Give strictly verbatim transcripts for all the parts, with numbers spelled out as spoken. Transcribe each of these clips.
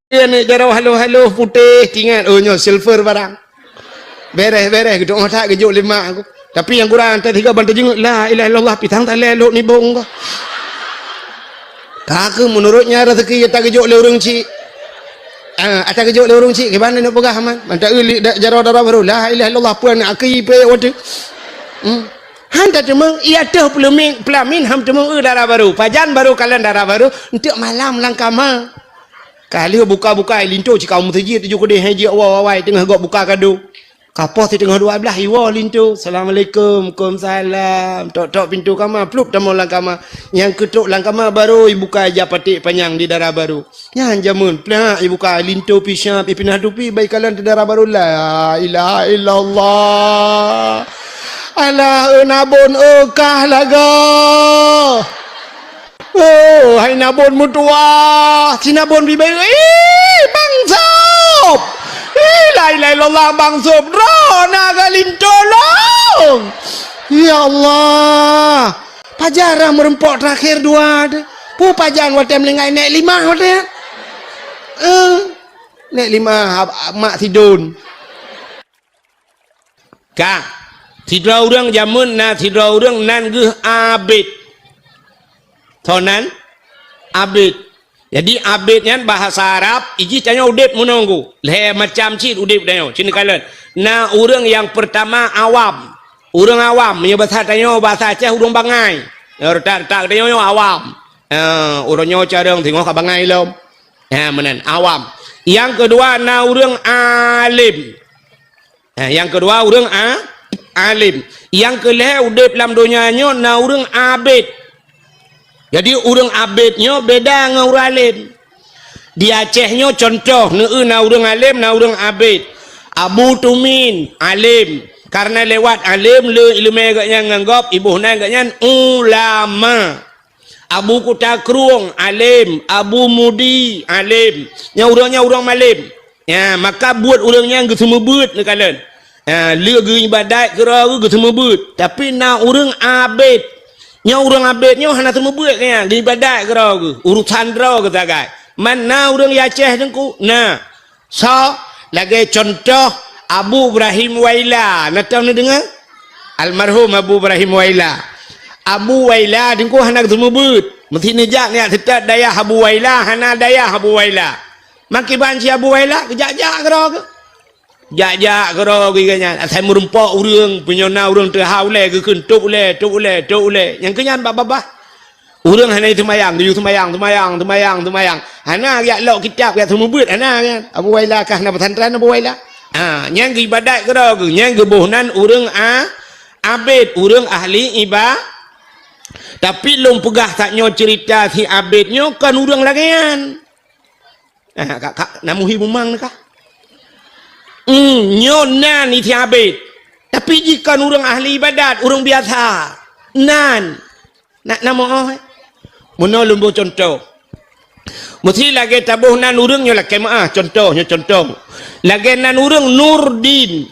Aneuk jaroe haloh-haloh putéh, tingat, oh, nyoe silver barang. Beres-beres, geuduek that geujok lima aku. Tapi nyang kurang, teuka ban teujeuet, "La ilaha illallah, pisang talé lhok nibong ka." Ka keuh, meunurot nyan rezeki ata geujok lé ureueng chik. Ah, ata geujok lé ureueng chik, kiban neuk peugah man. Mantap, eh, li-, da-, jaroe dara barô, "La ilaha illallah, peue aneuk aki pé watèe." Hmm. Han tateumeung, iya teuh peulamin, peulamin han teumeung, eh, dara barô. Pajan barô kalon dara barô, enteuk malam lam kama. Ka lheueh buka-buka, linto cit ka u meuseujid tujoh keudeh, hai jeuet awai-awai teungoh gob buka kado. Ka poh siteungoh dua blaih, iwoe linto. "Assalamualaikum." "Waalaikumsalam." Tok-tok pintoe kama, plup tamong lam kama. Nyang keutok lam kama barô ibuka ija paték panyang di dara barô. Nyan jameun, plak ibuka linto, pih siap, ipinah tupi, bak ikalon di dara barô. La ilaha illallah. Alah, eh, Nabon, eh, kah lagoe. Oh, hai Nabon meutuwah, si Nabon bibeu, "Ih, Bang Sop! Ih, la ilaha illallah, Bang Sop, droeneuh ka linto lôn!" Ya Allah, pajan rhah meurumpok teurakhir dua teuh. Peue pajan watèe meuninggai nèk limah watèe? Eh, nèk limah, ab-, ab-, mak sidon. Ka, sidroe ureueng jameun na sidroe ureueng nan geuh Abid. Soe nan? Abid. Jadi, Abid nyan bahasa Arab, ijih tanyoe udép meunoe. Lhèe macam cit udép tanyoe, cit neukalon. Na ureueng nyang peurtama awam. Ureueng awam, meunyoe basa tanyoe, basa Aceh, ureueng bangai. Nyang retak-retak tanyoe nyoe awam. Eh, ureueng nyoe carông singoh ka bangai lom. Ha, meunan, awam. Nyang keudua na ureueng além. Ha, nyang keudua ureueng a-, além. Nyang keulhèe udép lam donya nyoe na ureueng abét. Jadi ureueng abét nyoe beda ngon ureueng além. Di Aceh nyoe cuntoh, neueu na ureueng além, na ureueng abét. Abu Tumin, além. Karena lewat além le ileumèe geuhnyan ngon gob, iboh nan geuhnyan ulama. Abu Kuta Krueng, além. Abu Mudi, além. Nyan ureueng nyan ureueng malém. Ya, maka buet ureueng nyan geuseumeubeuet neukalon. Ya, le geuibadat keudroe geuh geuseumeubeuet. Tapi na ureueng abét. Nyoe ureueng abét nyoe hana seumeubeuet nyan, geuibadat keudroe geuh. Urusan droe geuh sagai. Man na ureueng Aceh teungku? Na. Soe? Lagèe cuntoh Abu Ibrahim Waila. Na tau neudeungoe? Almarhum Abu Ibrahim Waila. Abu Waila teungku hana geuseumeubeuet. Meusti neujak neujak seutôt dayah Abu Waila, hana dayah Abu Waila. Meukiban si Abu Waila, geujak-jak keudroe geuh. Jak-jak keudroe geuh nyan. Asai meurumpok ureueng, meunyoe na ureueng teuhah ulèe, geukheun tôb ulèe, tôb ulèe, tôb ulèe. Nyang keu nyan bak babah. Ureueng hana seumayang, geuyue seumayang, seumayang, seumayang, seumayang. Hana jak lok kitab, jak seumeubeuet, hana nyan. Abu Waila ka hana pesantren Abu Waila. Ha, nyan geuibadat keudroe geuh, nyan geuboh nan ureueng a-, abét, ureueng ahli iba-, tapi lôn peugah that nyoe ceurita si abét nyoe kon ureueng lagèe nyan. Ah, ka, ka, na muhi mumang kah? Hmm, nyoe nan isi abét. Tapi jih kon ureueng ahli ibadat, ureueng biasa. Nan. Nak na moh, eh? Meunoe lôn boh cuntoh. Meusti lagèe taboh nan ureueng nyoe lakèe meu'ah, cuntoh, nyoe cuntoh. Lagèe nan ureueng Nurdin.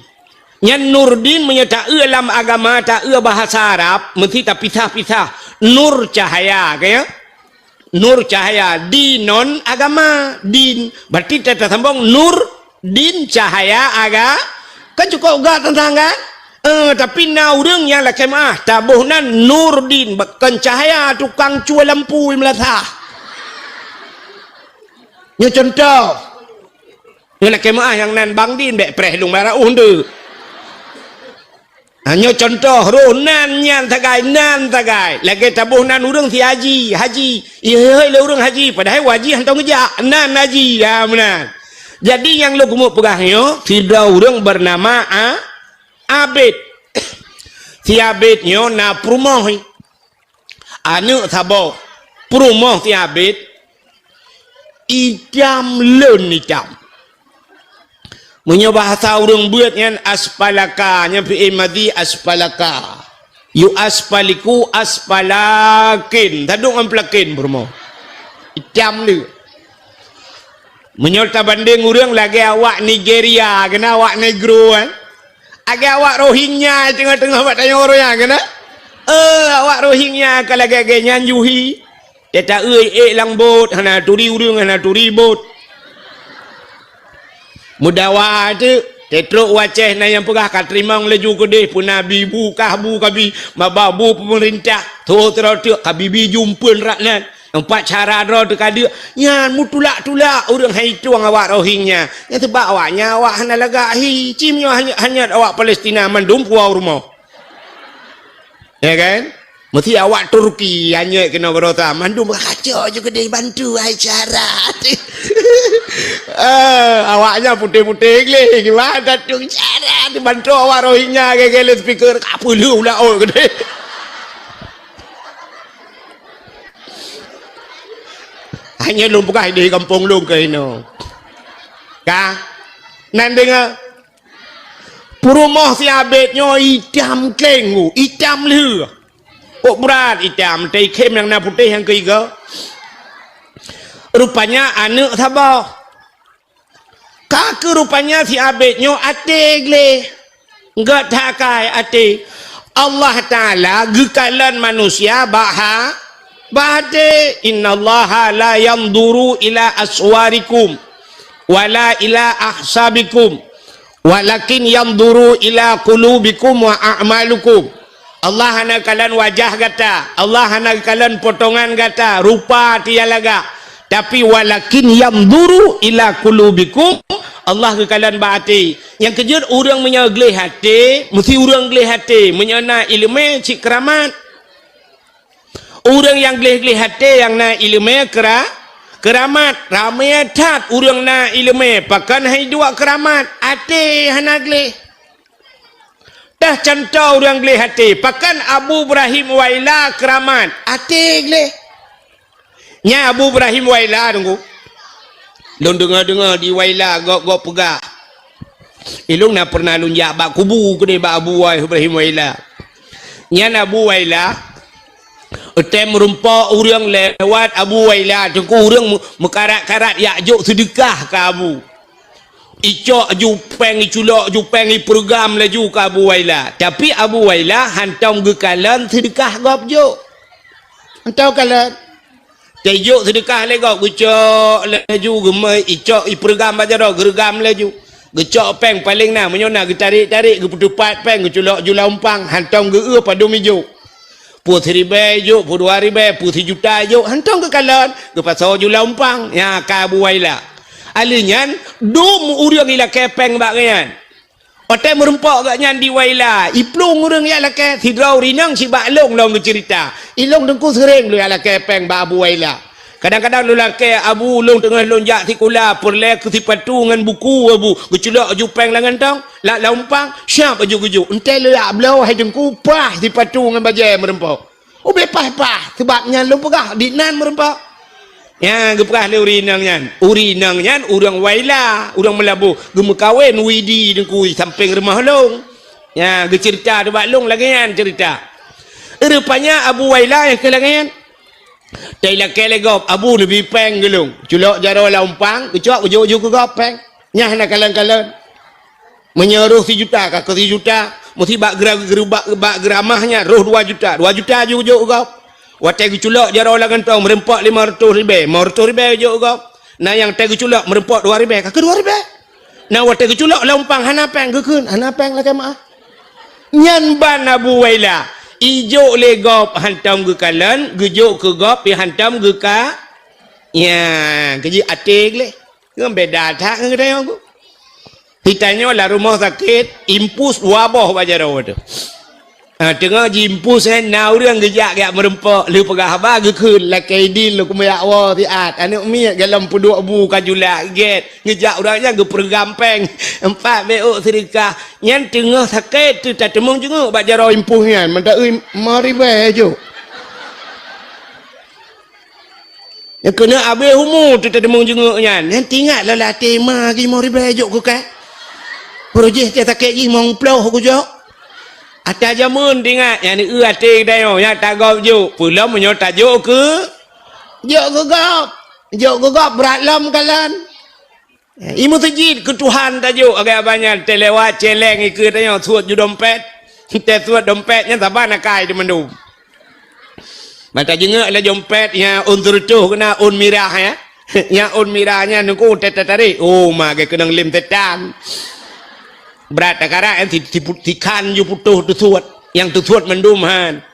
Nyan Nurdin meunyoe taeu lam agama, taeu bahasa Arab, meusti tapisah-pisah. Nur cahaya, ka ya? Nur cahaya, di non agama, din. Berarti ta-, tasambong nur, din, cahaya, aga-, kan cukôp gak teuntang kan? Eh, tapi na ureueng nyang lakèe meu'ah, taboh nan Nurdin, bukan cahaya tukang cue lampu di meulasah. Nyoe cuntoh. Nyoe lakèe meu'ah nyang nan Bang Din, bèk preh lôn bara uh ndeuk. Ha, nyoe cuntoh, roh nan nyan sagai, nan sagai. Lagèe taboh nan ureueng si Haji, Haji. Ihôi lé ureueng Haji, padahai u Haji hantom geujak. Nan Haji, ha, meunan. Jadi nyang lôn keumeung peugah nyoe, sidroe ureueng beunama A-, Abét. Si Abét nyoe na peurumoh. Aneuk saboh peurumoh si Abét, itam lôn itam. Meunyoe bahasa ureueng beuet nyan aspalaka, nyan fi'il madhi aspalaka. Yu aspaliku aspalakin. Tadong ngon pelakin peurumoh. Itam lé. Meunyoe tabandeng ureueng lagèe awak Nigeria, keunan awak negro, eh. Lagèe awak Rohingya teungoh-teungoh bak tanyoe ureueng nyan, keunan. Eh, awak Rohingya ka lagèe-lagèe nyan juhi. Teuta eu ék lam bot, hana turi ureueng, hana turi bot. Meudawa teuk, teutrok u Aceh na nyang peugah ka teurimong laju keudeh, peue na bi bu kah bu kabi, maba bu peumeurintah, tho sidroe teuk kabi bi jumpeuen rak nan. Empat cara droe teuka deuk, nyan meutulak-tulak ureuëng hai tueng awak Rohingya. Nyan sebab awaknyan awak hana lagak hi, cim nyoe hanyot, hanyot awak Palestina mandum puwoe u rumoh. Ya kan? Mesti awak Turki hanyot keunoe beurota, mandum kacok ju keudeh bantu hai cara. Eh, awaknyan putéh-putéh gleh, gimana tu cara dibantu awak Rohingya gaya-gaya speaker, ka peuleueh ulah ot keudeh. Hanya lôn peugah di gampông lôn keunoe. Ka? Nan deungoe? Peurumoh si Abed nyoe itam kleng, itam lheueh. Ôk brat itam, teuikhém nyang na putéh nyang keuigoe. Rupanya aneuëk saboh. Ka keu rupanya si Abed nyoe até gleh. Gét that akai até. Allah Taala geukalon manusia bak ha-, bak até. "Innallaha la yanzuru ila aswarikum wala ila ahsabikum, walakin yanzuru ila qulubikum wa a'malukum." Allah hana kalon wajah gata, Allah hana kalon potongan gata, rupa tiya lagak. Tapi walakin yanzuru ila qulubikum, Allah geukalon bak até. Nyang keujeuet ureuëng meunyoe gleh até, meusti ureuëng gleh até, meunyoe na iéleumé cit keuramat. Ureuëng nyang gleh-gleh até nyang na iéleumé keura-, keuramat. Ramé that ureuëng na iéleumé, pakon hai duek keuramat, até hana gleh. Teuh cuntoh ureuëng gleh até, pakon Abu Ibrahim Waila keuramat, até gleh. Nyan Abu Ibrahim Waila, Teungku. Lôn deungoe-deungoe di Waila gob-gob peugah. Ilôn na pernah lôn jak bak kubu keudeh bak Abu Ibrahim Waila. Nyan Abu Waila, watée meurumpok ureuëng lewat Abu Waila, Teungku, ureuëng meu-, meukarat-karat jak jok seudeukah keu Abu. Icok ju péng, iculok ju péng, ipeureugram laju keu Abu Waila. Tapi Abu Waila hantom geukalon seudeukah gob jok. Hantom kalon. Teuh jok seudeukah lé gob, geucok laju, geumai, icok, ipeureugram bak jaroe, geureugam laju. Geucok péng paleng na, meunyoe na geutarek-tarek, geupeuteupat péng, geuculok ju lam umpang, hantom geu-eu padum ijok. Peue siribée ijok, peue dua ribée, peue sijuta ijok, hantom geukalon, geupasoe ju lam umpang. Nyan ka Abu Waila. Ahli nyan, dum ureuëng ilakée péng bak gobnyan. Watée meurumpok gobnyan di Waila, iplueng ureuëng jak lakée, sidroe ureuëng inong sibak lôn lom geuceurita. Ilôn Teungku seuréng lôn jak lakée péng bak Abu Waila. Kadang-kadang lôn lakée, "Abu, lôn teungoh lôn jak sikula, peureulée keu sipatu ngon buku, Abu." Geuculok ju péng lam gantong, lam, lam umpang, siab aju geujok. Enteuk lôn jak bloe hai Teungku, paih sipatu ngon bajée meurumpok. Ubé paih-paih, sabab nyan lôn peugah, di nan meurumpok. Nyan geupeugah lé ureuëng inong nyan. Ureuëng inong nyan ureuëng Waila, ureuëng Meulaboh, geumeukawen Widi Teungku sampéng rumoh lôn. Nyan geuceurita ubak lôn lagée nyan ceurita. Rupanya Abu Waila nyang keu lagée nyan. Teuh ilakée lé gob, "Abu, neubi péng keu lôn." Culok jaroe lam umpang, geucok geujok ju keu gob péng. Nyan hana kalon-kalon. Meunyoe roh sijuta, ka keu sijuta, meusti bak geura-, geura-, bak, bak geuramah nyan roh dua juta. Dua juta ju geujok gob. Watée geuculok jaroe lam gantong, meurumpok limong reutôh ribée, limong reutôh ribée jok gob. Na nyang teuh geuculok meurumpok dua ribée, ka keu dua ribée. Na watée geuculok lam umpang hana péng, geukheun, "Hana péng lakée meuáh." Nyan ban Abu Waila, ijok lé gob hantom geukalon, geujok keu gob pih hantom geuka-, ya, keujeuet até gleh. Ngon beda that ngon geutanyoe. Geutanyoe lam rumoh sakét, impus dua boh bak jaroe teuh. Ah, teungoh jiimpus, eh, na ureuëng geujak, geujak meurumpok, lheueh peugah haba geukheun, lakée idin lôn keumeujak woe siat, aneuëk miet golom peuduek bu ka julak gét, geujak ureuëng nyan geupeureugram péng, empat beuôk seudeukah, nyan teungoh sakét teuh tateumeung jeungeuk bak jaroe impus nyan, mantong ui, lima ribée jok. Nyang keuneuk abéh umu teuh tateumeung jeungeuk nyan. Nyan teuingat lom lam até ma lima ribée jok keu kah. Peureujih teuh sakét jih limong ploh kujok. Ata jameun teuingat nyan eu até geutanyoe nyan tagob jok. Peulom meunyoe tajok keu, jok keu gob. Jok keu gob brat lom kalon. I meuseujid keu Tuhan tajok, agak banyak teuh lewat celeng ikeue tanyoe suet ju dompet. Teuh suet dompet nyan saban akai teuh mandum. Mata jeungeuek lé dompet nyan ôn seureutôh keunan ôn mirah ya. Nyang ôn mira nyan nungku teutarek. Oh, ma geukeunong lem setan. Brat takarak nyan si, si, sikhan ju putôh teusuet. Nyang teusuet mandum han.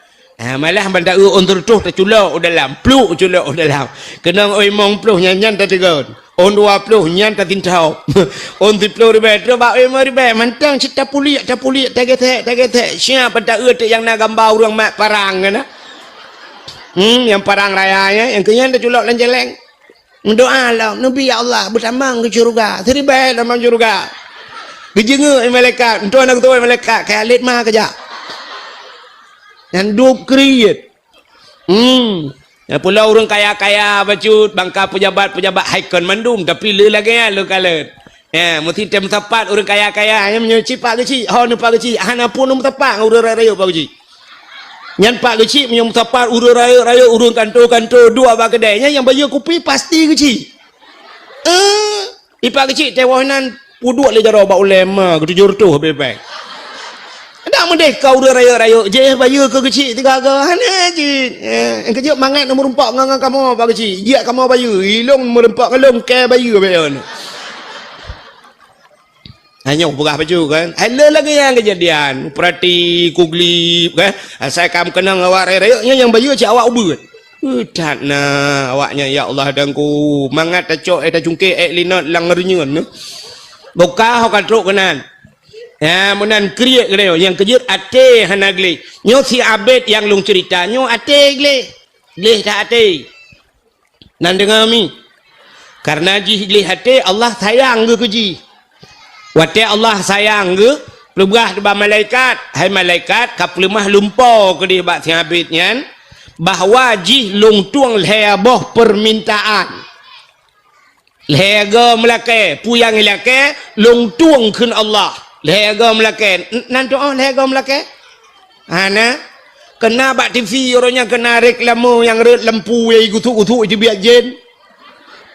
Ah, malah ban taeu ôn seureutôh taculok u dalam, pluk culok u dalam. Keunong ôn limong ploh nyan, nyan tateugon. Ôn dua ploh nyan tasintob. Ôn siplôh ribèe trôk bak ôn limong ribèe mantong cit tapuliek, tapuliek, tagesek, tagesek. Siap ban taeu teuk nyang na gamba ureueng mat parang nyan na. Hmm, nyang parang raya nyan, nyang keu nyan taculok lam jaleng. Meudoa lom, "Neubi, ya Allah, beutamong keu syeuruga, siribèe tamong syeuruga." Geujeungeuk lé malaikat, "Entoh na geutoe malaikat, keu Khalid ma keujak." Nyan dub kriet. Hmm. Nyang pulo ureueng kaya-kaya bacut, bangka pejabat-pejabat hai kon mandum, tapi le lagèe nyan le kalon. Ya, meusti tem sapat ureueng kaya-kaya, nyan meunyoe cit Pak Geuchik, ho neu Pak Geuchik, hana pun meusapat ngon ureueng rayeuk-rayeuk Pak Geuchik. Nyan Pak Geuchik meunyoe meusapat ureueng rayeuk-rayeuk, ureueng kantô-kantô, duek bak keudè. Nyan nyang bayeue kupi pasti Geuchik. Eh, i Pak Geuchik tewoh nan peuduek lé jaroe bak ulèe ma geutujoh reutôh bèe-bèe. Dak meudeh ka ureueng rayeuk-rayeuk, jih bayeue keu Geuchik tiga go. Hana jih. Eh, nyang keujeuet mangat na meurumpok ngon, ngon kamoe Pak Geuchik. Jiak kamoe bayeue, ilôn meurumpok ngon lôn keu bayeue bèe nyoe. Hanyoe peugah bacut kan. Hai le lagèe nyan keujadian. Peurati kuglip kan. Asai ka meukeunong awak rayeuk-rayeuk nyan nyang bayeue cit awak ubeut. Eh, that na awak nyan, ya Allah Tuhanku. Mangat tacok, eh, tacungkek, eh, linot lam reunyeuen nyoe. Boka ho ka trok keunan. Ya, meunan kriet keunoe nyang keujeuet até hana gleh. Nyoe si Abed nyang lôn ceurita, nyoe até gleh. Gleh that até. Nan deungoe mi. Kareuna jih gleh até, Allah sayang geuh keu jih. Watèe Allah sayang geuh, peugah bak malaikat, "Hai malaikat, ka peuleumah lumpo keudeh bak si Abed nyan, bahwa jih lôn tueng lhèe boh peumintaan. Lhèe go meulakèe, peue nyang ilakèe, lôn tueng kheun Allah. Lhèe go meulakèe." N-, nan tu'oh lhèe go meulakèe? Hana. Keuna bak T V uroe nyan keuna reklame nyang rhot lampu nyang gusuk-gusuk iteubiet jén.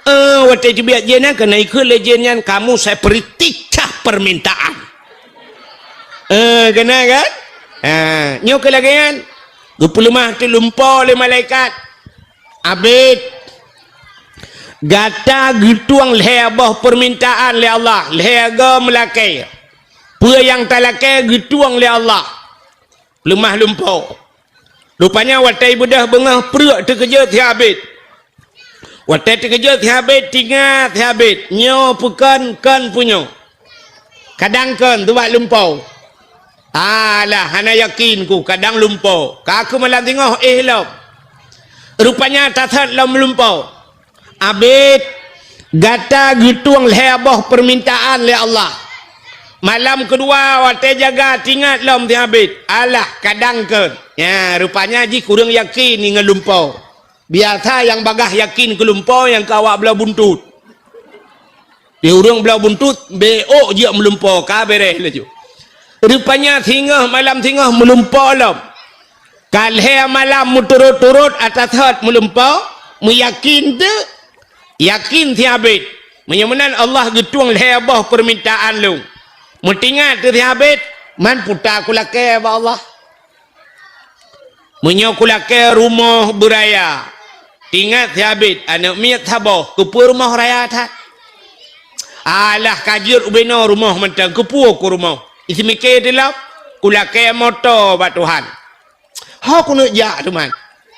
Eh, watèe iteubiet jén nyan keuna ikheun lé jén nyan, "Kamu saya beri tiga permintaan." Eh, keuna kan? Ha, nyoe keu lagèe nyan. Geupeuleumah teuk lumpo lé malaikat. "Abed, gata geutueng lhèe boh peumintaan lé Allah, lhèe go meulakèe. Peue nyang talakèe geutueng lé Allah." Leumah lumpo. Rupanya watèe beudôh beungoh preuk teukeujot si Abed. Watèe teukeujot si Abed, teuingat si Abed, nyoe peue kon, kon peue nyoe. Kadang kon, teuh bak lumpo. Alah, hana yakin ku, kadang lumpo. Ka keuh malam singoh éh lom. Rupanya tasot lom lumpo. Abed, gata geutueng lhèe boh peumintaan lé Allah. Malam keudua watèe jaga teuingat lom si Abed. Alah, kadang kon. Nya, rupanya jih kureueng yakin ngon lumpo. Biasa nyang bagaih yakin keu lumpo nyang keu awak bloe buntut. Di ureueng bloe buntut, bèk ôk jeuet meulumpo, ka bèrèh laju. Rupanya singoh malam singoh meulumpo lom. Ka lhèe malam meuturot-turot ata thot meulumpo, meuyakin teuk. Yakin si Abed, meunyoe meunan Allah geutueng lhèe boh peumintaan lôn. Meuteuingat teuk si Abed, man puta kulakèe bak Allah. Meunyoe kulakèe rumoh beuraya, teuingat si Abed, aneuk miet saboh, keupeue rumoh raya that? Alah, ka jeuet ubé noe rumoh mantong, keupeue ku rumoh? Iseumiké teulom, kulakèe moto bak Tuhan. Ho kuneuk jak teuman.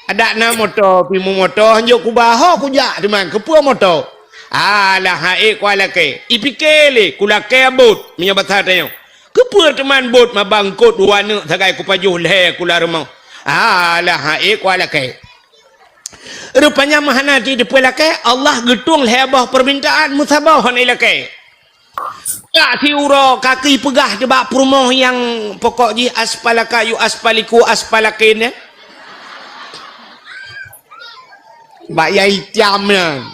Adak na moto, pih meumoto, hanjeuet kuba, ho kujak teuman, keupeue moto? Alah, ha'ék kualakèe. Ipiké lé, kulakèe bot, meunyoe basa tanyoe. Keupeue teuman bot mabangkot dua aneuk sagai kupajoh lhèe kula rumoh? Alah, ha'ék kualakèe. Rupanya meuhana jiteupeue lakèe, Allah geutueng lhèe boh peumintaan meusaboh hana ilakèe. Jak siuroe ka keuh ipeugah teuk bak peurumoh nyang pokok jih aspalaka yu aspaliku aspalakin nyan. Bak yai tiam nyan.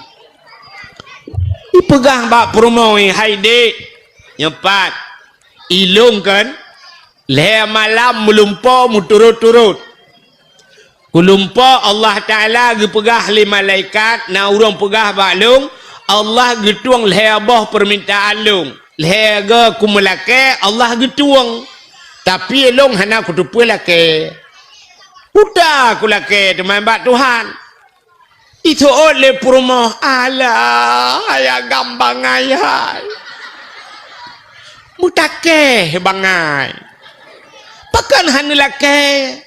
Ipeugah bak peurumoh, "Hai dék, nyoe pat, ilôn kan lhèe malam meulumpo meuturot-turot. Kulumpo Allah Taala geupeugah lé malaikat, na ureueng peugah bak lôn, Allah geutueng lhèe boh peumintaan lôn. Lhèe go kumeulakèe, Allah geutueng. Tapi lôn hana kuteupeue lakèe. Puta kulakèe teuman bak Tuhan." Iseuôt lé peurumoh, "Alah, hai agam bangai hai. Meutakée bangai. Pakon hana lakée?"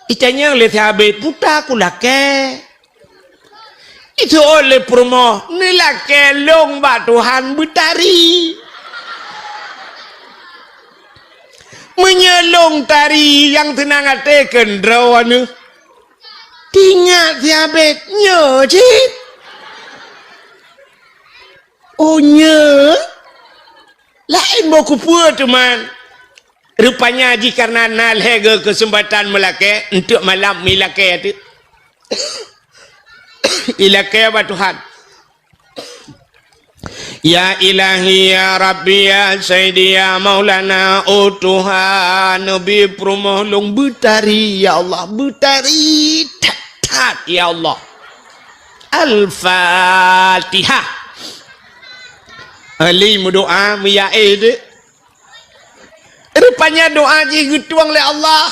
Itanyong lé si Abed, "Peue ta kulakée?" Iseuôt lé peurumoh, "Neulakée lôn bak Tuhan beutari. Meunyoe lôn tari nyang seunang até keu droeneuh." Teuingat si Abed, "Nyoe cit." "Oh, nyoe? Laén boh kupeue teuma." Rupanya jih karena na lhée geu keuseumpatan meulakée, eunteuk malam meulakée teuk. Ilakée bak Tuhan. "Ya Ilahi, ya Rabbi, ya Sayyidi, ya Maulana, oh Tuhan, neubi peurumoh lôn beutari, ya Allah, beutari that-that, ya Allah." Al-Fatihah. Ali meudoa, meuyaé deh. Rupanya doa jih geutueng lé Allah.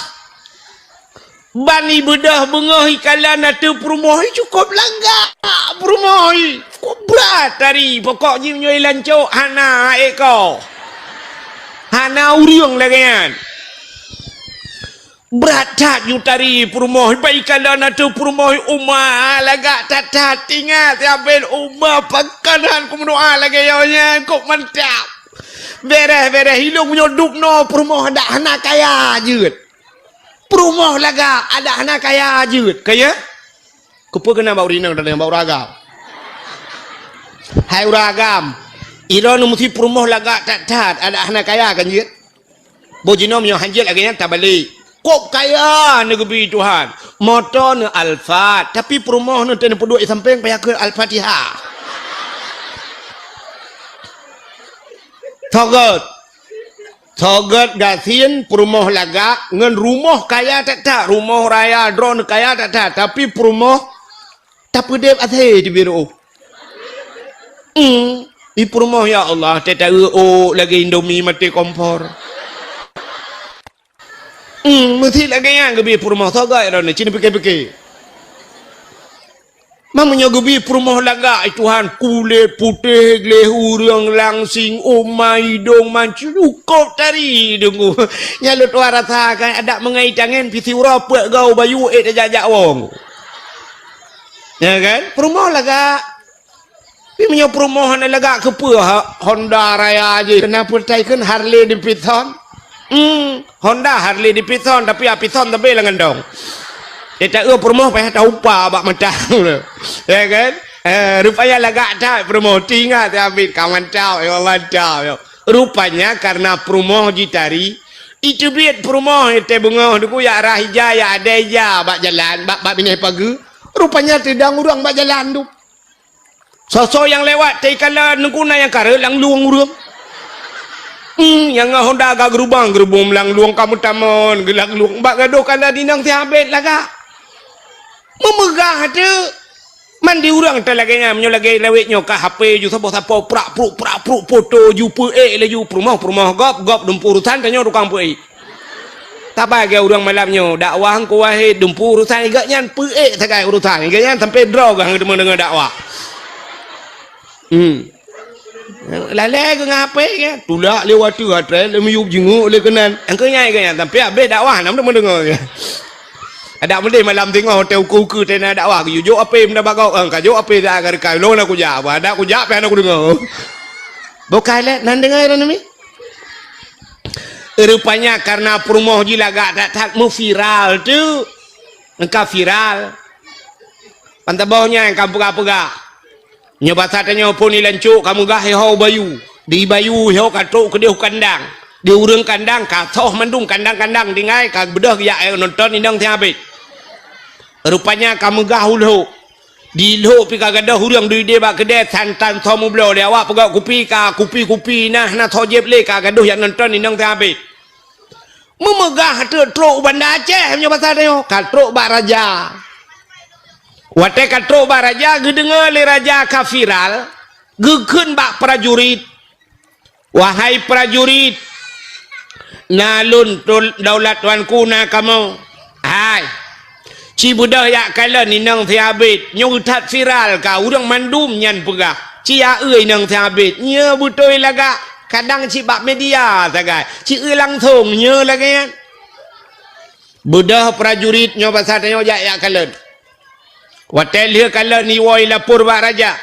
Ban ibeudôh beungoh ikalon ateueh peurumoh, cukôp lagak peurumoh, cukôp brat tari. Pokok jih meunyoe ilancok hana ék ko. Hana ureuëng lagée nyan. Brat that ju tari peurumoh, ban ikalon ateueh peurumoh, uma lagak that-that. Teuingat si Abed, uma pakon han kumeudoa lagée nyoe nyan, kok mantap. Béréh-béréh ilong meunyoe dub noe peurumoh dak hana kaya jeuet. Peurumoh lagak adak hana kaya jeuet. Kaya? Keupeue keunan bak ureuëng inong dan bak ureuëng agam? Hai ureuëng agam, droeneuh meusti peurumoh lagak that-that adak hana kaya kan jeuet? Boh jinoe meunyoe han jeuet lagée nyan tabalek. Kok kaya neugeubi Tuhan. Moto neu Alphard, tapi peurumoh neu teuh neupeuduek di sampéng payah keu Al-Fatihah. Sogot. Sogot gasien peurumoh lagak ngon rumoh kaya that-that, rumoh raya droeneuh kaya that-that, tapi peurumoh tapeudeb asée teubiet reuôh. Hmm, di peurumoh, ya Allah, teuta eu-ôk lagée Indomie maté kompor. Hmm, meusti lagée nyan geubi peurumoh, sogot droeneuh, ci neupike-pike. Meunyoe geubi peurumoh lagak, ai Tuhan, kulét putéh gleh ureuëng langsing, uma idong mancung, cukôp tari deungoe. Nyan lôn tuan rasa kan, adak meungai tangen pih siuroe peuet goe bayu ék tajak-jak wong. Ya kan? Peurumoh lagak. Tapi meunyoe peurumoh hana lagak keupeue ha-, Honda raya jih, keunan peuretai kheun Harley Davidson. Hmm, Honda Harley Davidson, tapi Davidson tapi lam gandong. Dia tak eu peurumoh payah taupa bak mata. Ya kan? Eh, rupanya lagak that peurumoh. Teuingat si Abed ka mantap, ya Allah, mantap, ya. Rupanya karena peurumoh jitari, iteubiet peurumoh teuh beungoh duku yak rah ija, yak adai ija bak jalan, bak, bak binéh pageue. Rupanya teudong ureuëng bak jalan tu. Soe-soe nyang lewat teuh ikalon Teungku na nyang kareuet lam lueng ureuëng. Hmm, nyang ngon Honda ka geurubang-geurubong lam lueng ka meutamon geulam lueng bak gadôh kala dinang si Abed lagak. Meumeugah teuk. Man di ureuëng teuh lagée nyan, meunyoe lagée lawét nyoe ka H P ju saboh sapo prak pruk prak pruk poto ju peuék laju peurumoh-peurumoh gob, gob dumpu urusan tanyoe tukang peuék. Saban lagée ureuëng malam nyoe, dakwah Teungku Wahid dumpu urusan gobnyan peuék sagai urusan gobnyan sampai droe geuh teuma deungoe dakwah. Hmm. Lalée geuh ngon H P kan, tulak lé watée atré lé miyueb jinguk lé keunan. Angkeu nyai gobnyan sampai habéh dakwah nam teuma deungoe. Adak meudeh malam singoh watée ukeue-ukeue teuh na dakwah geuyue jok H P meunan bak gob, ka jok H P dak ka reukai lôn na kujak, adak kujak pih hana kudeungoe. Bokai lé nan deungoe droeneuh mi. Rupanya karena peurumoh jih lagak that-that meuviral teuk. Ka viral. Pantaboh nyan ka peugah-peugah. Nyoe basa tanyoe phon ilancok ka meugah iho bayu. Di bayu iho ka trok keudeh u kandang. Di ureuëng kandang ka soh mandum kandang-kandang tinggai ka beudôh geujak nonton inong si Abed. Rupanya ka meugah u Lhok. Di Lhok pih ka gadôh ureuëng duek ideh bak keudè santan soe meubloe lé awak peugöt kupi ka kupi-kupi na hana soe jieb lé ka gadôh jak nonton inong si Abed. Meumeugah teuk trok u Banda Aceh meunyoe basa tanyoe ka trok bak raja. Watée ka trok bak raja geudeungoe lé raja ka viral geukheun bak prajurit. Wahai prajurit, na lôn tul-, daulat tuanku na kamoe. Hai, Ci beudôh jak kalon inong si Abed, nyoe that viral ka, ureuëng mandum nyan peugah. Ci aeu inong si Abed, nyoe beutôi lagak, kadang cit bak media sagai, ci eu langsong nyoe lagée nyan. Beudôh prajurit nyoe basa tanyoe jak jak kalon. Watée lheueh kalon iwoe lapor bak raja.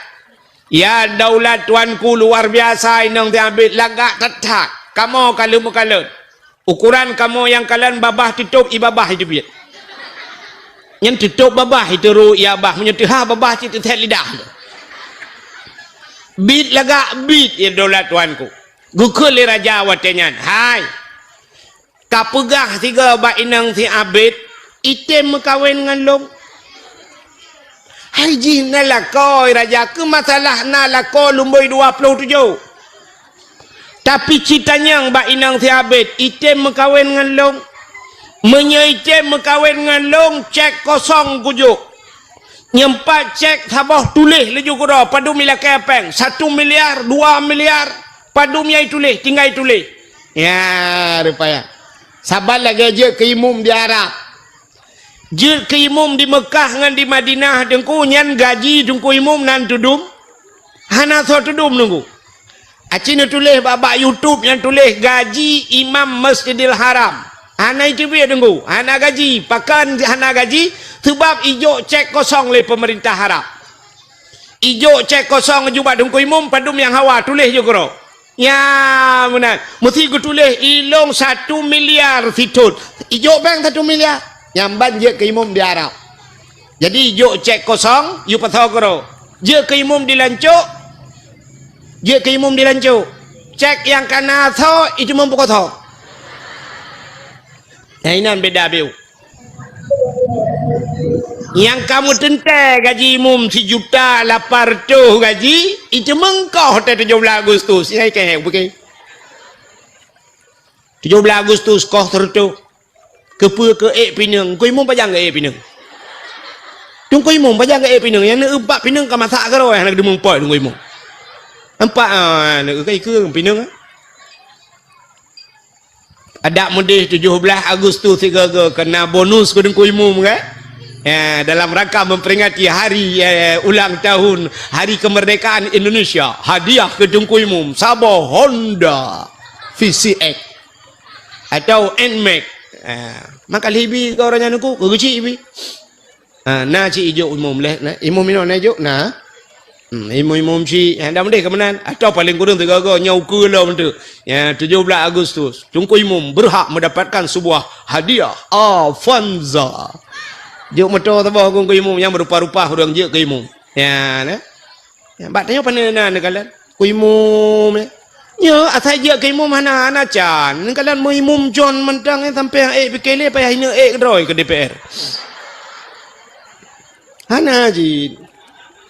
Ya daulat tuanku, luar biasa inong si Abed, lagak that-that. Kamoe ka lheueh meukalon. Ukuran kamoe nyang kalon babah titôb, i babah iteubiet. Nyan titôb babah iteuroe i babah, meunyoe teuhah babah cit teuthét lidah. Bit lagak bit, ya daulat tuanku. Geukheun lé raja watée nyan, "Hai, ka peugah sigoe bak inong si Abed, item meukawen ngon lôn." Hai jih na lakoe raja, keu masalah na lakoe lumboi dua ploh tujoh. Tapi ci tanyong bak inong si Abed, item meukawen ngon lôn? Meunyoe item meukawen ngon lôn, cek kosong kujok. Nyoe pat cek saboh tuléh laju keudroe, padum ilakée péng, satu miliar, dua miliar, padum nyang ituléh, tinggai tuléh. Ya, rupaya. Saban lagée jeuet keu imum di Arab. Jeuet keu imum di Meukah ngon di Madinah, Teungku, nyan gaji Teungku Imum nan teudum? Hana soe teudum, Teungku. Aci neutuléh bak, bak YouTube nyang tuléh gaji imam Masjidil Haram. Hana iteubiet, Teungku. Hana gaji. Pakon hana gaji? Seubab ijok cek kosong lé peumeurintah Arab. Ijok cek kosong aju bak Teungku Imum, padum nyang hawa tuléh jih keudroe. Nya meunan. Meusti geutuléh ilong satu miliar sithon. Ijok péng satu miliar. Nyan ban jeuet keu imum di Arab. Jadi ijok cek kosong, yue pasoe keudroe. Jeuet keu imum di lancok. Jeuet keu imum di lancok. Cek nyang kana soe, ijimum pukon soe. Nah, inan beda biu. Nyang kamoe teuntée gaji imum sijuta lapan reutôh gaji, iteumengkoh teuh tujoh blaih Agustus. Nyang ikei, bukan? Tujoh blaih Agustus koh seureutôh. Keupeue keu ék pineung? Teungku Imum pajan keu ék pineung? Teungku Imum pajan keu ék pineung? Nyang neueupat pineung ka masak keudroe, hana geudeumeung pot Teungku Imum. Empat, ah, neueu ka ikeu pineung, ah. Adak meudeh tujoh blaih Agustus sigoe-goe keu na bonus keu Teungku Imum, kan? Ya, dalam rangka memperingati hari, eh, ulang tahun Hari Kemerdekaan Indonesia, hadiah keu Teungku Imum saboh Honda V C X atau Nmax. Ah, maka lheuh ibi keu ureuëng nyan Teungku, keu geuchik ibi. Ha, na cit ijok imum leh, na. Imum inoe na ijok, na. Hmm, imum-imum cit, ha, dah meudeh keu meunan. Atau paling kureueng sigoe-goe nyoe ukeue lom tu. Ya, tujoh blaih Agustus. Teungku Imum berhak mendapatkan sebuah hadiah Avanza. Jok moto saboh Teungku Imum nyang meurupa-rupa ureuëng jeuet keu imum. Ya, na. Ya, bak tanyoe pane na neukalon. Keu imum, ya. Nyoe, asai jeuet keu imum hana, hana can. Neukalon meu imum con mantong, eh, sampai ék pike lé payah ineuk ék keudroe keu D P R. Hana jih.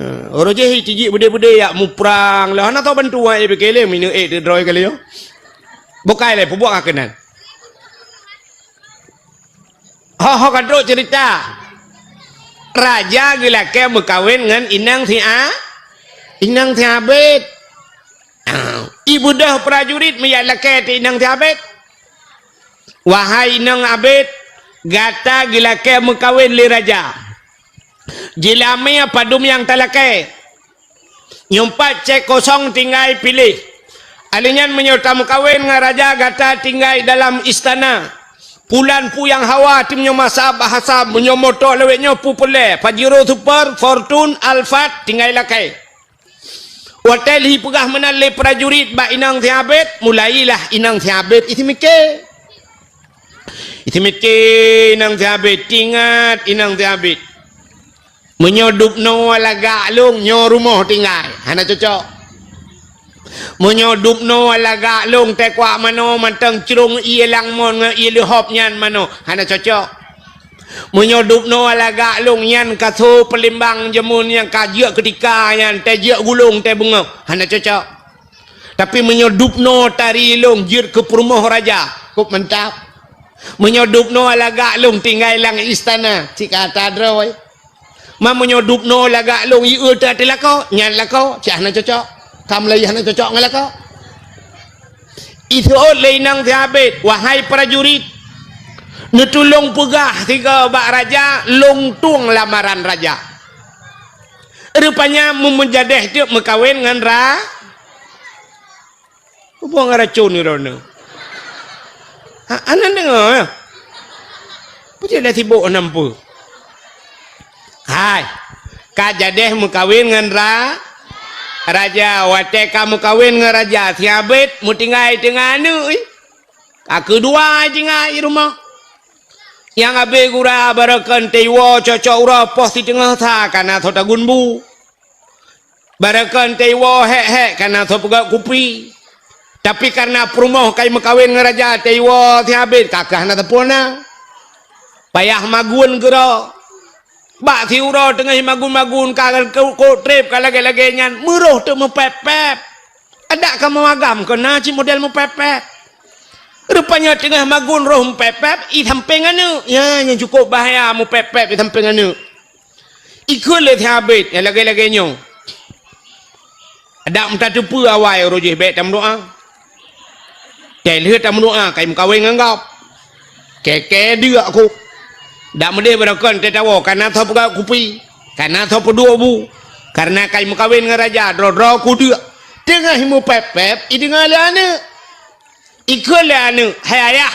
Ha, uroe jih tijik beudé-beudé jak muprang. Lah hana tau bantu ék pike lé, ineuk ék keudroe kali nyoe. Bukai lé, peubuet ka keunan. Ho, ho ka trok cerita. Raja geulakée meukawen ngon inong si A-, inong si Abed. Ibeudôh prajurit meujak lakée teuh inong si Abed. Wahai inong Abed, gata geulakée meukawen lé raja. Jeulamé padum nyang talakée. Nyoe pat cek kosong tinggai piléh. Alèh nyan meunyoe tameukawen ngon raja gata tinggai dalam istana. Pulan puyang hawa tim nyoe masa bahasa meunyoe moto lawét nyoe pu peureulée Pajero Super, Fortune, Alphard tinggai lakée. Watée lhi peugah meunan lé prajurit bak inong si Abed, mulailah inong si Abed isi miké. Isi miké inong si Abed, tingat inong si Abed. Meunyoe dubnoe lagak lôn nyoe rumoh tinggai, hana cocok. Meunyoe dubnoe lagak lôn teukuak manoe mantong crông ié langmon ngon ié leuhop nyan manoe, hana cocok. Meunyoe dubnoe lagak lôn nyan kaso peulimbang jameun nyang ka jeuet keutika nyan teuh jeuet gulong teuh beungoh, hana cocok. Tapi meunyoe dubnoe tari lôn jeuet keu peurumoh raja, kôp mantap. Meunyoe dubnoe lagak lôn tinggai lam istana, cit ka ata droe. Ma meunyoe dubnoe lagak lôn ié teuh lakoe, nyan lakoe, cit hana cocok. Ka mulai hana cocok ngon lakoe. Iseuôt lé inong si Abed, wahai prajurit, Neutulông peugah sigoe bak raja, lông tueng lamaran raja. Rupanya meumeujadeh teuk meukawen ngon ra-, Peue ngon racun droeneuh? Ha, hana deungoe, ya? Peue cit lé sibok hana peue? Hai, ka jadeh meukawen ngon ra-, raja. Watée ka meukawen ngon raja, si Abed meutinggai teungoh aneuk, ih. Ka keudua tinggai rumoh. Nyang abéh gura barokon teuiwoe cocok uroe poh siteungoh sa ka na soe tagun bu. Barokon teuiwoe hék-hék ka na soe peugöt kupi. Tapi kareuna peurumoh ka meukawen ngon raja teuiwoe si Abed ka keuh hana sapeue na. Payah magun keudroe. Bak siuroe teungoh magun-magun ka kok treb ka lagée-lagée nyan, meuroh teuk meupép-pép. Adak ka meuagam keu na cit model meupép-pép. Rupanya teungoh magun roh meupép-pép, i sampéng aneuk. Nyan nyang cukup bahaya meupép-pép i sampéng aneuk. Ikheun lé si Abed nyang lagée-lagée nyoe. Adak meutateupeue awai uroe jih bék tameudoá. Teuh lheueh tameudoá ka meukawen ngon gob. Kée-kée deuk ku. Dak meudeh barokon teuh tawoe ka na soe peugöt kupi, ka na soe peuduek bu. Kareuna ka meukawen ngon raja droe-droe ku deuk. Teungoh meupép-pép i deungoe lé aneuk. Ikheun lé aneuk, "Hai ayah,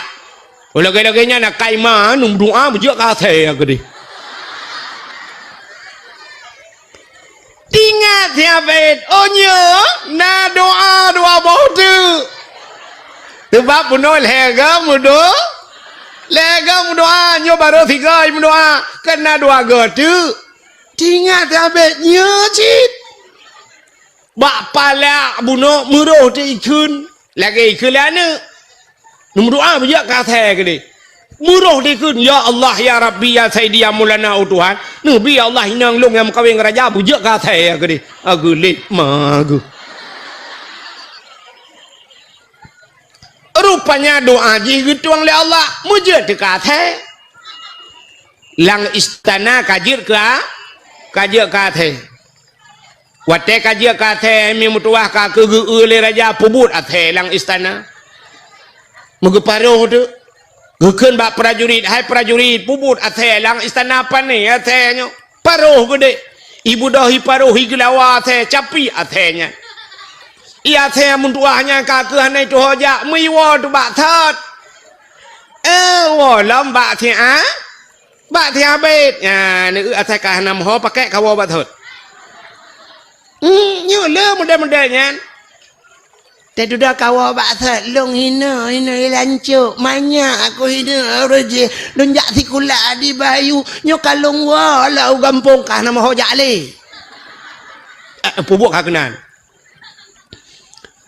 lagée-lagée nyan akai ma neumeudoá beujeuet keu asèe keudeh." Teuingat si Abed, "Oh nyoe na doá dua boh teuk." Teubab bunoe lhèe goe meudo-, lhèe goe meudoá, nyoe barô sigoe meudoá, kan na dua goe teuk. Teuingat si Abed, nyoe cit. Bak palak bunoe meuroh teuk ikheun. Lagée ikheun lé aneuk. Neumeudoá beujeuet keu asèe keudeh. Meuroh teuk ikheun, "Ya Allah, ya Rabbi, ya Saidi, ya Maulana, oh Tuhan. Neubi ya Allah inong lôn nyang meukawen ngon raja beujeuet keu asèe keudeh." Ageulet ma geuh. Rupanya doá jih geutueng lé Allah, meujeuet teuk keu asèe. Lam istana ka jeuet keu a-, ka jeuet keu asèe. Watée ka jeuet keu asèe, mi meutuwah ka keuh geu-eu lé raja peubuet asèe lam istana. Meugeuparoh teuk. Geukheun bak prajurit, "Hai prajurit, peubuet asèe lam istana pané asèe nyoe. Paroh geudeh. Ibeudôh iparoh igeulawa asèe, capi asèe nyan." I asèe meutuwah nyan ka keuh hana tuho jak, meuiwoe teuk bak thot. Eh, woe lom bak si a-, Bak si Abed, nyan, asai ka hana meuho pakèk kawoe bak thot. Hmm, nyoe le model-model nyan. Teududoe kawoe bak thot, lôn hinoe, hinoe ilancok, manyak aku hinoe, ureueng jih, lôn jak sikula di Bayu, nyoe ka lôn woe lam u gampông ka hana meuho jak lé. Eh, peubuet ka keunan.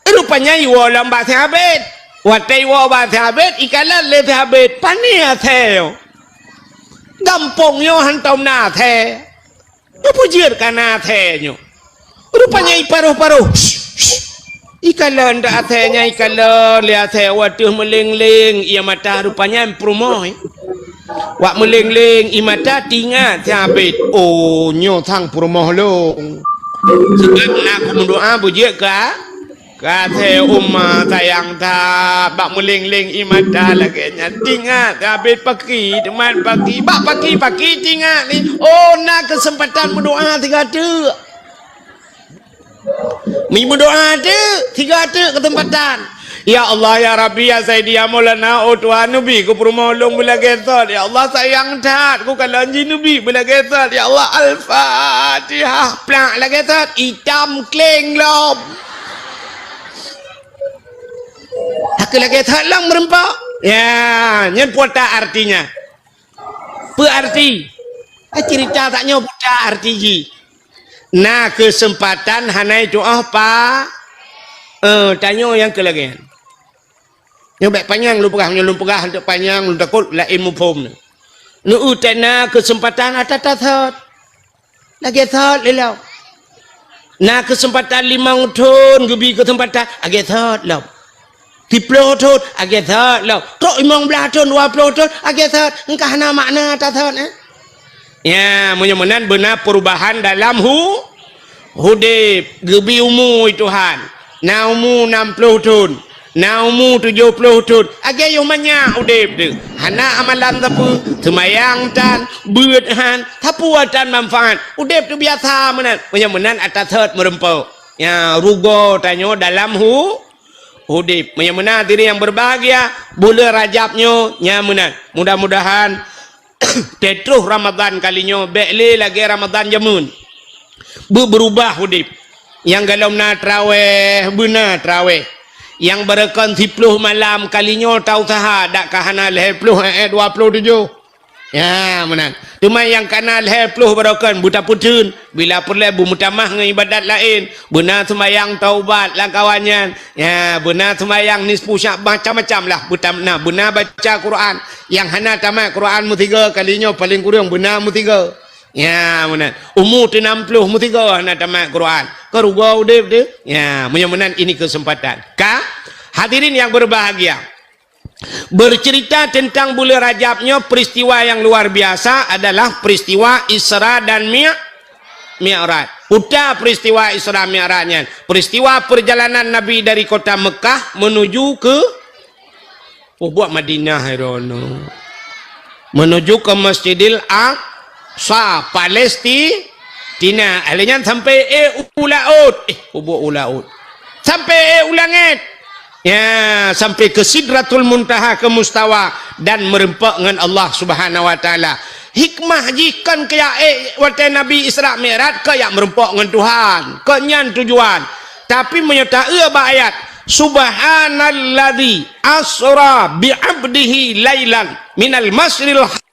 Rupanya iwoe lom bak si Abed. Watèe iwoe bak si Abed, ikalon lé si Abed, "Pané asèe nyoe? Gampông nyoe hantom na asèe. Nyoe peue jeuet ka na asèe nyoe?" Rupanya iparoh-paroh. Ikalon dak asèe nyan, ikalon lé asèe, watèe meuleng-leng ie mata rupanya peurumoh. Wak meuleng-leng ie mata teuingat si Abed, "Oh, nyoe sang peurumoh lôn. Seubab na kumeudoa beujeuet ka, ka asèe uma sayang that." Bak meuleng-leng ie mata lagèe nyan teuingat si Abed paki, teumat paki, bak paki-paki teuingat ni, "Oh, na keuseumpatan meudoa sigoe teuk." Mi meudoa teuk, sigoe teuk keuseumpatan. "Ya Allah, ya Rabbi, ya Saidi, ya Maulana, oh Tuhan, neubi keu peurumoh lôn beulagèe thot. Ya Allah, sayang that kukalon jih, neubi beulagèe thot. Ya Allah, Al-Fatihah." Plak lagèe thot, itam kleng lom. Hana lagèe thot lom meureumpok. Ya, nyan peue artinya. Peue arti? Eh, cerita tanyoe buta arti jih. Na keuseumpatan hana tu'oh pa-, eh, tanyoe nyang keu lagèe nyan. Nyoe bèk panyang lôn peugah, nyoe lôn peugah hantom panyang, lôn takot laén muphom. Neu-eu teuh na keuseumpatan ata-ata thot. Lagèe thot lé lom. Na keuseumpatan limong thon geubi keuseumpatan, lagèe thot lom. Siplôh thon, lagèe thot lom. Trok limong blaih thon, dua plôh thon, lagèe thot. Engkah na makna ata thot, eh? Ya, meunyoe meunan beuna perubahan dalam hu-, udép. Geubi umu Tuhan. Na umu nam plôh thon. Na umu tujoh ploh thon, lagèe yoh manyak udép teuh. Hana amalan sapeue, seumayang tan, beuet han, sapeue tan manfaat. Udép teuh biasa meunan. Meunyoe meunan ata sot meureumpok. Ya, rugoe tanyoe dalam hu-, udép. Meunyoe meunan hadirin yang berbahagia, buleuen Rajab nyoe nyan meunan. Mudah-mudahan teutroh Ramadhan kali nyoe bèk lé lagèe Ramadhan jameun. Beu-, beurubah udép. Nyang golom na traweh, beuna traweh. Nyang barokon siploh malam kali nyoe tausaha dak ka hana lhèe ploh, eh, eh, dua ploh tujoh. Ya, meunan. Teuma nyang ka na lhèe ploh barokon beutapeutheun, bila peureulèe beumeutamah ngon ibadat laén, beuna seumayang taubat lam kawan nyan. Ya, beuna seumayang nisfu Sya'ban, macam-macam lah. Beutam-, na, beuna baca Quran. Nyang hana tamat Quran meusigoe kali nyoe paleng kureueng beuna meusigoe. Ya, meunan. Umu teuh nam ploh meusigoe hana tamat Quran. Ka rugoe udép teuh. Ya, meunyoe meunan ini kesempatan. Ka, hadirin yang berbahagia. Bercerita tentang bulan Rajab nyoe, peristiwa yang luar biasa adalah peristiwa Isra dan Mi-, Mi'raj. Uta peristiwa Isra Mi'raj nyan, peristiwa perjalanan Nabi dari kota Mekah menuju ke, oh, buat Madinah, hai rono. Menuju ke Masjidil Aqsa, Palestina. Lheuh nyan sampai, eh, u laôt. Eh, ubok u laôt. Sampai, eh, u langèt. Ya, sampai ke Sidratul Muntaha, ke Mustawa, dan meureumpok ngon Allah Subhanahu wa Taala. Hikmah jih kon keu jak, eh, watèe Nabi Isra Mi'raj, keu jak meureumpok ngon Tuhan. Kon nyan tujuan. Tapi meunyoe taeu bak ayat, "Subhanalladzi asra bi 'abdihi lailan minal masjidil ha-,"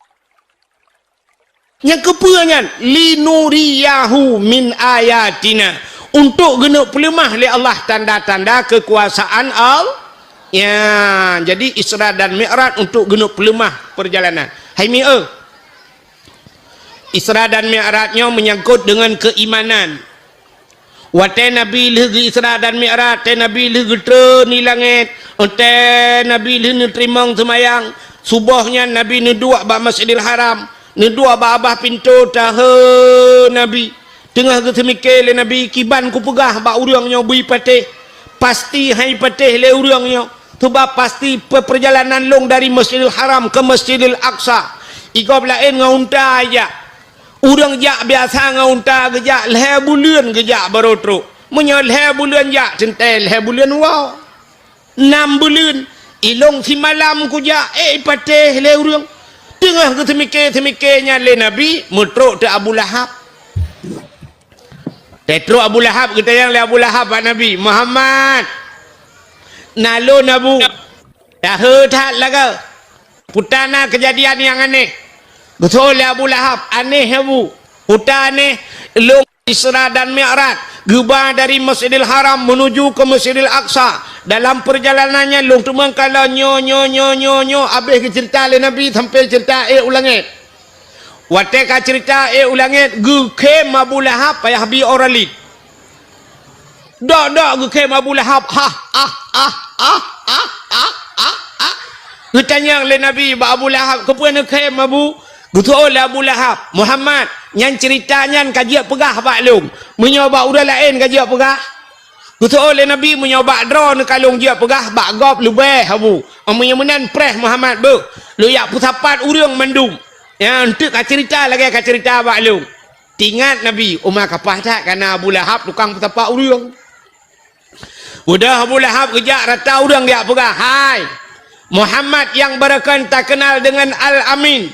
Nyang keupeue nyan? "Linuriyahu min ayatina." Untuk geuneuk peuleumah lé Allah tanda-tanda keukuasaan Al-, ya, jadi Isra dan Mi'raj untuk geuneuk peuleumah perjalanan. Hai mi-, eh. Isra dan Mi'raj nyoe menyangkut dengan keimanan. Watèe Nabi lheuh geu-Isra dan Mi'raj, watèe Nabi lheuh geutreun di langèt, watèe Nabi lheuh neuteurimong seumayang, suboh nyan Nabi neuduek bak Masjidil Haram, neuduek bak babah pintoe, tahe Nabi. Teungoh geuseumike lé Nabi, "Kiban kupeugah bak ureueng nyoe beu ipatéh, pasti han ipatéh lé ureueng nyoe, teuma pasti pe-, peurjalanan lôn dari Masjidil Haram ke Masjidil Aqsa, i gob laén ngon unta ijak." Ureueng jak biasa ngon unta geujak lhèe buleuen geujak barô trok. Meunyoe lhèe buleuen jak, teuntèe lhèe buleuen woe. Nam buleuen, ilôn simalam kujak, eh, ipatéh lé ureueng. Teungoh geuseumike-seumike nyan lé Nabi, meutrok teuk Abu Lahab. Teutrok Abu Lahab, geutanyong lé Abu Lahab bak Nabi, "Muhammad, na lôn Abu, tahe that lagèe." Peue na keujadian nyang aneh. Geutanyong lé Abu Lahab, "Aneh, Abu?" "Peue aneh?" "Lôn Isra dan Mi'raj, geuba dari Masjidil Haram menuju ke Masjidil Aqsa. Dalam perjalanan nyan lôn teumeukalon nyoe, nyoe, nyoe, nyoe, nyoe." Abéh geuceurita lé Nabi sampai ceurita ék u langèt. Watèe ka ceurita ék u langèt, geukhém Abu Lahab payah bi ora lid. Dok-dok geukhém Abu Lahab, "Hah, ah, ah, ah, ah, ah, ah, ah." Geutanyong lé Nabi bak Abu Lahab, "Keupeue neukhém, Abu?" Geutanyong lé Abu Lahab, "Muhammad, nyan ceurita nyan ka jeuet peugah bak lôn. Meunyoe bak ureueng laén ka jeuet peugah?" Geutanyong lé Nabi, "Meunyoe bak droeneuh ka lôn jeuet peugah, bak gob leubeh, Abu. Meunyoe meunan preh Muhammad beuh, lôn jak peusapat ureueng mandum. Nyan teuk ka ceurita lagèe ka ceurita bak lôn." Teuingat Nabi, uma kapah that ka na Abu Lahab tukang peusapat ureueng. Udah Abu Lahab geujak rata ureueng geujak peugah, "Hai, Muhammad nyang barokon takeunal deungon Al-Amin.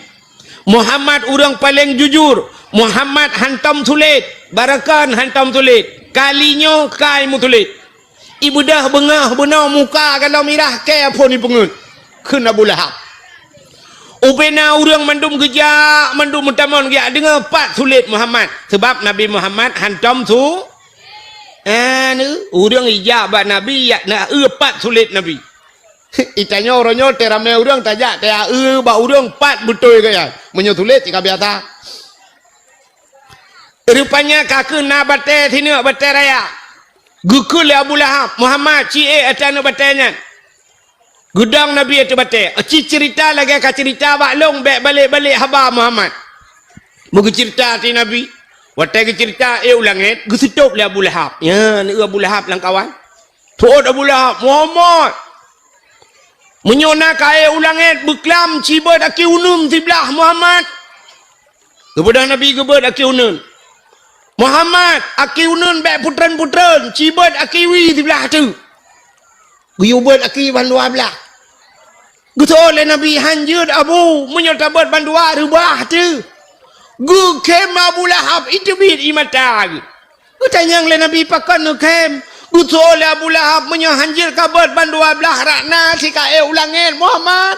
Muhammad ureueng paleng jujur. Muhammad hantom sulet. Barokon hantom sulet. Kali nyoe kai meusulet." Ibeudôh beungoh bunoe muka galom mirah kèe phon ipeungeuet. Kheun Abu Lahab. Ubena ureueng mandum geujak, mandum meutamong geujak deungoe pat sulet Muhammad. Sabab Nabi Muhammad hantom su-, eh, ureueng ijak bak Nabi, yak na eu pat sulet Nabi. Itanyoe uroe nyoe teuramé ureueng tajak taya eu bak ureueng pat beutôi gaya. Meunyoe sulet cit ka biasa. Rupanya ka keuh na batèe sineuk batèe raya. Geukheun lé Abu Lahab, "Muhammad, ci ék ateueh aneuk batèe nyan." Geudong Nabi ateueh batèe. "Ci ceurita lagèe ka ceurita bak lôn, bèk balek-balek haba Muhammad." Meugeuceurita ateueh Nabi. Watèe geuceurita ék u langèt, geuseutôb lé Abu Lahab. Nyan, eu Abu Lahab lam kawan. Teuôt Abu Lahab, "Muhammad, Meunyoe na kayée u langét beuklam, cibeuet aki uneun siblah Muhammad. Geubeudôh Nabi geubeut aki uneun. Muhammad, aki uneun bék putreun-putreun, cibeuet aki wie siblah teuk. Geuyue beuet aki bandua blah. Geuseuôt lé Nabi, "Han jeuet, Abu, meunyoe tabeuet bandua reubah teuk." Geukhém Abu Lahab, iteubiet ie mata geuh. Geutanyong lé Nabi, "Pakon neukhém?" Geuseuôt lé Abu Lahab, "Meunyoe han jeuet kabeuet bandua blah, rot na sikayée u langét, Muhammad."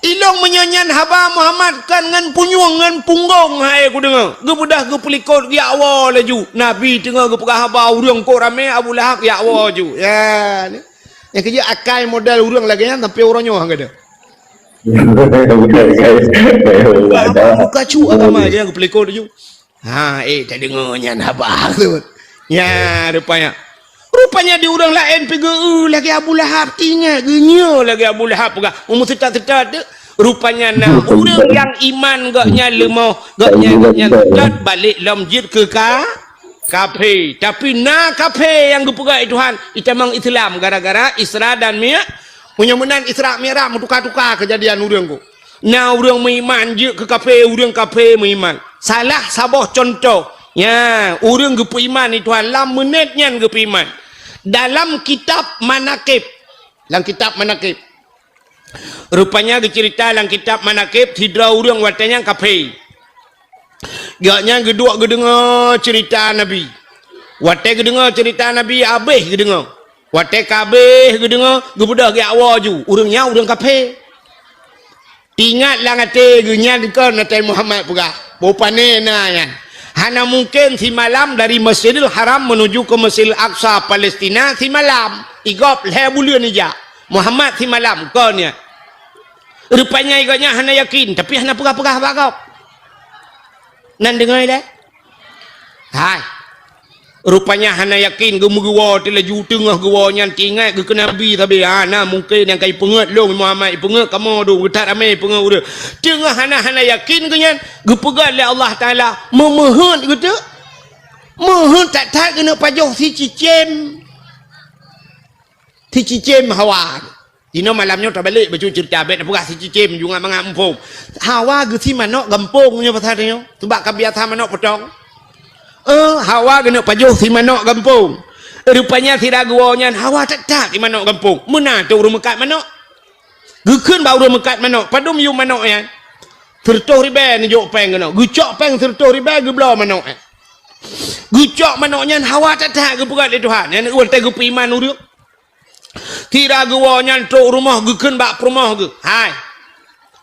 "Ilôn meunyoe nyan haba Muhammad kon ngon punyueng ngon punggong hai kudeungoe." Geubeudôh geupeulikot geujak woe laju. Nabi teungoh geupeugah haba ureuëng kok ramé, Abu Lahab geujak woe laju. Ya, ni. Nyang keujeuet akai model ureuëng lagée nyan sampoe uroe nyoe han gadôh. Bukan, bukan. Buka cu agama je geupelikot laju. Ha, eh, tadeungoe nyan haba tu. Nya, rupanya. Rupanya di ureuëng laén pi geu-eu lagée Abu Lahab, tingat geunyoe lagée Abu Lahab peugah. Umur seutôt-seutôt tu. Rupanya na ureuëng nyang iman gobnyan leumoh, gobnyan, gobnyan seutôt balek lom jeuet keu ka, kafé. Tapi na kafé nyang geupeugah lé Tuhan, itamong Islam gara-gara Isra dan Mi-, meunyoe meunan Isra Mi'raj meutuka-tuka keujadian ureuëng ku. Na ureuëng meuiman jeuet keu kafé, ureuëng kafé meuiman. Salah saboh cuntoh, nya, ureuëng geupeuiman lé Tuhan lam meunét nyan geupeuiman. Dalam kitab Manakib, lam kitab Manakib. Rupanya geuceurita lam kitab Manakib, sidroe ureuëng watée nyan kafé. Gobnyan geuduek geudeungoe ceurita Nabi. Watée geudeungoe ceurita Nabi, habéh geudeungoe. Watée ka habéh geudeungoe, geubeudôh geujak woe ju. Ureuëng nyan ureuëng kafé. Teuingat lam até geuh nyan kon Nabi Muhammad peugah, "Boh pané na nyan. Hana mungken simalam dari Masjidil Haram menuju ke Masjidil Aqsa, Palestina, simalam. Igob lhée buleuen ijak. Muhammad simalam kon nyan." Rupanya gobnyan hana yakin, tapi hana peugah-peugah bak gob. Nan deungoe lé? Hai. Rupanya hana yakin, geumeugewoe teulaju teungoh geuwoe nyan teuingat geuh keu Nabi sabe. Hana mungken nyang ka ipeungeuet lôn Muhammad, ipeungeuet kamoe dong, geuthat ramé ipeungeuet ureuëng. Teungoh hana, hana yakin geuh nyan, geupeugah lé Allah Taala, meumeuheuet geuh teuk. Meuheuet that-that geuneuk pajoh sicicém. Sicicém hawa. Inoe malam nyoe tabalek bacut ceurita bék tapeugah sicicém jungat mangat muphom. Hawa geusi manok gampông nyoe pasal nyoe. Seubab ka biasa manok potong. Eh, hawa geuneuk pajoh si manok gampông. Rupanya sira geuwoe nyan hawa that-that si manok gampông. Meunan teu ureuëng meukat manok. Geukheun bak ureuëng meukat manok, "Padum yum manok nyan?" "Sireutôh ribée neujok péng keunoe." Geucok péng sireutôh ribée geubloe manok nyan. Geucok manok nyan hawa that-that geupeugah lé Tuhan. Nyan watée geupeuiman ureuëng. Sira geuwoe nyan trok rumoh geukheun bak peurumoh geuh, "Hai,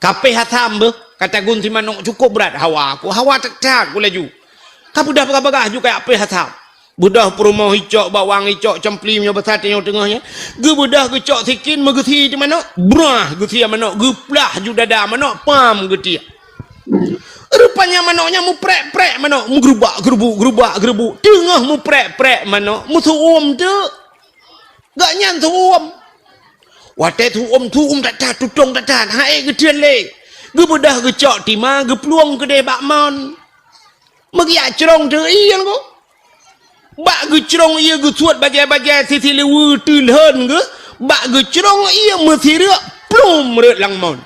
kapéh asam beuh, ka tagun si manok cukôp brat hawa ku, hawa that-that ku laju. Ka beudôh bagah-bagah ju kajak péh asam." Beudôh peurumoh icok bawang, icok cempli meunyoe basa tanyoe teungoh nyan. Geubeudôh geucok sikin meugeusi di manok, brah geusi manok, geuplah ju dada manok, pam geutiek. Rupanya manok nyan muprek-prek manok, meugeurubak-geurubuk, geurubak-geurubuk. Teungoh muprek-prek manok, meusu'uem teuk. Gobnyan su'uem. Watée su'uem, su'uem that-that, tutong that-that, han ék geuteun lé. Geubeudôh geucok tima, geuplueng keudeh bak mon. Meugeujak crông teuk ié nyan ko. Bak geucrông ié geusuet bajée-bajée sisileue teulhon geuh, bak geucrông ié meusireuk plum rot lam mon.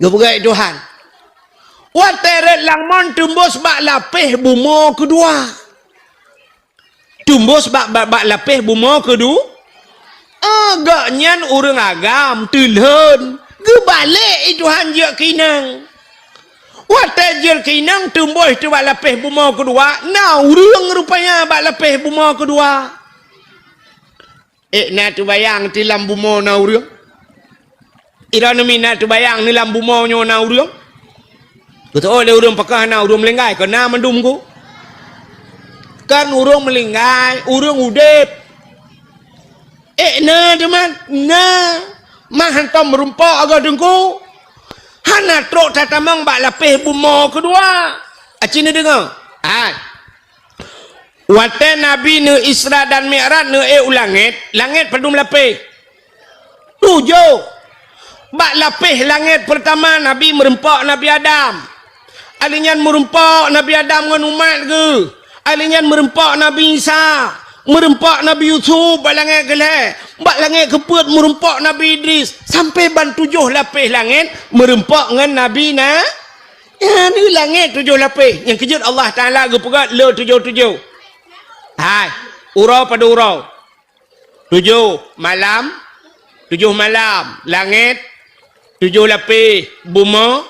Geupeugah lé Tuhan. Watée rot lam mon teumbôh bak lapéh bumoe keudua. Teumbôh bak, bak, bak lapéh bumoe keudua, ah, gobnyan ureuëng agam teulhon, geubalek lé Tuhan jeuet keu inong. Watée jeuet keu inong teumbôh teuk bak lapéh bumoe keudua, na ureuëng rupanya bak lapéh bumoe keudua. Ék na teubayang ti lam bumoe na ureuëng? Droeneuh mi na teubayang ni lam bumoe nyoe na ureuëng? Beutôi lé ureuëng pakon hana ureuëng meulinggai, kon na mandum ku. Kan ureuëng meulinggai, ureuëng udeb. Ék na teuma, na. Mah hantom meurumpok agoe teungku. Hana trok tatamong bak lapéh bumoe keudua. Aci neudeungoe? Hai. Watée Nabi neu Isra dan Mi'raj neu ék u langét, langét padum lapéh? Tujoh. Bak lapéh langét peurtama Nabi meurumpok Nabi Adam. Alheuh nyan meurumpok Nabi Adam ngon umat geuh. Alheuh nyan meurumpok Nabi Isa. Meureumpok Nabi Yusuf bak langét keulhèe, bak langét keupeuet meureumpok Nabi Idris, sampoe ban tujoh lapéh langét meureumpok ngon Nabi na. Nyan langét tujoh lapéh. Nyang keujeuet Allah Taala geupeugah le tujoh-tujoh. Hai, uroe padub uroe. Tujoh malam, tujoh malam langét, tujoh lapéh bumoe,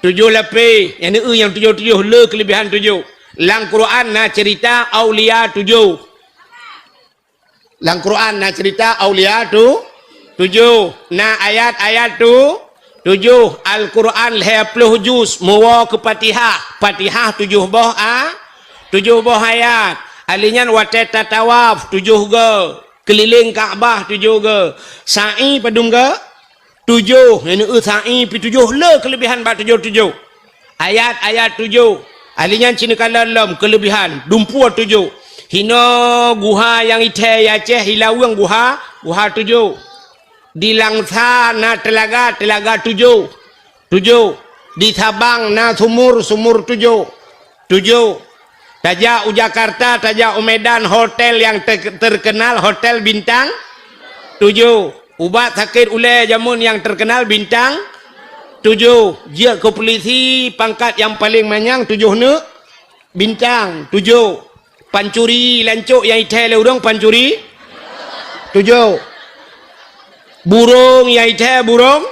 tujoh lapéh, nyang neu nyang tujoh-tujoh le keuleubihan tujoh. Lam Quran na ceurita aulia tujoh. Lam Quran na ceurita aulia tu tujoh. Na ayat-ayat tu tujoh. Al-Quran lhèe ploh juz, meuwoe keu Fatihah. Fatihah tujoh boh a, tujoh boh ayat. Ali nyan watèe tatawaf tujoh go, keulileng Ka'bah tujoh go. Sa'i padum go? Tujoh, nyan eu sa'i pi tujoh le keuleubihan bak tujoh-tujoh. Ayat-ayat tujoh. Ali nyan cit neukalon lom keuleubihan, dumpeue tujoh. Hinoe guha nyang ithèe Aceh, i Laweueng guha, guha tujoh. Di Langsa na teulaga, teulaga tujoh. Tujoh. Di Sabang na sumur, sumur tujoh. Tujoh. Tajak u Jakarta, tajak u Medan, hotel nyang ter-, terkenal, hotel bintang tujoh. Ubat sakét ulèe jameun nyang terkenal bintang tujoh. Jeuet keu pulisi pangkat nyang paleng manyang tujoh neuk bintang tujoh. Pancuri lancok nyang ithèe lé ureueng pancuri tujoh. Burông nyang ithèe burông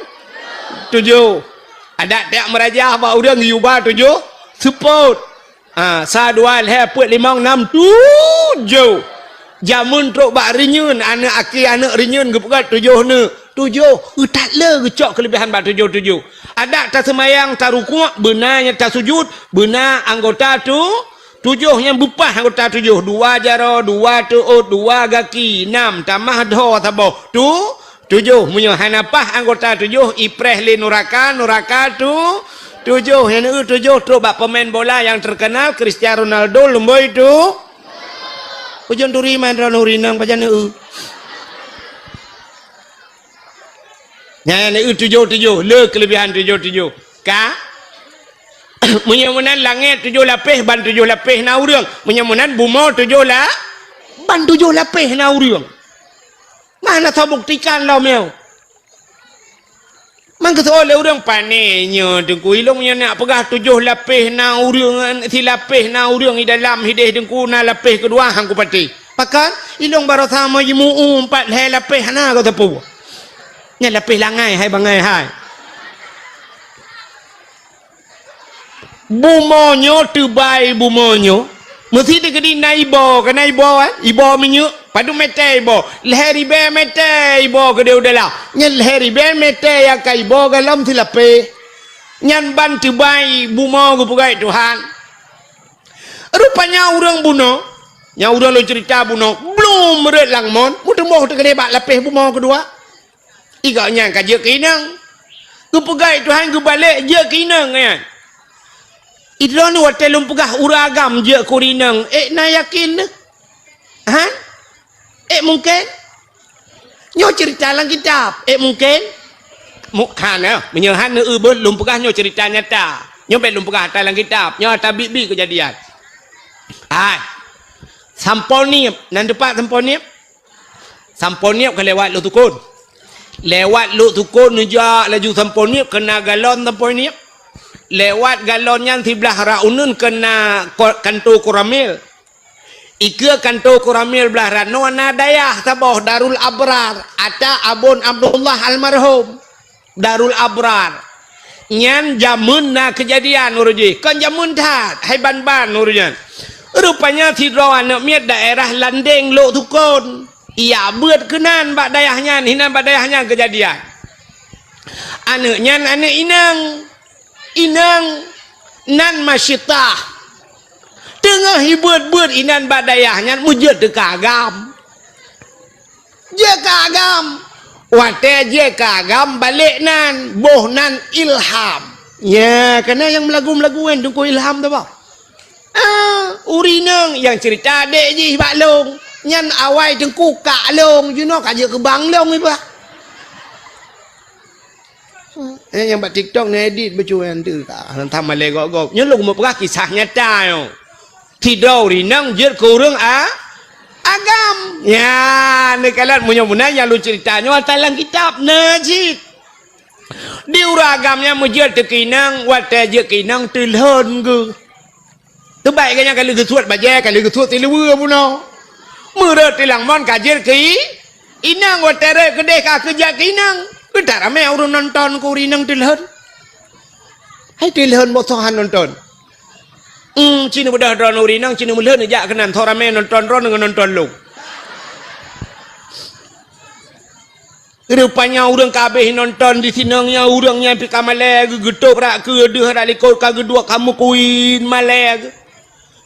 tujoh. Adak tajak meurajah bak ureueng yuba tujoh seupôt. Ha, sa, dua, lhèe, peuet, limong, nam, tujoh. Jameun trok bak reunyeun, aneuk aki aneuk reunyeun geupeugah tujoh neuk. Tujoh, eu that le geucok keuleubihan bak tujoh-tujoh. Adak taseumayang, tarukuk, beuna nyang tasujut, beuna anggota tu, tujoh nyang beupaih anggota tujoh. Dua jaroe, dua teuôt, dua gaki, nam, tamah dhoe saboh. Tu, tujoh. Meunyoe hana paih anggota tujoh, ipreh lé nuraka, nuraka tu, tujoh. Nyang neu tujoh trok bak pemain bola nyang terkenal, Cristiano Ronaldo, lumboi tu. Ujong turi man droe nuri nang pajan neu. Nyang neu tujoh-tujoh, le keuleubihan tujoh-tujoh. Ka? Meunyoe meunan langét tujoh lapéh, ban tujoh lapéh na ureueng. Meunyoe meunan bumoe tujoh la-, ban tujoh lapéh na ureueng. Mana tabuktikan lom nyoe? Mangkeuseuôt lé ureueng, "Pané nyoe Teungku, ilông nyoe nak peugah tujoh lapéh na ureueng, silapéh na ureueng i dalam hideh Teungku, na lapéh keudua han kupatéh." Pakon? Ilông baroesa meujimu'u pat lhèe lapéh hana geuteupeu. Nyan lapéh langai hai bangai hai. Bumoe nyoe teubai bumoe nyoe, meusi teukeudi na iboh, ka na iboh, eh? Iboh minyeuk, padum mètè iboh? Lhèe ribèe mètè iboh keudéh u dalam. Nyan lhèe ribèe mètè nyang ka iboh galom silapéh. Nyan ban teubai bumoe geupeugah Tuhan. Rupanya ureueng bunoe, nyang ureueng lôn ceurita bunoe, blum rhot lam mon, meuteumèe teukeudi bak lapéh bumoe keudua. I gobnyan ka jeuet keu inong. Geupeugah Tuhan geubalek jeuet keu inong nyan. Idroeneuh watèe lôn peugah ureueng agam jeuet keu inong, ék na yakin neuh? Han? Ék mungken? Nyoe ceurita lam kitab, ék mungken? Mu-, hana, meunyoe hana eu beuh lôn peugah nyoe ceurita nyata. Nyoe bèk lôn peugah ata lam kitab, nyoe ata biet-biet keujadian. Hai. Sampoe Niep, nan teupat Sampoe Niep? Sampoe Niep ka lewat Lhoksukon. Lewat Lhoksukon neujak laju Sampoe Niep, keuna galon Sampoe Niep. Lewat galon nyan siblah rak uneuen keuna ko-, kanto Koramil. Ikeue kanto Koramil blah ranoe na dayah saboh Darul Abrar, ata Abon Abdullah almarhum. Darul Abrar. Nyan jameun na keujadian ureueng jih, kon jameun that, hai ban-ban ureueng nyan. Rupanya sidroe aneuk miet daerah Landeng Lhoksukon. Ijak beuet keunan bak dayah nyan, hinan bak dayah nyan keujadian. Aneuk nyan aneuk inong. Inong nan Masyitah. Teungoh ibeuet-beuet inan bak dayah nyan meujeuet teuka agam. Jeuet keu agam. Watèe jeuet keu agam balek nan, boh nan Ilham. Nya, keuneuk nyang meulagu-meulagu nyan Teungku Ilham tu bah. Ah, ureueng inong nyang ceurita adék jih bak lôn. Nyan awai Teungku kak lôn, jinoe ka jeuet keu bang lôn iba. Eh, nyang bak TikTok neuedit bacut nyan teuka. Hantom malèe gob-gob. Nyoe lôn meupeugah kisah nyata nyoe. Sidroe ureueng inong jeuet keu ureueng a-, Agam. Ya, neukalon meunyoe meunan nyang lôn ceurita nyoe ata lam kitab na cit. Di ureuëng agam nyan meujeuet teukeunong, watée jeuet keunong teulhon geuh. Teubaik geuh nyan ka lheueh geusuet bajée, ka lheueh geusuet siluweue bunoe. Meureuet tilang mon ka jeuet keu inong, watée rhot keudeh ka keu jak keu inong. Keu that ramé ureuëng nonton keu ureuëng inong teulhon. Hai teulhon boh soe han nonton. Hmm, ci neubeudôh droeneuh ureuëng inong, ci neumeulhon jak keunan, soe ramé nonton droeneuh ngon nonton lôn. Rupanya ureuëng ka habéh nonton di sinong nyan, ureuëng nyan pih ka malée, geu-, geutôb rak keue deuh rak likot ka geuduek ka meukuin malée.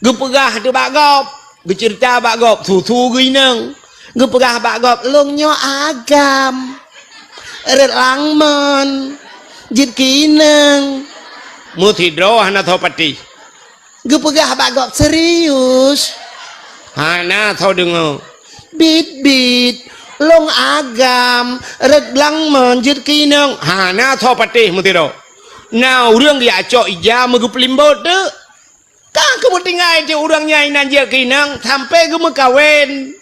Geupeugah teuh bak gob, geuceurita bak gob, su-su geuinong. Geupeugah bak gob, "Lôn nyoe agam. Rhot lam mon. Jeuet keu inong." Meusidroe hana soe patéh. Geupeugah bak gob serius. Hana soe deungoe. Bit-bit, lôn agam, rhot lam mon jeuet keu inong. Hana soe patéh meusidroe. Na ureuëng geujak cok ija meugeupeulimbot teuk. Ka geumeutinggai di ureuëng nyan inan jeuet keu inong sampai geumeukawen.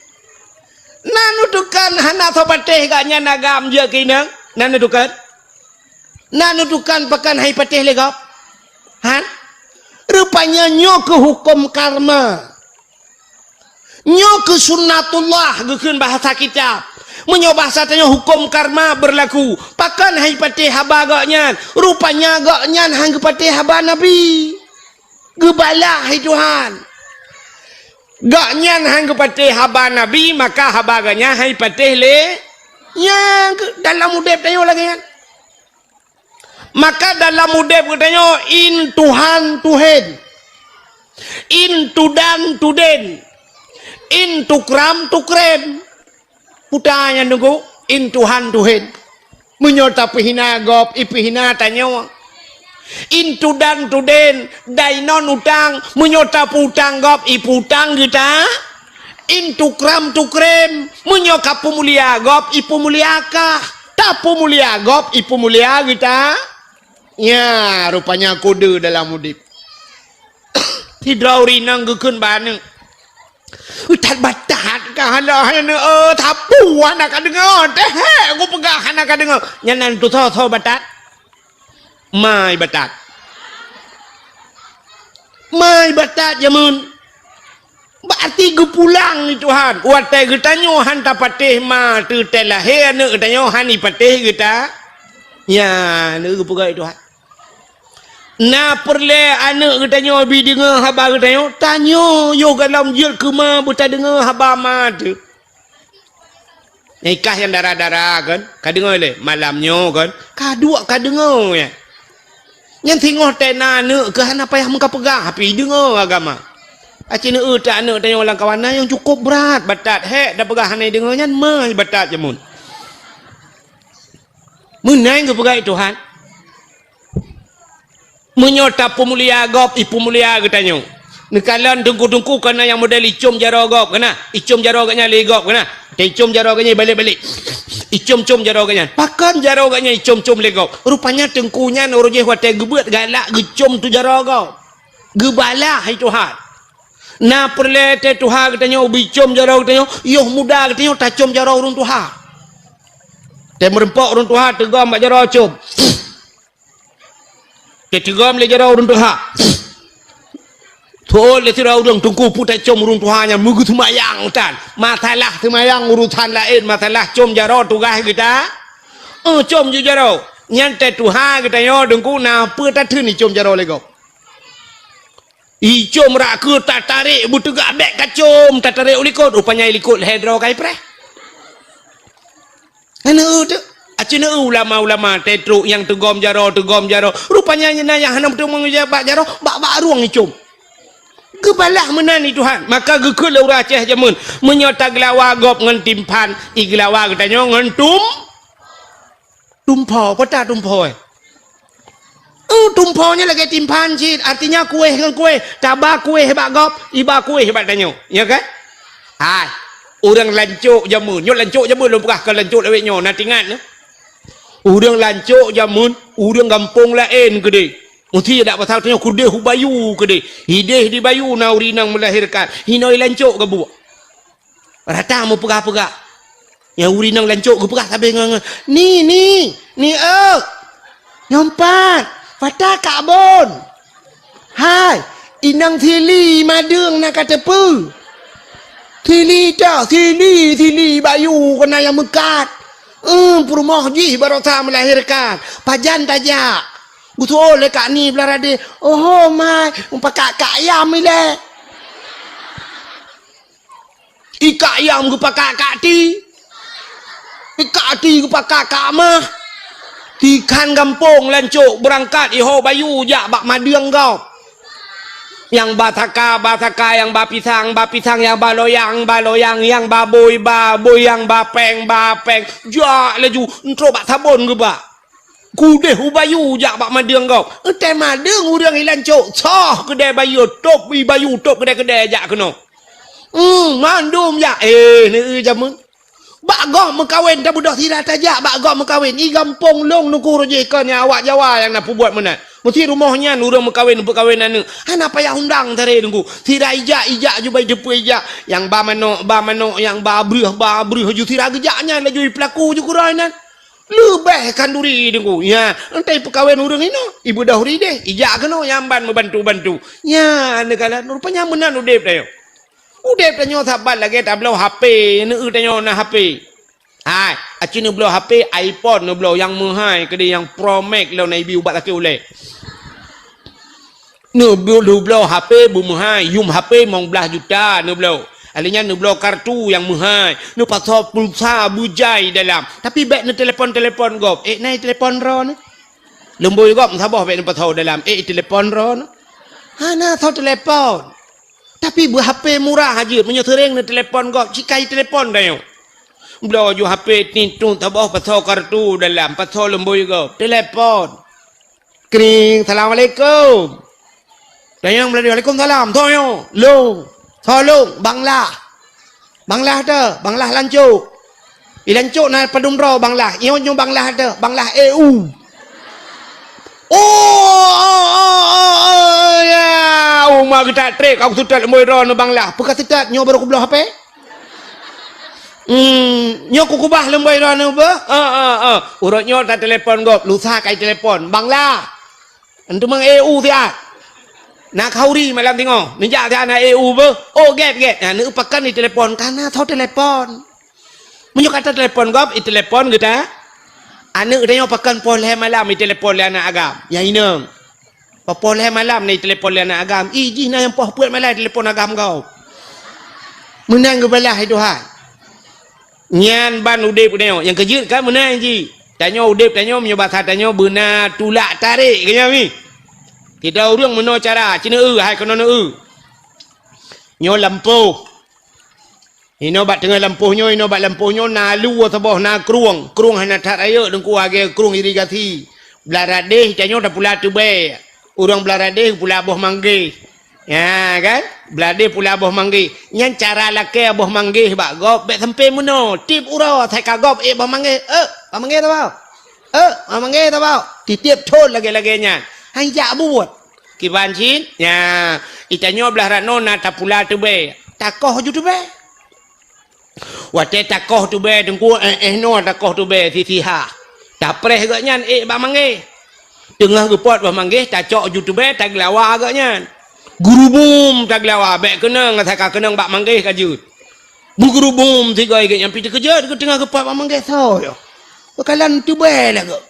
Na neuteukan hana soe patéh gobnyan agam jeuet keu inong? Na neuteukan? Na neuteukan pakon hai patéh lé gob? Han? Rupanya nyoe keuh huköm karma. Nyoe keuh sunnatullah geukheun bahasa kitab. Meunyoe bahasa tanyoe huköm karma beurlaku. Pakon hai patéh haba gobnyan? Rupanya gobnyan han geupatéh haba Nabi. Geubalah hai Tuhan. Gobnyan han geupatéh haba Nabi, maka haba gobnyan han ipatéh lé. Nyang keu-, dalam udeb tanyoe lagée nyan. Maka dalam udeb geutanyoe in Tuhan tuhen, in tudan tuden, in tukram tukrem. Puta nyan Teungku, in Tuhan tuhen. Meunyoe tapeuhina gob, ipeuhina tanyoe. In tudan tuden, dainon utang, meunyoe tapeuutang gob, ipeuutang geuta. In tukram tukrem, meunyoe kapeumulia gob, ipeumulia kah. Tapeumulia gob, ipeumulia geuta. Nya, rupanya kode dalam udeb. Sidroe ureuëng inong geukheun bak aneuëk. That batat ka hana, hana, eh, sapeue hana ka deungoe, teuh hek geupeugah hana ka deungoe. Nyan nan tusoe-soe batat. Mai batat. Mai batat jameun. Berarti geupulang lé Tuhan. Watée geutanyoe han tapatéh ma teuh, teuh lahé aneuëk geutanyoe han ipatéh geuta. Nya, neu geupeugah lé Tuhan. Na peureulée aneuëk geutanyoe bi deungoe haba geutanyoe, tanyoe yoh gohlom jeuet keu ma beutadeungoe haba ma teuh. Nyang ikah nyang dara-dara kan, ka deungoe lé malam nyoe kan, ka duek ka deungoe nyan. Nyan singoh teuh na aneuëk keuh hana payah meukapeugah, tapi deungoe agama. Aci neueu teuh aneuëk tanyoe lam kawan na nyang cukôp brat batat, hek tapeugah hana deungoe nyan, mai batat jameun. Meunan geupeugah lé Tuhan. Meunyoe tapeumulia gob, ipeumulia geutanyoe. Neukalon teungku-teungku kana nyang model icom jaroe gob kana. Icom jaroe gobnyan lé gob kana. Taicom jaroe gobnyan balek-balek. Icom-com jaroe gobnyan. Pakon jaroe gobnyan icom-com lé gob? Rupanya teungku nyan uroe jéh watée geubeuet galak geucom tu jaroe gob. Geubalah hai Tuhan. Na peureulée teuh tuha geutanyoe ubicom jaroe geutanyoe, yoh muda geutanyoe tacom jaroe ureuëng tuha. Teumeureumpok ureuëng tuha teugom bak jaroe com. Teuteugom lé jaroe ureuëng tuha. Tuôt lé sidroe ureuëng teungku peue tacom ureuëng tuha nyan meugeuseumayang tan. Masalah seumayang urusan laén, masalah com jaroe tugaih geuta. Eh, com ju jaroe. Nyan teuh tuha geutanyoe teungku na peue tatheun icom jaroe lé gob. Icom rak keue tatarek beuteugah bék kacom, tatarek u likot, rupanya i likot lhée droe ka ipreh. Aneuk teuh, aci neueu ulama-ulama teuh trok nyang teugom jaroe, teugom jaroe. Rupanya nyang na nyang hana meuteumong bak jaroe, bak, bak rueng icom. Geubalah meunan lé Tuhan, maka geukheun lé ureuëng Aceh jameun, meunyoe tageulawa gob ngon timphan, igeulawa geutanyoe ngon tum-, Tumpho, peue ta tumpho, eh? Oh, tumpho nyan lagée timphan cit, artinya kueh ngon kueh. Taba kueh bak gob, iba kueh bak tanyoe. Ya kan? Hai, ureuëng lancok jameun. Nyoe lancok jameun lôn peugah keu lancok lawét nyoe, na tingat nyoe. Ureuëng lancok jameun, ureuëng gampông laén keudeh. Meusti dak pasal tanyoe keudeh u bayu keudeh. Hideh di bayu na ureuëng inong meulahirkan. Hinoe lancok gabuek. Rata meupeugah-peugah. Nyang ureueng inong lancok geupeugah sabe ngon, ngon, "Ni, ni, ni, eu! Nyoe pat, pat kak bon! Hai, inong Sili Madeueng na ka teupeu! Sili ta, Sili, Sili Bayu keunan nyang meukat! Eum, peurumoh jih baroesa meulahirkan! Pajan tajak?" Geutu'oh lé Kak Ni Blah Radeh, "Oho, mai, mupakak-kak ayam ilée." Ikak ayam geupakak kak ti, ikak ti geupakak kak mah. Tikhan gampông lancok beurangkat iho bayu jak bak madeueng gob. Nyang ba saka, ba saka, nyang ba pisang, ba pisang, nyang ba loyang, ba loyang, nyang ba bôi, ba bôi, nyang ba péng, ba péng. Jak laju, entrok bak sabon geuba. Keudeh u bayu jak bak madeueng gob. Eunteuk madeueng ureueng ilan cok, soh keudè bayu, tôb i bayu, tôb keudè-keudè jak keunoe. Hmm, mandum jak. Eh, neu jameun. Bak gob meukawen, tabeudôh sira tajak bak gob meukawen. I gampông lôn nuku rujih kon nyang awak Jawa nyang na peubuet meunan. Meusi rumoh nyan ureueng meukawen, peukawen aneuk. Hana payah undang taré nunggu. Sira ijak, ijak ju bai teupeu ijak. Nyang ba manok, ba manok, nyang ba breuh, ba breuh ju sira geujak nyan laju i peulaku ju keudroe nan. Leubeh khanduri deungoe. Nya, entai peukawen ureueng inoe, ibeudôh rideh, ijak keunoe nyang ban meubantu-bantu. Nya, neukalon rupanya meunan udeb tanyoe. Udeb tanyoe saban lagée tabloe H P, neueu tanyoe na H P. Hai, aci neubloe H P iPhone neubloe nyang meuhai keudeh nyang Pro Max lom na ibi ubat sakét ulée. Neubloe, neubloe H P beumeuhai, yum H P limong blaih juta neubloe. Alèh nyan neubloe kartu nyang meuhai, neupasoe pulsa beujai dalam. Tapi bék neutelepon-telepon gob. Ék na itelepon droeneuh? Lumbôi gob meusaboh bék neupasoe dalam. Ék itelepon droeneuh? Hana soe telepon. Tapi beu H P murah jeuet, meunyoe seuréng neutelepon gob, ci kai telepon tanyoe. Bloe ju H P tintu saboh pasoe kartu dalam, pasoe lumbôi gob. Telepon. Kring, "Assalamualaikum." Tanyong meulalu, "Waalaikumsalam." Soe nyoe? Lôn. Soe lôn? Bang Lah. Bang Lah teuh, Bang Lah lancok. I lancok na padum droe Bang Lah. Nyoe nyoe Bang Lah teuh, Bang Lah E U. Oh, oh, oh, oh, oh, ya. Uma geutak trek, aku seutôt lumbôi droeneuh Bang Lah. Peu ka seutôt nyoe baru kubloe H P? Hmm, nyoe kukubah lumbôi droeneuh beuh? Ah, ah, ah. Uroe nyoe tatelepon gob, lusa kai telepon. Bang Lah. Antu mang E U siat. Na khauri malam singoh. Neujak siat na E U beuh. Oh, gét, gét. Nah, neueu pakon itelepon. Kana soe telepon. Meunyoe ka tatelepon gob, itelepon geuta. Aneuk tanyoe pakon poh lhée malam itelepon lé aneuk agam. Nyang inong. Poh lhée malam na itelepon lé aneuk agam, ih jih na nyang poh peuet malam itelepon agam gob. Meunan geubalah hai Tuhan. Nyan ban udeb tanyoe. Nyang keujeuet kan meunan jih. Tanyoe udeb tanyoe meunyoe basa tanyoe beuna tulak tarek keu nyan mi. Sidroe ureueng meunoe cara, ci neueu hai keunoe neueu. Nyoe lampôh. Inoe bak teungoh lampôh nyoe, inoe bak lampôh nyoe na lue saboh, na krueng. Krueng hana that rayeuk, Teungku, lagée krueng irigasi. Blah Radeh tanyoe tapula teubée. Ureueng Blah Radeh pula boh manggeh. Ya kan? Blah Radeh pula boh manggeh. Nyan cara lakée boh manggeh bak gob bék sampoe meunoe. Tieb uroe sai ka gob ék boh manggeh. Eh, boh manggeh saboh. Eh, boh manggeh saboh. Titieb thon lagée-lagée nyan. Hai jak buet. Kiban cit, nya, itanyoe blah rot noe na tapula teubée, takoh ju teubée. Watée takoh teubée Teungku, éh, éh noe takoh teubée sisihah. Tapreh gobnyan ék bak manggeh. Teungoh geupot bak manggeh, tacok ju teubée, tageulawa gobnyan. Geurubum tageulawa, bék keunong, asai ka keunong bak manggeh ka jeuet. Beugeurubum sigoe gobnyan pih teukeujot, teungoh geupot bak manggeh soe nyoe. Beukalon teubée lagée.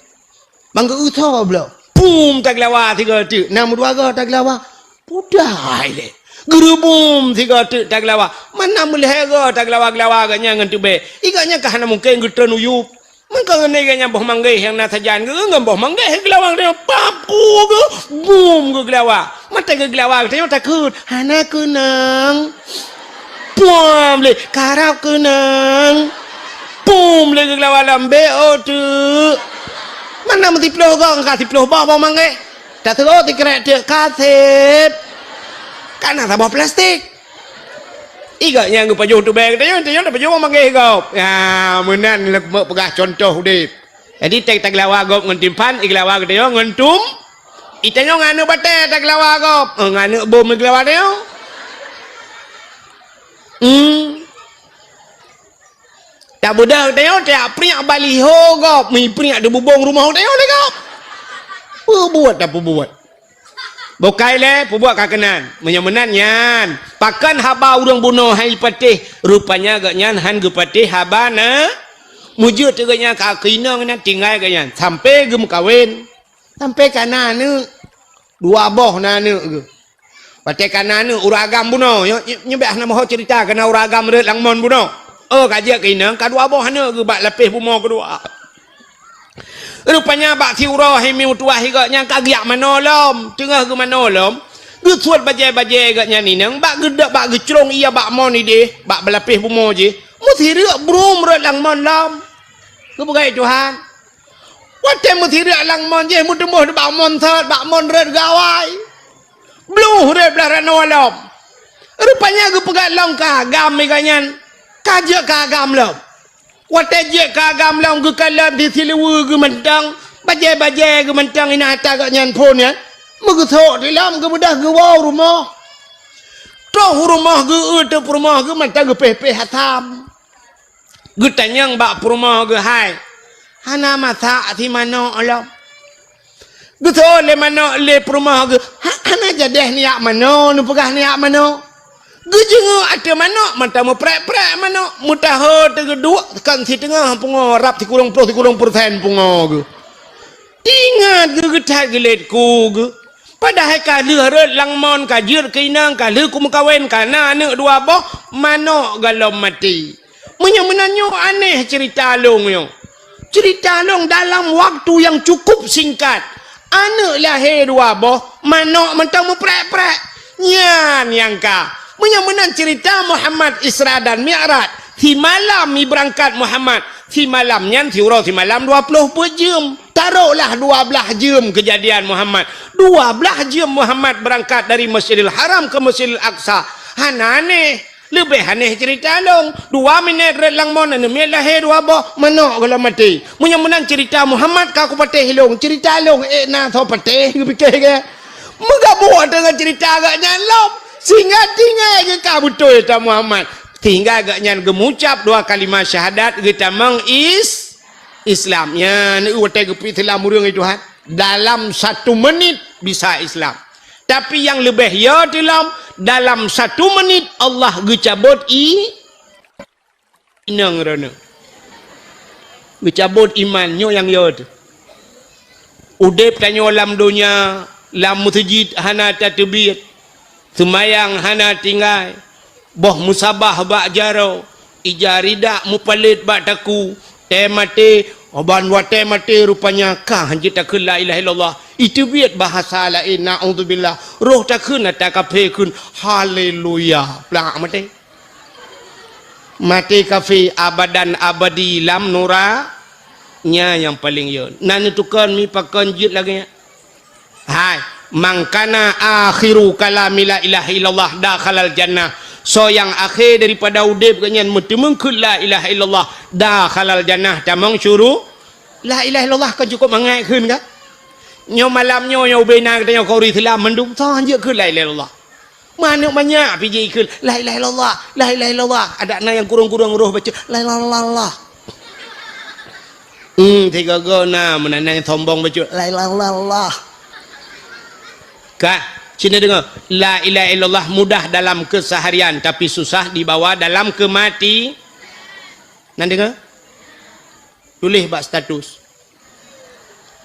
Bang geu-eu soe bloe. Pum tageulawa sigoe teuk. Na meudua goe tageulawa. Pudai lé. Geurubum sigoe teuk tageulawa. Mana meulhée goe tageulawa-geulawa gobnyan ngon teubée. I gobnyan ka hana mungken geutreun u yup. Meukeunyoe gobnyan boh manggeh nyang na sajan geu ngon boh manggeh geulawa geutanyoe pap ku geu bum geugeulawa. Mata geugeulawa geutanyoe takheun hana keunong. Pum lé karab keunong. Pum lé geulawa lambek oh teuk. Mana meusiploh gong ka siploh boh boh manggeh. Taseuôt sikrek teuk kaseb. Kana saboh plastik. I gobnyan geupajoh teubée geutanyoe, tanyoe tapajoh boh manggeh gob. Ya, meunan lé peugah contoh udeb. Jadi teuh tageulawa gob ngon timphan, igeulawa geutanyoe ngon tum. Itanyoe ngon aneuk batée tageulawa gob, eh, ngon aneuk bom igeulawa tanyoe. Hmm. Beudah tanyoe tajak priek baliho gob, meupriek di bubông rumoh tanyoe lé gob. Peubuet dah peubuet. Bukai lé, peubuet ka keunan. Meunyoe meunan nyan, pakon haba ureuëng bunoe hai patéh, rupanya gobnyan hán geupatéh haba na. Meujeuet gobnyan ka keu inong nyan tinggai gobnyan sampai geumeukawen. Sampai ka na aneuëk, dua boh na aneuëk geuh. Watée ka na aneuëk ureuëng agam bunoe, nyoe, nyoe, nyoe bék hana meuho ceurita keu na ureuëng agam rot lam mon bunoe. Oh, ka jeuet keu inong, ka dua boh aneuëk geuh bak lapéh bumoe keudua. Rupanya bak siuroe hai meutuwah gobnyan ka geujak manoe lom, teungoh geumanoe lom, geusuet bajée-bajée gobnyan inong, bak geudok, bak geucrông ié bak mon idéh, bak lapéh bumoe jih, meusireuk brum rot lam mon lom. Geupeugah Tuhan. Watée meusireuk lam mon jih meuteumboh bak mon sot, bak mon rot gawai. Bluh rot blah ranoe lom. Rupanya geupeugah lom ka agam gobnyan, ka jeuet ka agam lom. Watée jeuet ka agam lom geukalon di siluweue geuh mantong, bajée-bajée geuh mantong inan ata gobnyan phon nyan. Meugeusok di lom geubeudôh geuwoe rumoh. Troh u rumoh geuh, eu teuk peurumoh geuh mantong geupéh-péh asam. Geutanyong bak peurumoh geuh hai, "Hana masak si manok lom?" Geuseuôt lé manok lé peurumoh geuh, "Ha-, hana jadeh neujak manoe, neupeugah neujak manoe." Geujeungeuk ateueh manok, mantong meuprek-prek manok, meutaho teugeuduek kon siteungoh pungoe rab sikureueng ploh sikureueng peureusén pungoe geuh. Ingat geuh geuthat geulet ku geuh. Padahai ka lheueh rot lam mon, ka jeuet keu inong, ka lheueh kumeukawen, ka na aneuëk dua boh, manok goh lom maté. Meunyoe meunan nyoe aneh ceurita lôn nyoe. Ceurita lôn dalam waktu nyang cukup singkat, aneuëk lahé dua boh, manok mantong meuprek-prek. Nyan nyang ka. Meunyoe meunan ceurita Muhammad Isra dan Mi'raj, simalam jibeurangkat Muhammad, simalam nyan siuroe simalam dua ploh peuet jeuem. Taroklah dua blaih jeuem keujadian Muhammad. Dua blaih jeuem Muhammad beurangkat dari Masjidil Haram keu Masjidil Aqsa. Hana aneh. Leubeh aneh ceurita lôn. Dua minét rot lam mon, aneuëk miet lahé dua boh, manok goh lom maté. Meunyoe meunan ceurita Muhammad ka kupatéh lôn, ceurita lôn ék na soe patéh, geupike gét. Meugabuk deungon ceurita gobnyan lom, sehingga tinggai geuh ka beutôi ceurita Muhammad. Sehingga gobnyan geumucab dua kalimah syahadat geutamong is-, Islam. Nyan watée geupeuislam ureuëng itu, ha, dalam satu menit bisa Islam. Tapi nyang leubeh yo teuh lom, dalam satu menit Allah geucabot i-, inong droeneuh. Geucabot iman, nyoe nyang yo teuh. Udeb tanyoe lam donya, lam meuseujid hana tateubiet, seumayang hana tinggai, boh meusabah bak jaroe, ija ridak meupalet bak takue, tée maté, ban watée maté rupanya ka hanjeuet takheun la ilaha illallah. Iteubiet bahasa laén, naudzubillah. Roh takheun ata kafé kheun, haleluya. Plak maté. Maté kafé abadan abadi lam nura-, nya nyang paleng yo. Na neutukon mi pakon jeuet lagée nyan. Hai, "Man kana akhiru kalami la ilaha illallah dakhalal jannah." Soe nyang akhé daripada udeb geuh nyan meuteumeung kheun la ilaha illallah, dakhalal jannah, tamong syuru-, la ilaha illallah kan cukup mangat kheun kan? Nyoe malam nyoe, nyoe ubena geutanyoe keu ureuëng Islam mandum, soe hanjeuet kheun la ilaha illallah. Manök manyak pih jikheun, "La ilaha illallah, la ilaha illallah." Adak na nyang kurong-kurong roh baca, "La ilaha illallah." Hmm, tiga go na, meunan nyang sombong baca, "La ilaha illallah." Ka, sini dengar. La ilaha illallah mudah dalam keseharian, tapi susah dibawa dalam kemati. Nan dengar? Tuléh bak status.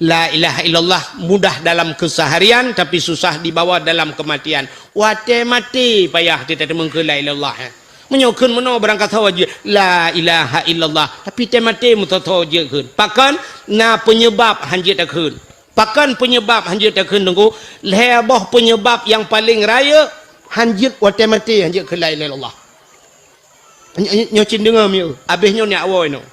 La ilaha illallah mudah dalam keseharian, tapi susah dibawa dalam kematian. Watée maté payah teuteumeukeue la ilaha illallah, eh. Meunyoe kheun meunoe barangkasoe jeuet la ilaha illallah, tapi tée maté meusoe-soe jeuet kheun. Pakon? Na penyebab hanjeuet takheun. Pakon penyebab hanjeuet takheun, Teungku? Lhée boh penyebab nyang paleng rayeuk hanjeuet watée maté hanjeuet kheun la ilaha illallah. Nyoe, nyoe, nyoe cit deungoe mieu, abéh nyoe nyak woe nyoe.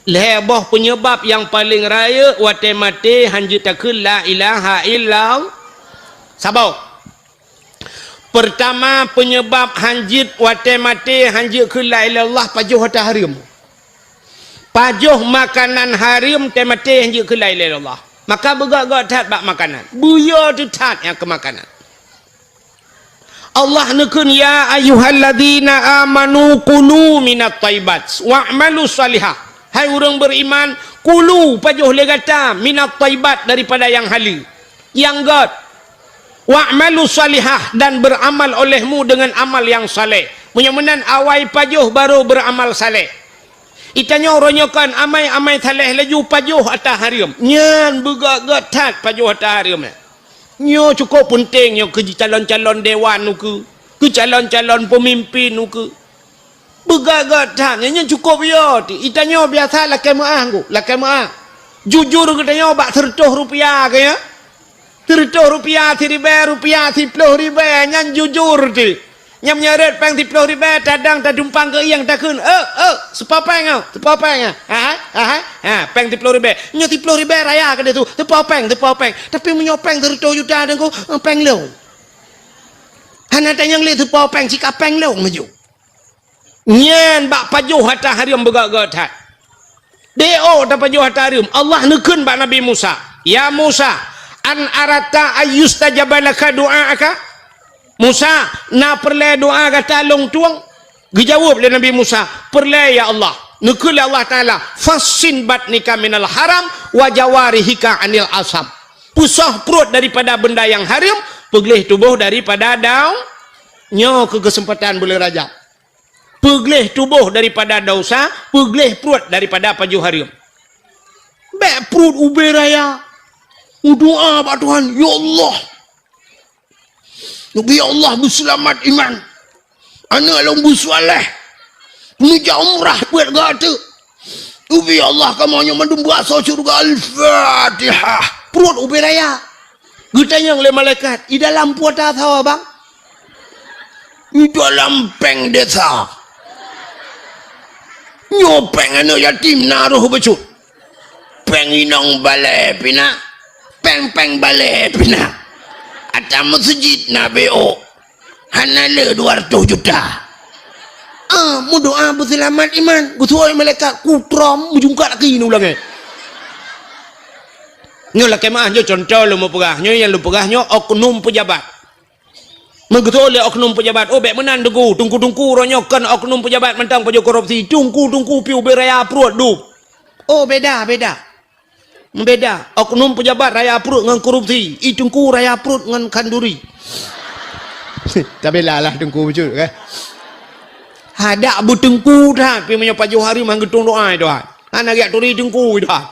Lhée boh penyebab nyang paleng rayeuk watée maté hanjeuet takheun la ilaha illallah. Saboh. Peurtama penyebab hanjeuet watée maté hanjeuet kheun la ilaha illallah, pajoh hareuem. Pajoh makanan hareuem tée maté hanjeuet kheun la ilaha illallah. Maka beugöt-göt that bak makanan. Beuyo teuh that nyang keu makanan. Allah neukheun, "Ya ayyuhalladzina amanu kulu minat thayyibat wa'malu shalihah." Hai ureuëng beriman, kulu, pajoh lé gata, minat thayyibat, daripada nyang haleue, nyang gét. "Wa'malu shalihah," dan beramal olehmu dengan amal yang saleh. Meunyoe meunan awai pajoh baru beramal saleh. Itanyoe uroe nyoe kon amai-amai saleh laju pajoh ata hareuem. Nyan beugét-gét that pajoh ata hareuem. Nyoe cukup peunteng nyoe keu jicalon-calon dewan ukeue, keu calon-calon peumimpin ukeue. Beugét-gét that, nyan, nyan cukup yo. Itanyoe biasa lakée meuáh, Teungku, lakée meuáh. Jujur geutanyoe bak seureutôh rupiah keu nyoe. Seureutôh rupiah, siribée rupiah, siploh ribée, nyan jujur cit. Nyang meunyoe rhot péng siploh ribée, tadang tadumpang keu ieng takheun, "Eh, eh, seupôt péng, oh, seupôt péng, ah. Ahai, ahai, ha, péng siploh ribée." Nyoe siploh ribée raya keudeh su, seupôt péng, seupôt péng. Tapi meunyoe péng seureutôh juta, Teungku, eh, péng lôn. Hana tanyong lé seupôt péng, sika péng lôn laju. Nyan bak pajoh ata hareuem beugét-gét that. Di ôk tapajoh ata hareuem, Allah neukheun bak Nabi Musa, "Ya Musa, an aratta ayyustajaba laka du'aaka?" "Musa, na peureulée doá gata lôn tueng?" Geujaweueb lé Nabi Musa, "Peureulée, ya Allah." Neukheun lé Allah Taala, "Fassin batnika minal haram wa jawarihika anil asam." Peusoh pruet daripada benda nyang hareuem, peugleh tuboh daripada daun. Nyoe keu keuseumpatan buleuen Rajab. Peugleh tuboh daripada desya, peugleh pruet daripada pajoh hareuem. Bék pruet ubé raya. Udoá bak Tuhan, "Ya Allah, neubi Allah beuseulamat iman. Aneuëk lôn beuseuleh. Neujak umrah peuet gata. Neubi Allah kamoe nyoe mandum beuasoe syeuruga." Al-Fatihah. Pruet ubé raya. Geutanyong lé malaikat, "I dalam peue tasoe, Bang?" "I dalam péng desa. Nyoe péng aneuëk yatim na roh bacut. Péng inong balée pih na. Péng-péng balée pih na. Ata meuseujid na B O. Hana le dua ratus juta." Ah, meudoá beuseulamat iman. Geusuai malaikat kutrom meujungkat laki nu ulangée. Nyoe lakée meuáh, nyoe cuntoh lôn meupeugah. Nyoe nyang lôn peugah nyoe oknum peujabat. Meugeutôi lé oknum peujabat, "Oh, bék meunan, Teungku. Teungku-teungku uroe nyoe kon oknum peujabat mantong pajoh korupsi. Teungku-teungku piôh ubé raya pruet dum." Oh, beda, beda. Beda. Oknum peujabat raya pruet ngon korupsi. I teungku raya pruet ngon khanduri. Tabila lah teungku bacut, kan? Hadak beuteungku that, pi meunyoe pajoh hareuem han geutueng doá, Tuhan. Hana geujak turi teungku, Tuhan.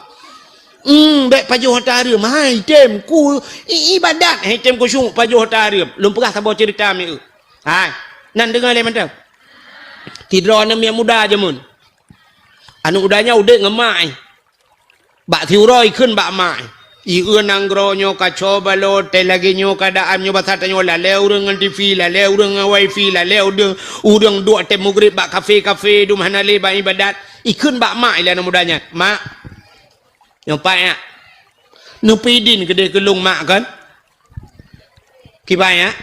Hmm, bék pajoh ata hareuem. Hai, tem ku i-, ibadat, hai, tem khusyuk pajoh ata hareuem. Lôn peugah saboh ceurita mieu. Hai, nan deungoe lé mantong. Sidroe aneuk miet muda jameun. Aneuk muda nyan udeb ngon mak, eh. Bak siuroe ikheun bak mak, eh. Ieu nanggroe nyoe kaco balot, tai lagée nyoe keuadaan nyoe basa tanyoe lalée ureuëng ngon T V, lalée ureuëng ngon wifi, lalée ureuëng, ureuëng duek tém mugreb bak kafe-kafe, dum hana lé bak ibadat. Ikheun bak mak ilée aneuk muda nyan, "Mak, nyoe pat nyak. Neupeudin keudeh keu lôn mak kon?" "Kiban nyak?"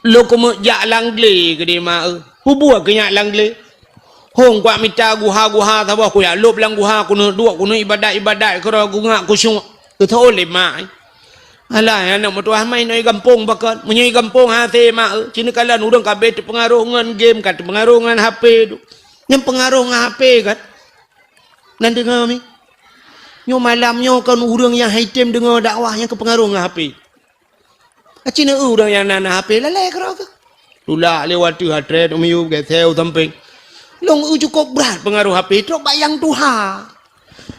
"Lôn keumeuk jak lam glé keudeh mak eu." "Peue buet keu nyak lam glé?" "Hong kuat mita guha-guha saboh kujak lôb lam guha keuneuk duek keuneuk ibadat-ibadat keudroe kungak khusyuk." Geuteuôt lé mak, eh. Alah, aneuk meutuah mai nyoe i gampông pakon. Meunyoe i gampông hase mak eu. Ci neukalon ureuëng ka abéh teupeungaroh ngon game, ka teupeungaroh ngon H P tu. Nyan peungaroh ngon H P kan? Nan deungoe mi. Nyoe malam nyoe kon ureuëng nyang haitem deungoe dakwah nyang keupeungaroh ngon H P. Aci neu ureuëng nyang na, na H P lalée keudroe keuh. Tulak lé wateueh atrét u miyueb gét seu sampéng. Lôn eu cukôp brat peungaroh H P trok bak nyang tuha.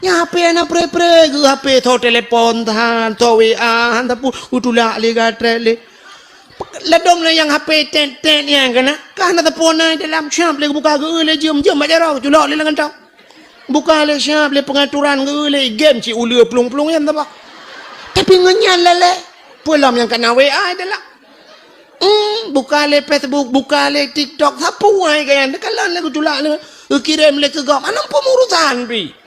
Nyang H P hana pré-pré geu H P tho telepon tahan, tho W A han sapeue, u tulak lé gatrét lé. Ladom lé nyang H P tet-tet nyang kana, ka hana sapeue na dalam siab lé geubuka geu lé jeuem-jeuem bak jaroe, culok lé lam kantong. Buka lé siab lé peungaturan geu lé game cit uleue plueng-plueng nyan teuba. Tapi ngon nyan lalée, peue lom nyang kana W A dalam. Hmm, buka lé Facebook, buka lé TikTok, sapeue ai keu nyan, teukalon lé geutulak lé, geukirém lé keu gob, hana peumurusan pi.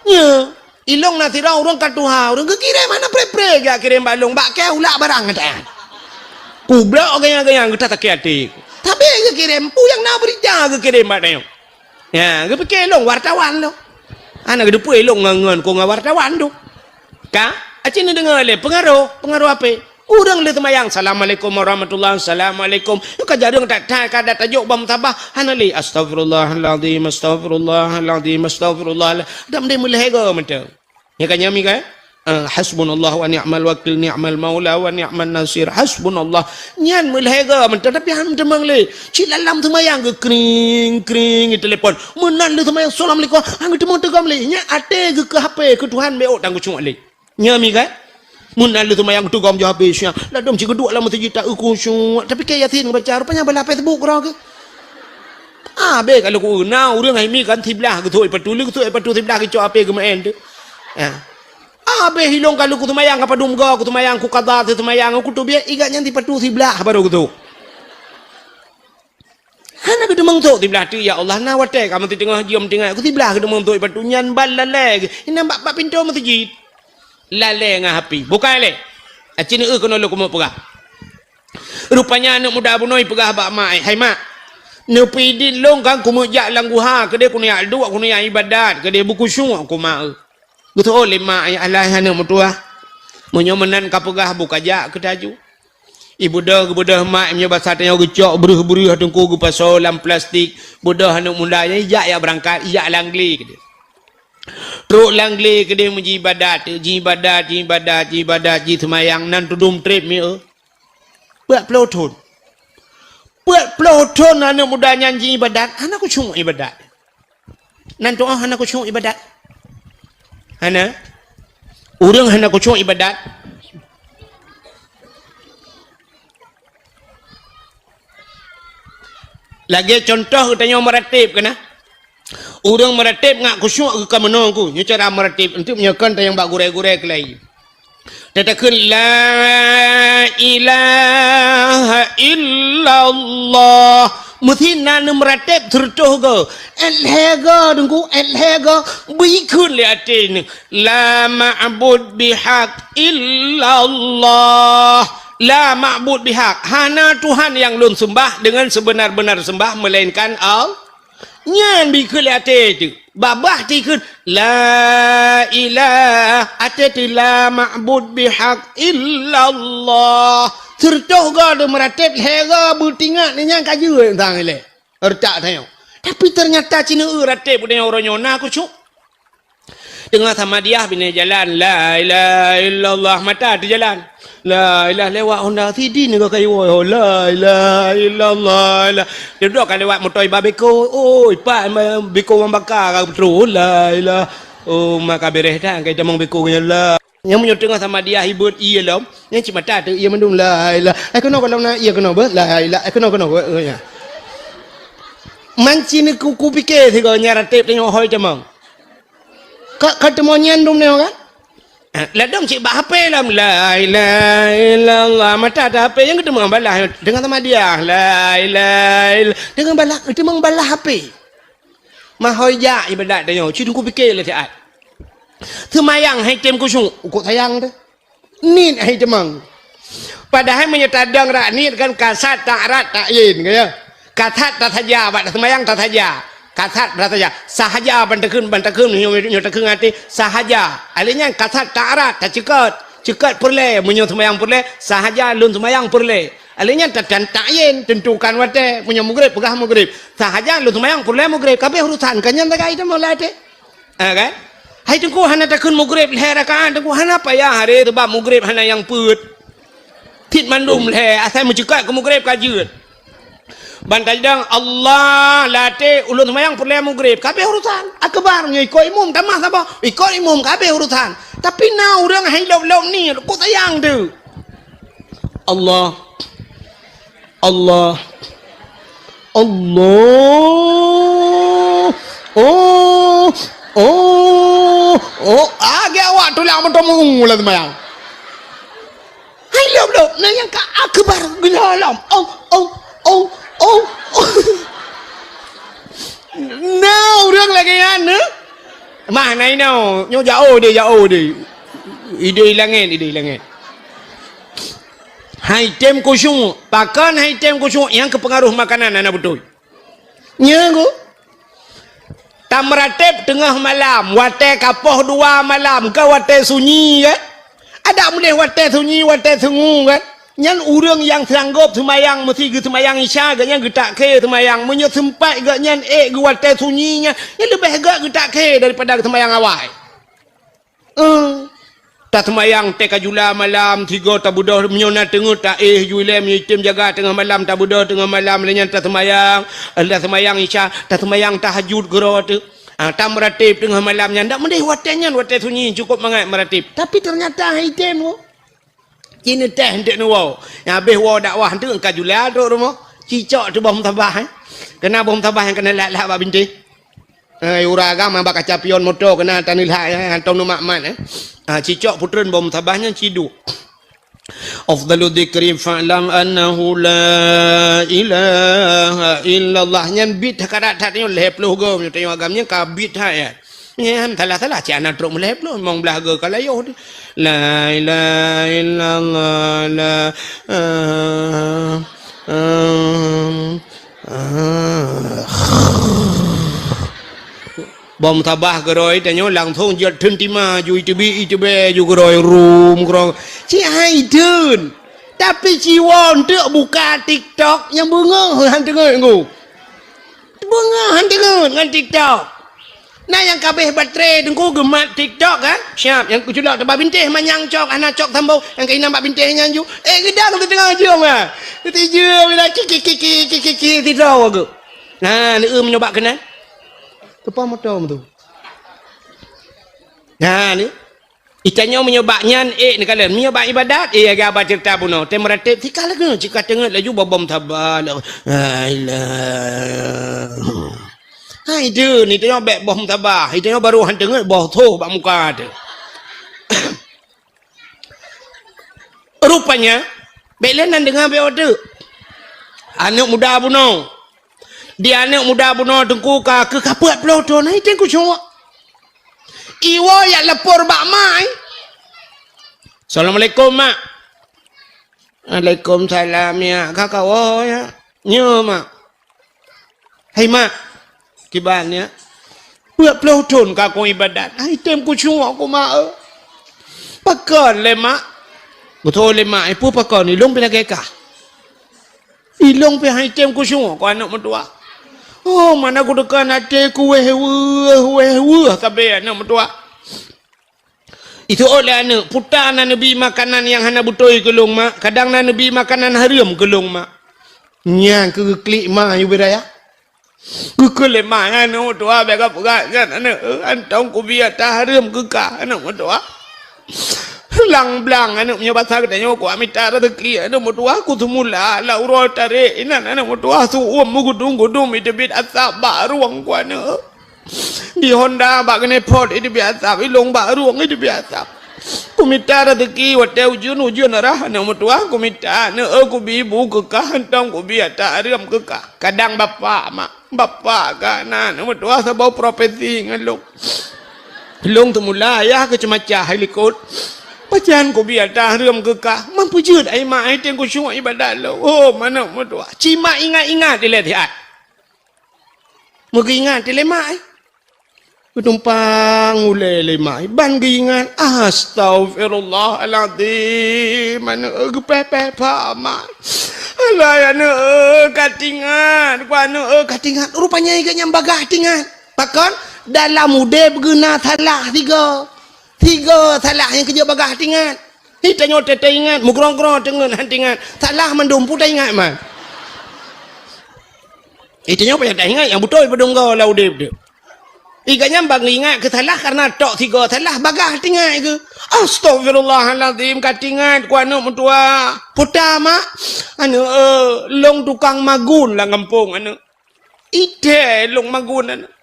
Nyo, ilong na sidroe ureuëng ka tuha, ureuëng geukirém hana pré-pré geukirém bak lôn, bak kée ulak barang gata nyan. Kublok gaya-gaya geuta sakét até. Tapi geukirém, peue nyang na beurita geukirém bak tanyoe. Ya, geupike lôn wartawan lôn. Hana geuteupeue lôn ngon, ngon, kon ngon wartawan tu. Ka? Aci neudeungoe lé, peungaroh, peungaroh H P. Ureuëng lheueh seumayang, "Assalamualaikum warahmatullahi, assalamualaikum." Ka jareueng that-that, ka dat tajok bak musabah, hana lé, "Astaghfirullahalazim, astaghfirullahalazim, astaghfirullah." Dam deh meulhèe goe mantong. Nyan ka nyan mi kan? Ah, "Hasbunallah wa ni'mal wakil, ni'mal maula wa ni'man nasir. Hasbunallah." Nyan meulhèe goe mantong, tapi hana meuteumong lé. Cit lam seumayang geuh kring, kring, telepon. Meunan lheueh seumayang, "Assalamualaikum." Hana meuteumong teugom lé. Nyan até geuh keu H P, keu Tuhan beuôt tan geucok lé. Nyan mi kan? Meunan lheueh seumayang teugom jih habéh siang. Ladôm cit geuduek lam meuseujid tak khusyuk. Tapi keu Yasin geubaca, rupanya balah Facebook keudroe geuh. Abéh ka lheueh ku na ureuëng hai mi kan siblah geuthok ipatu, lheueh geuthok ipatu siblah geucok H P geumeu'en tu. Ha. Abéh ilong ka lheueh ku seumayang ka padum goe, ku seumayang ku qadha, ku seumayang ku teubiet, igat nyan sipatu siblah baru geuthok. Hana geuteumong thok siblah teuk, ya Allah, na watèe ka meuteungoh jeuem tinggai, ku siblah geuteumong thok ipatu nyan ban lalèe geuh. Inan bak, bak pintoe meuseujid. Lalèe ngon H P. Bukai lé. Aci neu keunoe lôn keumeung peugah. Rupanya aneuk muda bunoe peugah bak mak, "Hai mak, neupeudit lôn kan keumeung jak lam guha, keudeh keuneuk jak duek, keuneuk jak ibadat, keudeh beukhusyuk keu mak eu." Geuteu'ôt lé mak, "Ya Allah, aneuk meutuwah. Meunyoe meunan ka peugah, bukajak keu taju." Ibeudôh, geubeudôh mak, meunyoe basa tanyoe geucok breuh-breuh teungku geupasoe lam plastik, beudôh aneuk muda nyan ijak jak beurangkat, ijak lam glé keudeh. Trok lam glé keudeh meujibadat, jibadat, jibadat, jibadat, jiseumayang nan tudum trép mi eu. Peuet ploh thon. Peuet ploh thon aneuk muda nyan jiibadat, hana khusyuk ibadat. Nan tu'oh hana khusyuk ibadat. Hana. Ureuëng hana khusyuk ibadat. Lagèe contoh geutanyoe meurateb keunan. Ureuëng meurateb ngat khusyuk geuh ka meunoe ku. Nyoe cara meurateb. Untuk meunyoe kon tanyong bak gurèe-gurèe keulai. Tatakheun, "La ilaha illallah." Meusti na neumeurateb sireutôh goe. Èt lhèe goe, Teungku, èt lhèe goe. Beukheun lé até nyoe, "La ma'bud bihaq illallah." La ma'bud bihaq. Hana Tuhan nyang lôn seumbah deungon seubeuna-beuna seumbah meulainkan Allah. Nyan bikheun lé até teuh. Babah tikheun, "La ilah." Até teuh, "La ma'bud bihaq illallah." Sireutôh goe lôn meurateb, lhèe goe beutingat, nyan ka jeuet sang ilèe. Reutak tanyoe. Tapi teunyata cit neu rateb tanyoe uroe nyoe na khusyuk. Teungoh samadiyah binéh jalan, "La ilaha illallah," mata teujalan. "La ilaha," lewat honda sidin nyoe ka iwoe, "La ilaha illallah, la." Dudoe ka lewat moto iba beko, "Oi, Pak, beko Wan Baka ka beutôi, la ilaha." Oh, maka bereh dah, ka itamong beko nyan, la. Nyang meunyoe teungoh samadiyah ibeuet ie lom, nyan cit mata teuh ie mandum, "La ilaha." Eh, keunoe gohlom na ie keunoe beuh, "La ilaha." Eh, keunoe, keunoe beuh, eh, nya. Man cit neu ku, kupike sigoe nyan rateb tanyoe hôi tamong. Ka, ka teumeung nyan dum nyoe kan? Eh, ladôm cit bak H P lom, "La ilaha illallah." Mata teuh H P nyang geuteumeung balah deungon samadiyah, "La ilaha ill-," deungon balah, geuteumeung balah H P. Mahôi jak ibadat tanyoe, cit kupike lé siat. Seumayang hai tem khusyuk, ukot sayang teuh. Niet hai teumang. Padahai meunyoe tadong rak niet kan kasat tak rat tak yin, ka ya. Kasat tasaja, bak taseumayang tasaja. Kasat tasaja. Sahaja ban takheun, ban takheun, nyoe, nyoe takheun até, sahaja. Alèh nyan kasat tak rat, taceukot. Ceukot peureulèe, meunyoe seumayang peureulèe, sahaja lôn seumayang peureulèe. Alèh nyan ta-, tan-, tak yin, tentukan watèe, meunyoe mugrib, peugah mugrib. Sahaja lôn seumayang peureulèe mugrib, kabéh urusan, ka nyan sagai teuma lam até. Ha, kan? Hai Teungku hana takheun mugrib lhèe rakaat, Teungku hana payah haré, sabab mugrib hana nyang peuet. Cit mandum lhèe, asai meuceukot keu mugrib ka jeuet. Ban tajidong Allah lam até ulôn seumayang peureulèe mugrib, kabéh urusan. Akbar nyoe ikot imum tamah saboh, ikot imum kabéh urusan. Tapi na ureueng hai lôb-lôb niet, kok sayang teuh. Allah. Allah. Allah. Oh. Oh. Oh. Ah, gèt awak tulak meuteumèe lam seumayang. Hai lôb-lôb, na nyang ka akbar gila lom. Oh, oh, oh, oh, oh. Na ureueng lagèe nyan, eh? Mah na inoe, nyoe jaoh deh, jaoh deh. Idéh langèt, idéh langèt. Hai tem khusyuk, pakon hai tem khusyuk nyang keupeungaruh makanan hana beutôi. Nya ku. Tameurateb teungoh malam, watèe ka poh dua malam, ka watèe sunyi kan? Dak meudeh watée sunyi, watée sungu kan? Nyan ureuëng nyang sanggob seumayang meusi geuseumayang Isya, geuhnyan geutak khe seumayang. Meunyoe seumpat geuhnyan ék geuwatée sunyi nyan, nyan leubeh gét geutak khe daripada geuseumayang awai. Eh, taseumayang teuka jula malam, sigoe tabeudôh, meunyoe na teungeut taéh ju ilée, meunyoe item jaga teungoh malam tabeudôh teungoh malam, lheueh nyan taseumayang, taseumayang Isya, taseumayang tahajud keudroe teuh. Ah, tameuratéb teungoh malam nyan, dak meudeh watée nyan, watée sunyi cukôp mangat meuratéb. Tapi teunyata hai item wo. Ci neuteh eunteuk neuwoe. Nyang habéh woe dakwah eunteuk ka jula trok rumoh. Cicok teuh boh musabah, eh. Keunan boh musabah nyang keuneuk lat-lat bak bintéh. Eh, ureuëng agam bak kaca pion moto keunan taneulhak, eh, hantom neumat-mat, eh. Ah, cicok putreun boh musabah nyan ciduek. Afdalu dzikri fa'lam annahu la ilaha illallah. Nyan bit that karat that nyoe lhée ploh goe, meunyoe tanyoe agam nyan ka bit that, ya. Nyan salah-salah, cit hana trok meulhée ploh, limong blaih goe ka layoh teuh. La ilaha illallah, la, ah, ah, ah. Boh musabah keudroe tanyoe langsong jeuet theun tima ju iteubiet iteubiet ju keudroe rum keudroe. Cit hai theun. Tapi ci woe eunteuk buka TikTok nyang beungoh han teungeut ngku. Beungoh han teungeut ngon TikTok. Na nyang ka abéh baterai teungku geumat TikTok kan? Siap nyang kuculok teuba bintéh manyang cok hana cok sambông nyang keunan bak bintéh nyan ju. Eh geudang teuteungoh jeuem ah. Teuteujeuem ila kiki kiki kiki kiki sidroe geuh. Nah, leuem nyoe bak keunan. Teupah moto tu. Nah, ni. Itanyoe meunyoe bak nyan ék neukalon. Meunyoe bak ibadat, eh, gaba ceurita bunoe. Tem meuratéb, tika lagée cit ka teungeut laju bobom saba. La ilah. Hai deuh, ni tanyoe bék boh musabah. Itanyoe baru han teungeut boh thoh bak muka teuh. Rupanya, bék lé nan deungoe bék watée. Aneuëk muda bunoe. Di aneuëk muda bunoe teungku ka keu kapeuet ploh thon, hai teuh kucok. Iwoe yak lapor bak mak, eh. Assalamualaikum, Mak. Waalaikumsalam, ya. Ka kawoe, ya. Nyoe, Mak. Hai mak, kiban nyan. Peuet ploh thon ka kong ibadat. Hai tem kucok ku mak eu. Pakon lé mak? Beutôi lé mak, eh, peue pakon? Ilong pih lagée kah. Ilong pih hai tem kucok ku aneuëk meutuwah. Oh, mana kuteuka até ku wéh weueh, wéh weueh sabe aneuëk meutuwah. Itu lé aneuëk, puta na neubi makanan nyang hana beutôi keu lôn mak, kadang na neubi makanan hareuem keu lôn mak. Nyan keu geuklik ma yue beu raya. Geukheun lé ma nyan aneuëk meutuwah bék ka peugah nyan aneuëk, eu, hantom kubi ata hareuem keu kah aneuëk meutuwah. Blang-blang aneuëk meunyoe basa geutanyoe kuat mita raseuki aneuëk meutuwah ku seumula lam uroe tarek inan aneuëk meutuwah su-uem meugudum-gudum iteubiet asab bak rueng ku aneuëk. Di honda bak keuneuk phot iteubiet asab, ilong bak rueng iteubiet asab. Kumita raseuki watée ujeuen-ujeuen rhah aneuëk meutuwah kumita aneuëk eu kubi bu keu kah hantom kubi ata hareuem keu kah. Kadang bapak mak, bapak ka na aneuëk meutuwah saboh profesi ngon lôn. Lôn teumula ayah keu ceumacah hai likot. Pajan kubi ata hareuem keu kah. Mampu jeuet ai mak ai teueng kusyuek ibadat lôn. Oh, manok meutuwah. Ci mak ingat-ingat ilée siat. Meugeuingat lé mak, eh. Geutumpang ulée lé mak, eh. Ban geuingat, astaghfirullahalazim. Aneuëk, eh, geupéh-péh pha mak. Alah, aneuëk, eh, ka tingat. Ku aneuëk, eh, ka tingat. Rupanya geuh nyang bagah tingat. Pakon? Dalam udeb geuh na salah tiga. Tiga salah nyang keujeuet bagah tingat. Hi tanyoe teuingat, meugrong-grong teungeut han tingat. Salah mandum peue taingat man. Itanyoe payah taingat nyang beutôi padum goe lam udeb teuh. Iga nyan bang ingat keu salah kareuna tok sigoe salah bagah tingat keu. Astaghfirullahalazim ka tingat ku aneuëk meutuwah. Puta mak, aneuëk, eh, lôn tukang magun lam gampông aneuëk. Ideh lôn magun aneuëk.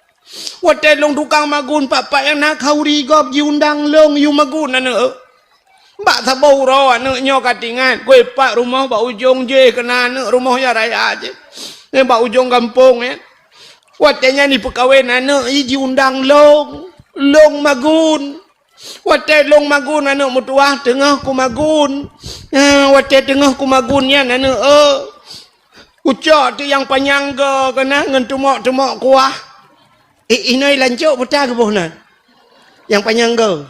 Watée lôn tukang magun, pat-pat nyang na khauri gob jiundang lôn yue magun aneuëk. Bak saboh uroe aneuëk nyoe ka tingat, kue pat rumoh bak ujong jéh keunan aneuëk rumoh nyang raya jéh. Nyan bak ujong gampông nyan. Watée nyan jipeukawen aneuëk i jiundang lôn, lôn magun. Watée lôn magun aneuëk meutuwah teungoh kumagun. Eh, watée teungoh kumagun nyan aneuëk, eh. Kucok teuk nyang panyang goe keunan ngon teumok-teumok kuah. Eh, inoe lancok buta geuboh nan. Nyang panyang goe.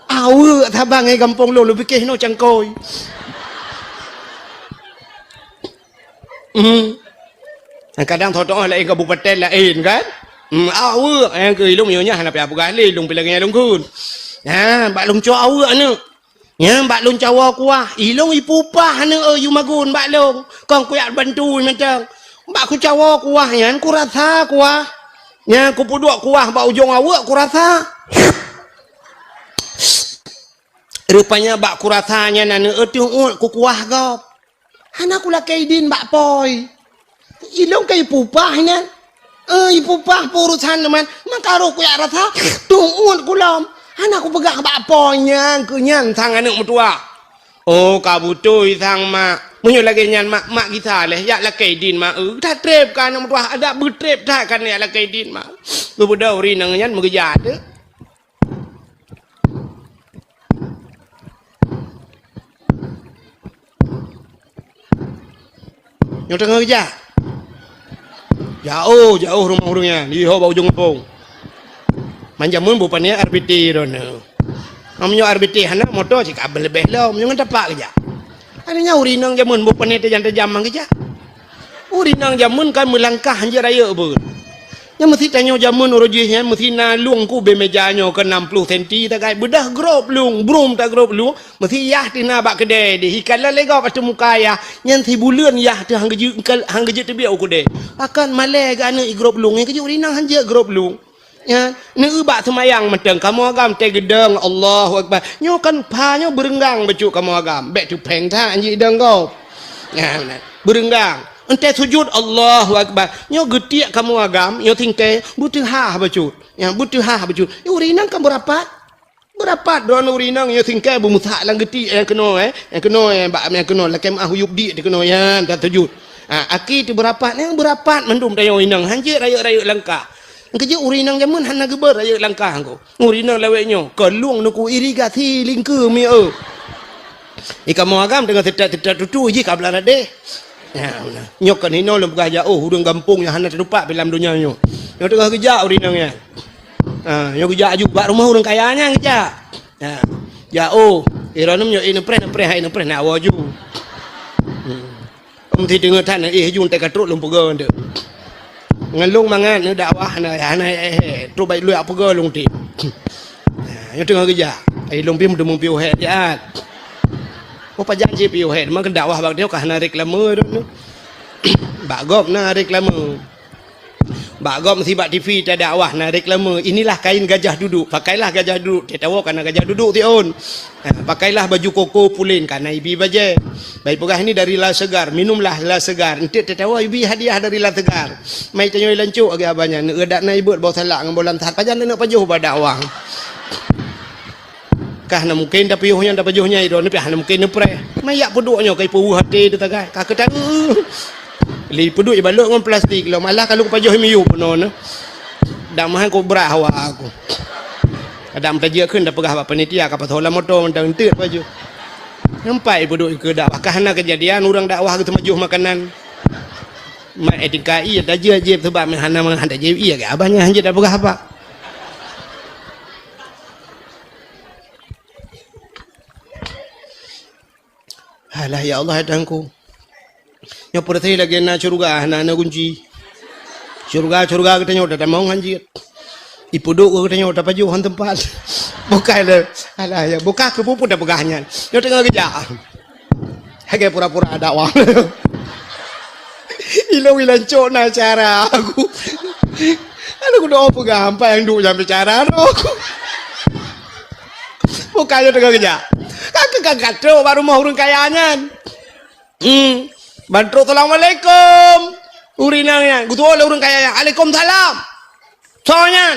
Aweuek saban ngon gampông lôn, lôn pike hinoe cangkôi. Hmm. Kadang tho-tho laén kabupaten laén kan? Hmm, aweuek nyang keu ilông nyoe nyan hana payah peugah lé, ilông pih lagèe nyan lôn kheun. Ha, bak lôn cok aweuek aneuk. Nyan bak lôn cawoe kuah, ilông ipupah aneuk eu yue magun bak lôn. Kon kuyak bantu mantong. Bak kucawoe kuah nyan kurasa kuah. Nyan kupeuduek kuah bak ujong aweuek kurasa. Rupanya bak kurasa nyan aneuk eu teuh uet kukuah gob. Hana kulakèe idin bak pôi. Ilông ka ipupah nyan. Eh, ipupah peurusan teuma. Maka roh kuyak rasa teuh uet kulom. Hana kupeugah bak pôi nyan keu nyan sang aneuk meutuwah. Oh, ka beutôi sang mak. Meunyoe lagèe nyan mak, mak gisa lé, jak lakèe idin mak. Eh, that trép ka aneuk meutuwah, adak beutrép that ka jak lakèe idin mak. Geubeudôh ureueng inong nyan meugeujak teuh. Nyoe teungoh geujak. Jaoh, jaoh rumoh ureueng nyan, di ho bak ujong gampông. Man jameun boh pané R B T droeneuh. Meunyoe R B T hana, moto cit ka leubeh lom, nyoe ngon tapak geujak. Akhirnya ureueng inong jameun boh pané tajam-tajam mang geujak. Ureueng inong jameun kan meulangkah hanjeuet rayeuk beuet. Nyan meusi tanyoe jameun uroe jih nyan meusi na lueng keu ubé meja nyoe keu enam puluh senti tagai beudah grob lueng, brom ta grob lueng, meusi yah teuh na bak keudè deh. Ikalon lé gob ateueh muka yah, nyan sibuleuen yah teuh han geujeuet, han geujeuet teubiet u keudè. Pakon malèe geuh aneuk i grob lueng, nyan keujeuet ureueng inong hanjeuet grob lueng. Nyan, neueu bak seumayang mantong kamoe agam teuh geudong, Allahu Akbar. Nyoe kan pha nyoe beureunggang bacut kamoe agam. Bèk teupeng that hanjeuet idong gob. Nyan, beureunggang. Entée sujut, Allahu Akbar. Nyoe geutiek kamoe agam, nyoe singkée, beuteuhah bacut. Nyan, beuteuhah bacut. Nyoe ureueng inong kan beurapat. Beurapat droeneuh ureueng inong, nyoe singkée beumeusak lam geutiek nyang keunoe, eh. Nyang keunoe, eh, bak nyang keunoe, lakée meuah u yup dik di keunoe, nyan, that sujut. Ha, aki teuh beurapat, nyang beurapat mandum tanyoe inong, hanjeuet rayeuk-rayeuk langkah. Keujeuet ureueng inong jameun hana geubeuet rayeuk langkah ko. Ureueng inong lawét nyoe, ka lueng nuku irigasi lingkeue mi eu. I kamoe agam teungoh seutat-seutat tutu jih ka blah ladeh. Ya, nyoe kon hinoe lôn peugah jak, oh, ureueng gampông nyang hana teutupat pi lam donya nyoe. Nyoe teungoh geujak ureueng inong nyan. Ha, nyoe geujak aju bak rumoh ureueng kaya nyan geujak. Ha. Jak, oh, i droeneuh nyoe, eh, neupreh, neupreh, hai neupreh, nak woe aju. Hmm. Meusi deungoe that, eh, aju teuka trok lôn peugah nteuk. Ngon lôn mangat neudakwah hana, hana, eh, eh, trok baik lôn peugah lôn teuh. Nah, nyoe teungoh geujak. Ai lôn pih meuteumé piôh hèk siat. Oh, pajan cit piôh hèk, meukeue dakwah bak nyoe ka hana reklame droeneuh. Bak gob na reklame. Bak gob meusi bak T V tadakwah na reklame, "Inilah kain gajah duduk, pakailah gajah duduk." Teuh tawoe ka na gajah duduk siôn. Ha, pakailah baju koko pulen, ka na ibi bajée. Bak ipeugah, "Ini dari La Segar, minumlah La Segar." Enteuk teuh tawoe ibi hadiah dari La Segar. Mai tanyoe lancok lagée abah nyan, neueu dak na ibeuet boh salak ngon boh lam that, pajan neuneuk pajoh bak dakwah. Ka hana mungken tapiôh nyan, tapajoh nyan, droeneuh pih hana mungken neupreh. Mayak peuduek nyoe ka ipeuweueh até teuh tagai. Ka keutan, lé peuduek ibalot ngon plastik lom. Alah ka lôn pajoh miyueb bunoe nyoe. Dak meuhan kobra hawa aku. Kadang tajak kheun tapeugah bak panitia ka pasoe lam moto mantong enteuk pajoh. Nampak ipeuduek keu dakwah. Ka hana keujadian ureueng dakwah geuteumajoh makanan. Mat etika ie tajak jieb sebab hana mangat tajak ie, abah nyan hanjeuet tapeugah apa. Alah, ya Allah, ya Tuhanku. Nyoe peureuté lagée na syeuruga, hana na gunci. Syeuruga, syeuruga geutanyoe tatamong han jeuet. Ipeuduek geutanyoe tapajoh han teumpat. Bukai lé. Alah, ya, bukai keu peue-peue tapeugah nyan. Nyoe teungoh geujak. Lagée pura-pura dakwah. Ilong ilan cok na cara aku. Aduh, kudoa peugah, ampai nyang duek nyang bicara tu. Bukan nyoe teungoh geujak. Ka keu ka gatrok bak rumoh ureueng kaya nyan. Hmm. Ban trok, "Assalamualaikum." Ureueng inong nyan, geutuwoe lé ureueng kaya nyan, "Alaikumsalam." Soe nyan?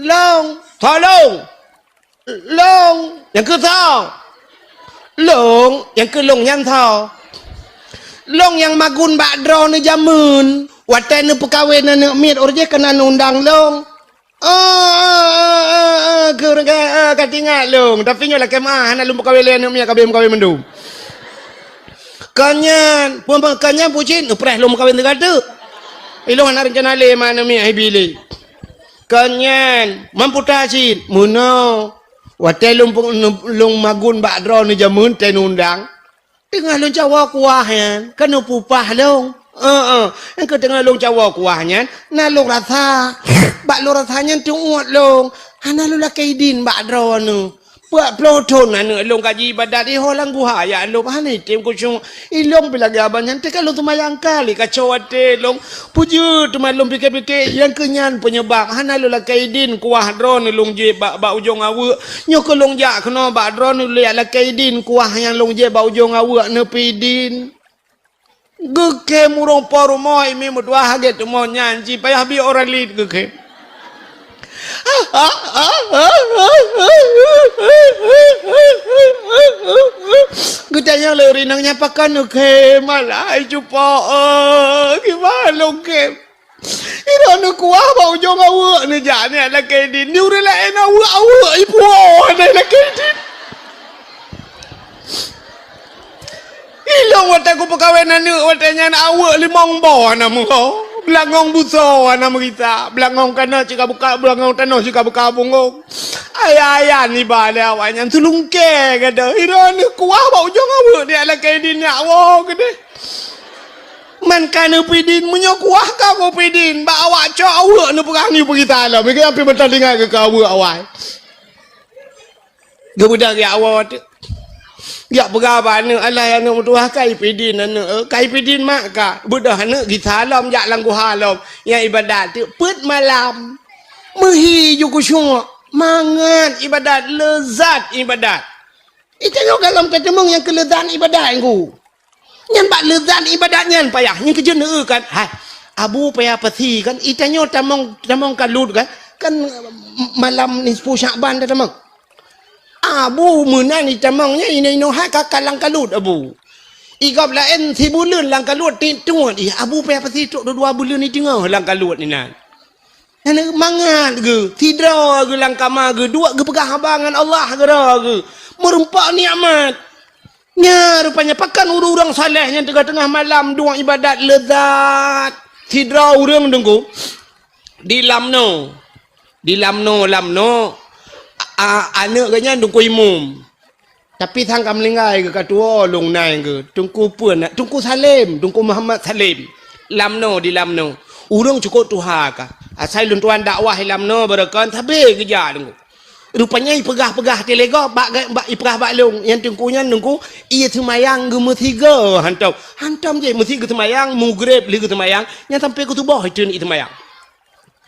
"Long." "Soe long?" "Long." "Nyang keu soe?" "Long, nyang keu long nyan soe?" "Long nyang magun bak droeneuh jameun, watée neupeukawen aneuk miet, ureueng jih keunan undang long." "Oh, oh, oh, oh, oh, keu ureueng ka, oh, ka teuingat lôn. Tapi nyoe lakée meu'ah, hana lôn peukawen lé aneuk miet, ka abéh meukawen mandum." "Kon nyan, peue, peue, kon nyan peue cit, neupreh lôn meukawen teuka teuk. Ilôn hana reuncana lé ma aneuk miet, hai bi lé." "Kon nyan, mampu ta cit?" "Meunoe." Watée lôn peng-, lôn magun bak droeneuh jameun tée undang, teungoh lôn cawoe kuah nyan, ka neupupah lôn. Heeh, nyang ka teungoh lôn cawoe kuah nyan, na lôn rasa. Bak lôn rasa nyan teuôt lôn. Hana lôn lakée idin bak droeneuh. Peuet ploh thon aneuk lôn ka jiibadat di ho lam guha, ya lôn hana item khusyuk. Ilôn pih lagée abang nyan teuka lôn seumayang kali kaco até lôn. Peue jeuet teuma lôn pike-pike, nyang keu nyan peunyeubab hana lôn lakée idin kuah droeneuh lôn jieb bak, bak ujong aweuek. Nyoe keu lôn jak keunoe bak droeneuh lôn jak lakée idin kuah nyang lôn jieb bak ujong aweuek neupidin. Geukhem ureuëng po rumoh, imi meutuah hagét teumon nyan, ci payah bi ora lit geukhem. Geutanyong lé ureuëng inong nyan, "Pakon neukhem, alah, hai cupo, eh, kiban lôn khem?" Droeneuh kuah bak ujong aweuek neujak nyan lakée idin. Di ureuëng laén aweuek-aweuek ipuwoe hana lakée idin. Ilôn watée kupeukawen aneuk watée nyan aweuek limong boh hana meuho. Beulangong busoe hana meurita. Beulangong kana cit ka buka, beulangong tanoh cit ka buka bungong. Ayah-ayah niba lé awak nyan seulungkée gata. Droeneuh kuah bak ujong aweuek nyan lakée idin nyak woe keudeh. Man ka neupidin, meunyoe kuah ka neupidin, bak awak cok aweuek neupeugah nyoe peugita lom. Meukeue pih meuteulinggai keu aweuek awai. Geubeudôh geujak woe teuk. Geujak peugah bak aneuk, "Alah aneuk meutuah ka ipidin aneuk, eh, ka ipidin mak ka." Beudôh aneuk gisa lom jak lam guha lom. Nyang ibadat teuk peuet malam. Meuhi ju khusyuk, mangat ibadat, leuzat ibadat. Itanyoe gohlom tateumeung nyang keu leuzat ibadat nyan. Nyan bak leuzat ibadat nyan payah. Nyang keujeuet neueu kan, hai, Abu payah pasi kan, itanyoe tamong, tamong kalut kan, kan malam nisfu Syakban tatamong. Abu meunan itamong nyan inoe-inoe hai ka, ka lam kalut Abu. Igob laén sibuleuen lam kalut tiep tuet, ih, Abu payah pasi trok dua buleuen iteungoh lam kalut inan. Nyan mangat geuh, sidroe geuh lam kama geuh, duek geupeugah haba ngon Allah keudroe geuh. Meureumpok nikmat. Nya rupanya pakon ureuëng-ureuëng saleh nyang teungoh-teungoh malam duek ibadat leuzat. Sidroe ureuëng teungku di Lamno. Di Lamno, Lamno, a, a, aneuk geuh nyan teungku imum. Tapi sang ka meuninggai geuh ka tuwoe lôn nai geuh. Teungku peue na, Teungku Salem, Teungku Muhammad Salem. Lamno di Lamno. Ureuëng cukôp tuha ka. Asai lôn tuan dakwah di Lamno barokon sabe geujak teungku. Rupanya ipeugah-peugah teulego bak, bak ipeugah bak lôn. Nyang teungku nyan teungku, ie seumayang geumeusigoe hantom. Hantom jih meusi geuseumayang, mugreb lé geuseumayang, nyang sampai keu suboh iteun ie seumayang.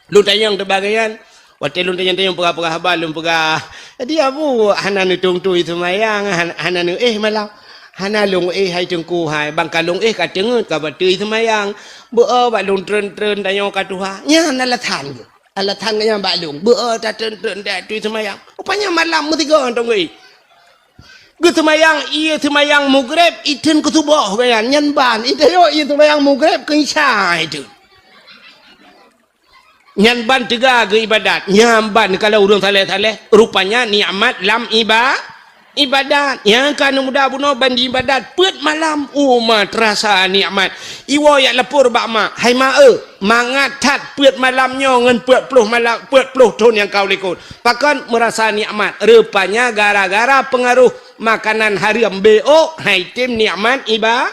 Lôn tanyong teuh bak geuh nyan. Watée lôn tanyong-tanyong peugah-peugah haba lôn peugah, "Jadi Abu hana neutung tui seumayang, han-, hana neuéh malam." "Hana lôn éh hai teungku hai, bang ka lôn éh ka teungeut ka bateue seumayang. Beu-o bak lôn treun-treun tanyoe ka tuha." Nyan alasan geuh. Alasan geuh nyan bak lôn. Beu-o tatreun-treun tatui seumayang. Rupanya malam meusigoe hantom geuéh. Geuseumayang ie seumayang mugreb, iteun keu suboh geuh nyan. Nyan ban, itanyoe ie seumayang mugreb keu isya iteun. Nyan ban teuga geuibadat. Nyan ban kalau ureuëng saleh-saleh, rupanya nikmat lam iba-, ibadat. Nyang ka neuh muda bunoe ban diibadat peuet malam, uma teurasa nikmat. Iwoe jak lapor bak mak, "Hai mak eu, mangat that peuet malam nyoe ngon peuet ploh malam, peuet ploh thon nyang ka u likot. Pakon meurasa nikmat? Rupanya gara-gara peungaroh makanan hareuem, beu-o han item nikmat iba-."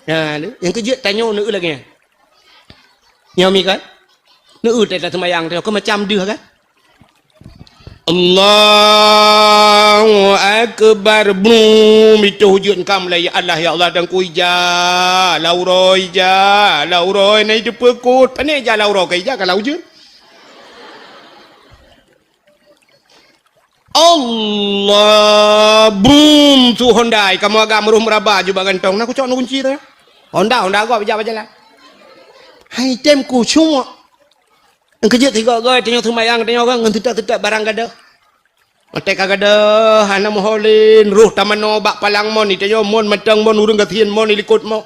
Nah, nyang keujeuet tanyoe neueu lagée nyan. Nyoe mi kan? Neueu teuh taseumayang teuh, keu macam deuh kan? Allahu Akbar. Brum, itu hujud engkam lai Allah, ya Allah, dan ku ija, lau roe ija, lau roe na itu pekot. Pane ija lau roe ka ija ka lau hujud. Allah, brum, su Honda, kamoe agam roh meuraba jubah gantong. Na kucok na kunci tu. Honda, Honda gob ija bajalan. Hai tem kucok. Nyang keujeuet sigoe-goe tanyoe seumayang tanyoe kan ngon teutab-teutab barang gadoh. Watée ka gadoh hana meuho lén, roh tamanoe bak palang mon, itanyoe mon mantong mon ureuëng gasien mon ilikot mo.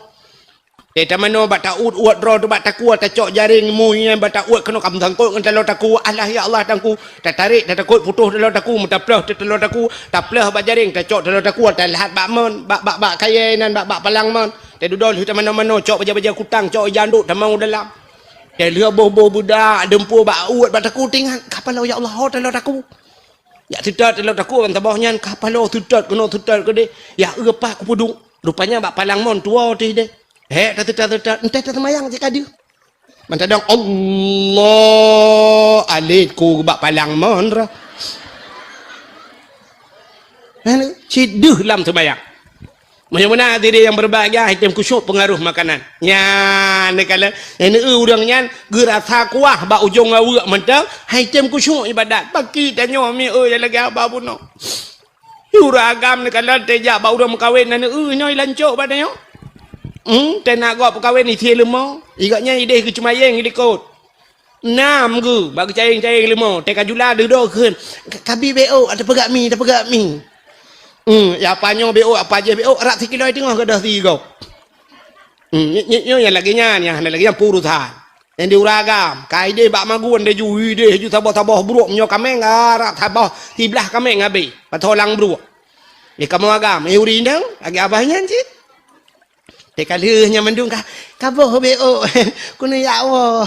Tée tamanoe bak taut uet droe teuh bak takue tacok jaréng mu nyan bak tauet keunoe ka meusangkot ngon taloe takue. Alah ya Allah tangku, tatarek tatakot putôh taloe takue, meutaplôh teuh taloe takue, taplôh bak jaréng tacok taloe takue, taleuhat bak mon, bak, bak, bak kayée nan bak, bak palang mon. Tée dudoe lheueh tamanoe-manoe cok bajée-bajée kutang, cok ija ndok tamong u dalam. Tée lheueh boh-boh beudak deumpue bak uet bak takue tingat, ka paloe ya Allah ho taloe takue. Jak teutot lom takue ban saboh nyan, ka paloe teutot keunoe teutot keudeh. Ya eu pat kupeuduek. Rupanya bak palang mon tuwoe teuh deh. Hek tateutot-teutot, enteh taseumayang cit ka deuh. Mantadong Allah alet ku bak palang mon ra. Cit deuh lam seumayang. Meunyoe meunan hadirin yang berbahagia, hai tem khusyuk pengaruh makanan. Nyan, neukalon, nyan ureuëng nyan geurasa kuah bak ujong aweuek mantong, hai tem khusyuk ibadat. Paki tanyoe mi, oi, lagée haba bunoe. Ureuëng agam neukalon teuh jak bak ureuëng meukawen na neu nyoe lancok bak tanyoe. Hmm, teuh na gob peukawen isie leumo. Igak nyan ideh geucumayeng likot. Nam geu, bak geucayeng-cayeng leumo, teuka jula dudoe kheun, "Ka-, kabi beok, ada peugah mi, ada peugah mi." Hmm, ya apa nyoe beok, apa jih beok, rab sikilo teungoh gadôh sigoe. Hmm, nyoe, nyoe, nyoe nyang lagée nyan, nyang hana lagée nyan peurusan. Nyang di ureuëng agam, ka ideh bak magun deh ju, ideh ju saboh-saboh bruek meunyoe kaméng, ah, rab saboh siblah kaméng habéh, pasoe lam bruek. Di kamoe agam, eh, ureuëng inong, lagée abah nyan cit. Teuka lheueh nyan mandum ka, ka boh beok. Keuneuk jak woe.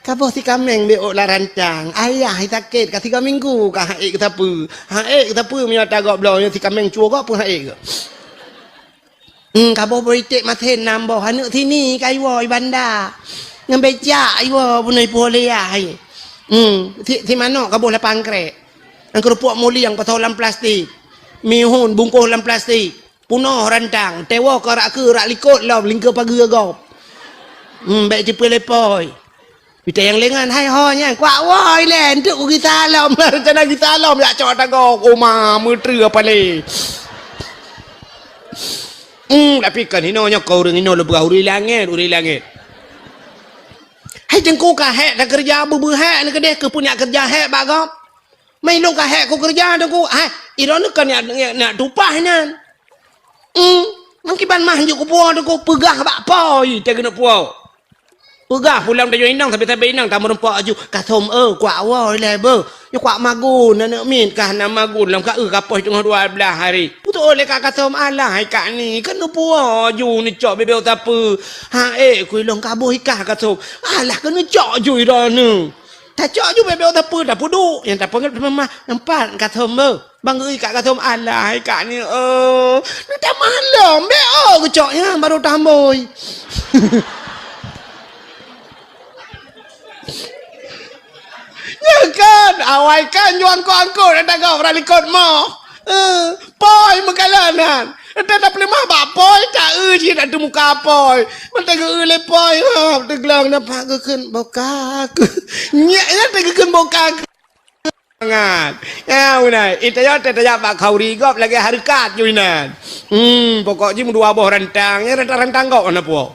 Ka boh sikaméng beok lam rantang. Ayah sakét ka tiga minggu ka han ék geusapeue. Han ék geusapeue meunyoe ata gob bloe nyoe sikaméng cue gob pun han ék geuh. Hmm, ka boh beuiték masén nam boh. Aneuk sini ka iwoe i banda. Ngon becak iwoe bunoe ipuwoe lé yah. Hmm, si, si manok ka boh lapan krek. Ngon keurupuk mulieng pasoe lam plastik. Mihun bungkôh lam plastik. Punoh rantang, tewoe keu rak keu rak likot lom lingkeu pageue gob. Hmm, bék tipeu lé pôi. Pita nyang lengan, hai ho nyan, kuak woi lé, entuk ku gisa lom, rencana gisa lom, jak cok tagoe, oma, meutreu apa lé. Hmm, tapi kan hino nyoe keu ureuëng hino leubeh ureuëng langét, ureuëng langét. Hai teungku ka hék takeureuja beubeue hék ni keudeh keu peunyak keureuja hék bak gob. Mai lôn ka hék kukeureuja teungku, hai, iroe nyoe kan nyak, nyak, nyak tupah nyan. Hmm, meukiban mah jeuet kupuwoe teungku, peugah bak pôi teuh keuneuk puwoe. Peugah pulang tanyoe inong sabe-sabe inong tameurumpok aju, "Kathom, eh, kuak woe ilée beuh. Nyoe kuak magun, aneuk miet ka hana magun lom ka eu ka poh teungoh dua blaih hari." Putôh lé ka Kathom, "Alah hai kak ni, keuneuk puwoe aju neucok bebek sapeue." "Ha ék ku ilong ka boh ikah Kathom." "Alah keuneuk cok ju iroe nyoe." Tacok ju bebek sapeue tapeuduek, nyang tapeugét teuma mah, "Empat Kathom beuh." Bang geuh kak Kathom, "Alah hai kak ni, oh, neutamah lom, bék oh geucok nyan baru tambôi." Nyan kan, awai kan ju angkot-angkot ata gob rak likot moh. Eh, pôi meukalon nyan. Ata tapeuleumah bak pôi, ta eu cit ata muka pôi. Mantong geu eu lé pôi, ha, teuglong nampak geukheun boka. Nyak nyan teugeukheun boka. Mangat. Ya, beuna. Ita yo teutajak bak khauri gob lagée hareukat ju inan. Hmm, pokok jih meudua boh rantang, ya rantang-rantang gob hana puwoe.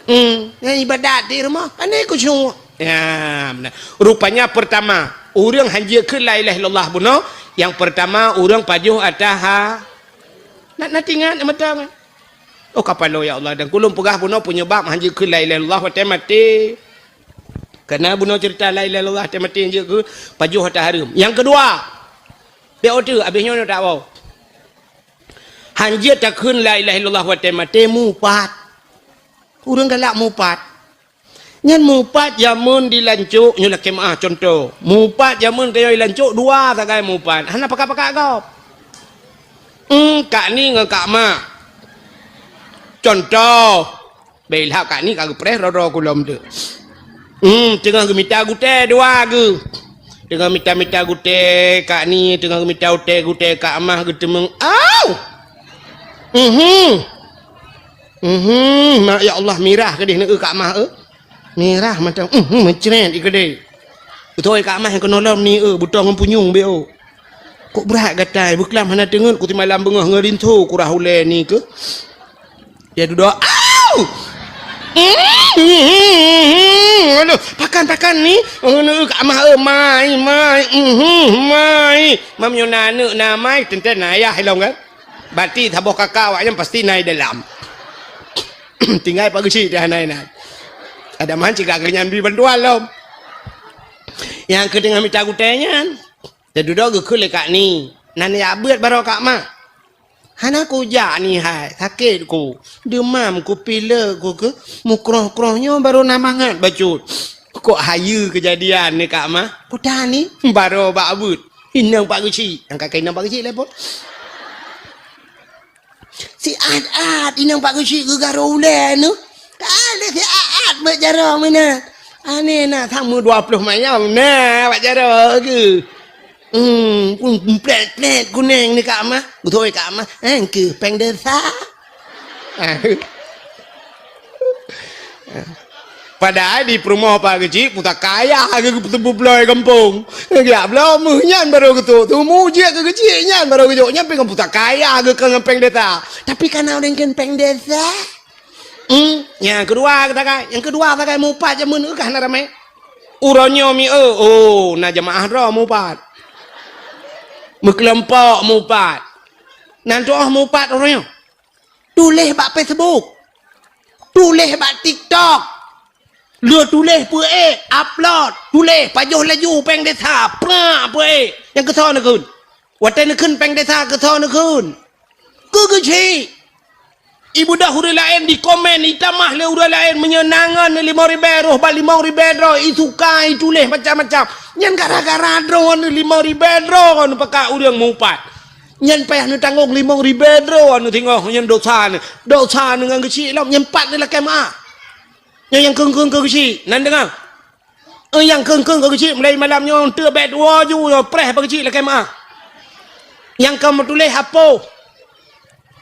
Hmm, nyan ibadat di rumoh. Pane khusyuk. Ya, beuna. Rupanya pertama, ureuëng hanjeuet kheun la ilaha illallah bunoe, yang pertama ureuëng pajoh ata ha. Na, na tingat mata kan? Oh, kapalo ya Allah, dan kulon peugah bunoe penyebab hanjeuet kheun la ilaha illallah watée maté. Karena bunoe cerita la ilaha illallah watée maté hanjeuet kheun pajoh ata hareuem. Yang kedua, bék ote abéh nyoe tak bau. Hanjeuet takheun la ilaha illallah watée maté mupat. Ureuëng galak mupat. Nyan mupat jameun di lancok, nyoe lakée meuah contoh. Mupat jameun kayô di lancok dua sagai mupat. Hana pakat-pakat gob. Hmm, kak ni ngon kak mak. Contoh. Bela kak ni ka geupreh roro kulom tu. Hmm, teungoh geumita gutée dua geuh. Teungoh mita-mita gutée kak ni, teungoh geumita gutée, gutée kak mah geuteumeung. Au! Mhm. Mhm, mak ya Allah mirah keudeh neu kak mah eu. Mirah mantong, mhm, meucret ikeudeh. Beutôi kak mah nyang keunolom ni eu, butong ngon punyueng beu. Kok brat gatai, beuklam hana teungeut ku simalam beungoh ngon rinso kurah ulée ni keuh. Ya dudoe, au! Aduh, pakan, pakan ni. Neu kak mah eu, mai, mai, mhm, mai. Mam nyoe na aneuk na mai, teuntée na ayah ilong kan. Berarti saboh kakak awak nyan pasti na i dalam. Tinggai pak geuchik teuh hana inan. Ada man cigak geuh nyan bri bantuan lom. Nyang keu teungoh mita gutée nyan, teududoe geukheun lé kak ni. Nan ya beuet baroe kak mak. Hana kujak ni hai, sakét ku. Deumam ku, pilek ku keuh, mukroh-kroh nyoe baroe na mangat bacut. Kok hayeue keujadian ni kak mak? Kuta ni? Baroe bak beuet. Inong Pak Geuchik. Nyang ka keu inong Pak Geuchik lé phon. Siat-at inong Pak Geuchik geugarô ulèe nyoe. Ka lé siat-at bak jaroe meunan. Aneh na, sama dua ploh mayam na bak jaroe geuh. Hmm, pun plèt-plèt kunèng ni Kak Mah. Beutôi Kak Mah. Eh, keu péng desa. Padahai di peurumoh Pak Geuchik pusaka ayah geuh, geupeuteupeue bloe gampông. Geujak bloe meuh nyan barô geutrôk. Teuma jeuet keu Geuchik nyan barô geujok. Nyan pih ngon pusaka ayah geuh, kon ngon péng desa. Tapi kana ureueng kheun péng desa. Hmm, nyang keudua sagai. Nyang keudua sagai mupat jameun, ka hana ramé. Uroe nyoe mi, oh, oh, na jeumaáh droe mupat. Meukeulompok mupat. Nan tuoh mupat uroe nyoe. Tuléh bak Facebook. Tuléh bak TikTok. Lheueh tuléh peuék, upload. Tuléh pajoh laju péng desa, prak peuék. Nyang keusoe neukheun. Watèe neukheun péng desa keusoe neukheun. Keu Geuchik. Ibeudôh ureueng laén dikomen, itamah lé ureueng laén, meunyoe na ngon limong ribèe roh bak limong ribèe droe, isuka, ituléh macam-macam. Nyan gara-gara droeneuh limong ribèe droe neupakat ureueng mupat. Nyan payah neutanggong limong ribèe droe neusingoh, nyan dosa neuh. Dosa neuh ngon Geuchik lom, nyan pat neulakèe meu'ah. Nyan nyang kheun-kheun keu Geuchik, nan deungö. Eh, nyang kheun-kheun keu Geuchik, mulai malam nyoe teuk bèk tuwoe ju nyoe, preh bak Geuchik lakèe meu'ah. Nyang ka meutuléh apoh.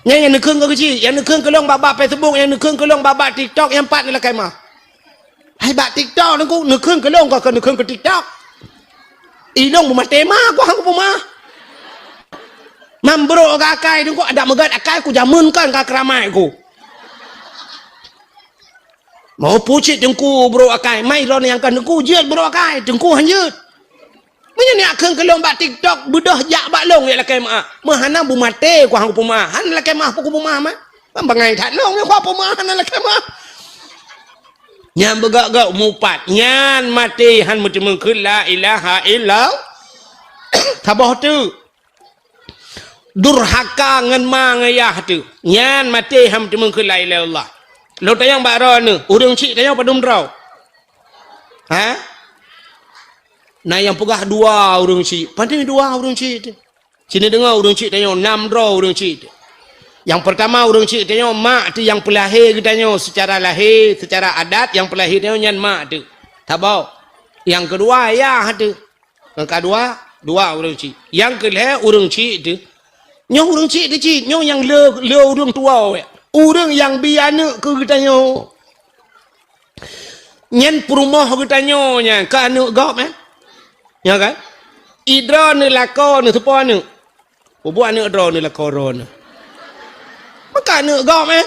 Nyan nyang neukheun keu Geuchik, nyang neukheun keu lôn bak-bak Facebook, nyang neukheun keu lôn bak-bak TikTok, nyang pat neulakèe meu'ah. Hai bak TikTok Teungku, neukheun keu lôn, kon keu neukheun keu TikTok. Ilôn beumaté ma, ku han kupeumeu'ah. Mam brôk akai Teungku, adak meugat akai ku jameun kon ka keuramai ku. Mau pucit Teungku brôk akai, mai lôn nyang ka Teungku jeuet brôk akai, Teungku han jeuet. Meunyoe neukheun keu lôn bak TikTok, beudôh jak bak lôn jak lakèe meu'ah. Meuhana beumaté ku han kupeumeu'ah, han lakèe meu'ah peue kupeumeu'ah mah. Ban bangai that lôn nyang kupeumeu'ah hana lakèe meu'ah. Nyan beugöt-göt mupat, nyan maté han meuteumèe kheun la ilaha illallah. Saboh teuk. Durhaka ngon ma ngon yah teuh. Nyan maté han meuteumèe kheun la ilaha illallah. Lôn tanyong bak droeneuh, ureueng chik tanyoe padum droe? Ha? Na nyang peugah dua ureueng chik. Pane dua ureueng chik teuh? Sini deungoe ureueng chik tanyoe, nam droe ureueng chik teuh. Nyang peurtama ureueng chik tanyoe mak teuh nyang peulahé geutanyoe seucara lahé, seucara adat nyang peulahé tanyoe nyan mak teuh. Saboh. Nyang keudua yah teuh. Nyang keudua, dua ureueng chik. Nyang keulhèe ureueng chik teuh. Nyoe ureueng chik teuh cit, nyoe nyang le, le ureueng tuwoe. Ureueng nyang bi aneuk keu geutanyoe. Nyan peurumoh geutanyoe nyan, keu aneuk gob, eh? Nyo kan? Idroeneuh lakoe neuh teupeue aneuk. Peubuet aneuk droeneuh lakoe droeneuh. Maka aneuk gob, eh?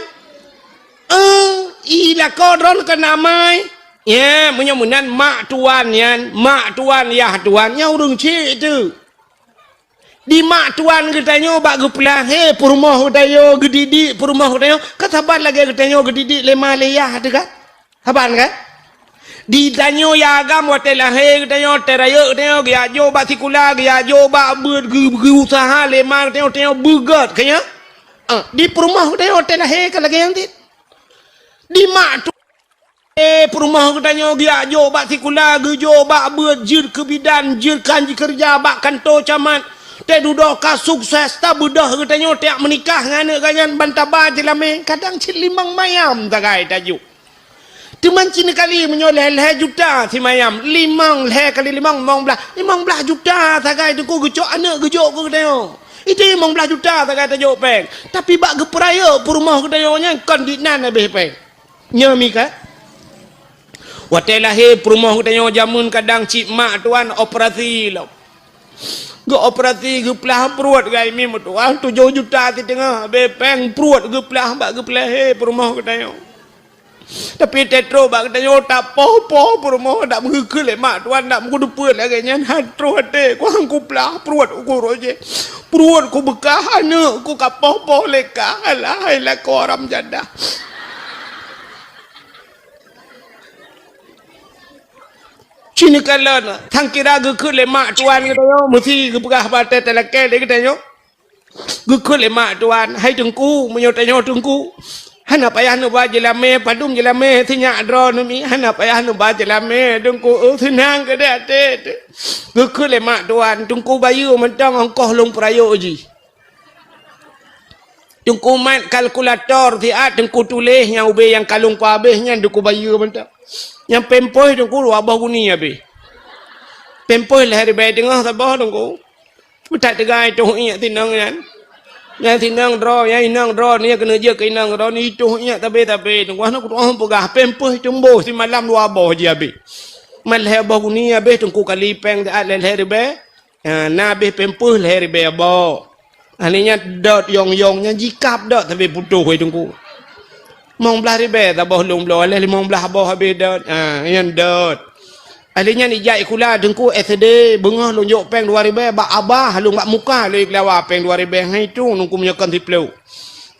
Eh, i lakoe droeneuh keu namai. Ya, meunyoe meunan mak tuan nyan, mak tuan, yah tuan, nyan ureueng chik teuh. Di mak tuan geutanyoe bak geupeulahé peurumoh geutanyoe, geudidik peurumoh geutanyoe, kan saban lagèe geutanyoe geudidik lé ma lé yah teuh kan? Saban kan? Di tanyoe ya agam watèe lahé geutanyoe, watèe rayeuk geutanyoe, geujak jok bak sikula, geujak jok bak beuet geu-, geuusaha lé ma geutanyoe, tanyoe beugèt keu nyan. Ah, di peurumoh geutanyoe watèe lahé ka lagèe nyan cit. Di mak tu, eh, peurumoh geutanyoe geujak jok bak sikula, geujok bak beuet, jeuet keu bidan, jeuet keu han jikeureuja bak kantô camat. Teududoe ka sukses, tabeudôh geutanyoe tajak meunikah ngon aneuk geuh nyan ban taba jilamé, kadang cit limong mayam sagai tajok. Teuma cit neukali meunyoe lhèe-lhèe juta simayam, limong, lhèe kali limong, limong blah. Limong blah juta sagai Teungku geucok aneuk geujok keu geutanyoe. Itu limong blah juta sagai tajok péng. Tapi bak geupeurayeuk peurumoh geutanyoe nyan kon di nan habéh péng. Nyoe mi ka. Watèe lahé peurumoh geutanyoe jameun kadang cit mak tuan operasi lom. Geuoperasi geuplah pruet gai mi meutuah tujoh juta siteungoh, habéh péng pruet geuplah bak geupeulahé peurumoh geutanyoe. Tapi teutrok bak geutanyoe tapoh-poh peurumoh, dak meugeukheun lé mak tuan, dak meugeudeupeue lagèe nyan, han troh até, ku han kuplah pruet uku roh jih. Pruet kubeukah aneuk ku kapoh-poh lé kah, alah hai lakoe haram jadah. Cit neukalon, sangkira geukheun lé mak tuan geutanyoe, meusi geupeugah bak watèe talakèe lé geutanyoe. Geukheun lé mak tuan, hai Teungku, meunyoe tanyoe Teungku, Hana payah neuba jeulamé, padum jeulamé sinyak droe neumi. Hana payah neuba jeulamé, Teungku, seunang keudeh até teuh. Geukheun lé mak tuan, Teungku bayeue mantong ongkoh lôn peurayeuk jih. Teungku mat kalkulator siat, Teungku tuléh nyang ubé nyang ka lôn peuhabéh nyan Teungku bayeue mantong. Nyang pampers Teungku dua boh guni habéh. Pampers lhèe ribèe teungoh saboh Teungku. Meutat teuga itoh iék tinong nyan. Nyang tinong droe, nyang inong droe, nyang keuneuk jeuet keu inong droe, itoh iék tabé-tabé. Teungku hana kutu'oh peugah, pampers tumboh simalam dua boh jih habéh. Mat lhèe boh guni habéh Teungku kali péng siat lhèe-lhèe ribèe. Ha, na abéh pampers lhèe ribèe boh. Akhé nyan dot yong-yong nyan jikab dot sabe putôh, hai Teungku. Limong blaih ribèe saboh lôn bloe, aléh limong blaih boh abéh dot. Ha, nyan dot. Akhé nyan ijak sikula Teungku S D, beungoh lôn jok péng dua ribèe bak abah lôn bak muka lôn ikeulawa péng dua ribèe, hai tu Teungku meunyoe kon siplôh.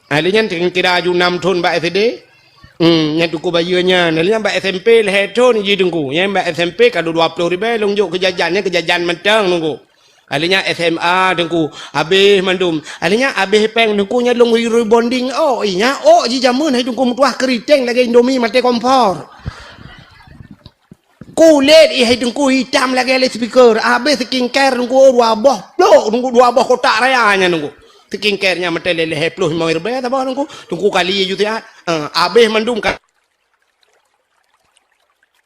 Akhé nyan kira aju nam thon bak S D. Hmm, nyan Teungku bayeue nyan. Lalu nyan bak S M P lhèe thon jih Teungku. Nyan bak S M P ka dua ploh ribèe lôn jok keu jajan, nyan keu jajan mantong Teungku. Lalu nyan S M A Teungku, habéh mandum. Lalu nyan habéh péng Teungku nyan lôn rebonding ôk. Ih, nyan ôk jih jameun hai Teungku meutuah keuriteng lagèe Indomie maté kompor. Kulét ih hai Teungku itam lagèe loudspeaker. Habéh skincare Teungku dua boh plôk Teungku, dua boh kotak raya nyan Teungku. Skincare nyan meuteulée lhèe ploh limong ribèe saboh Teungku. Teungku kali aju siat. Eh, habéh mandum ka.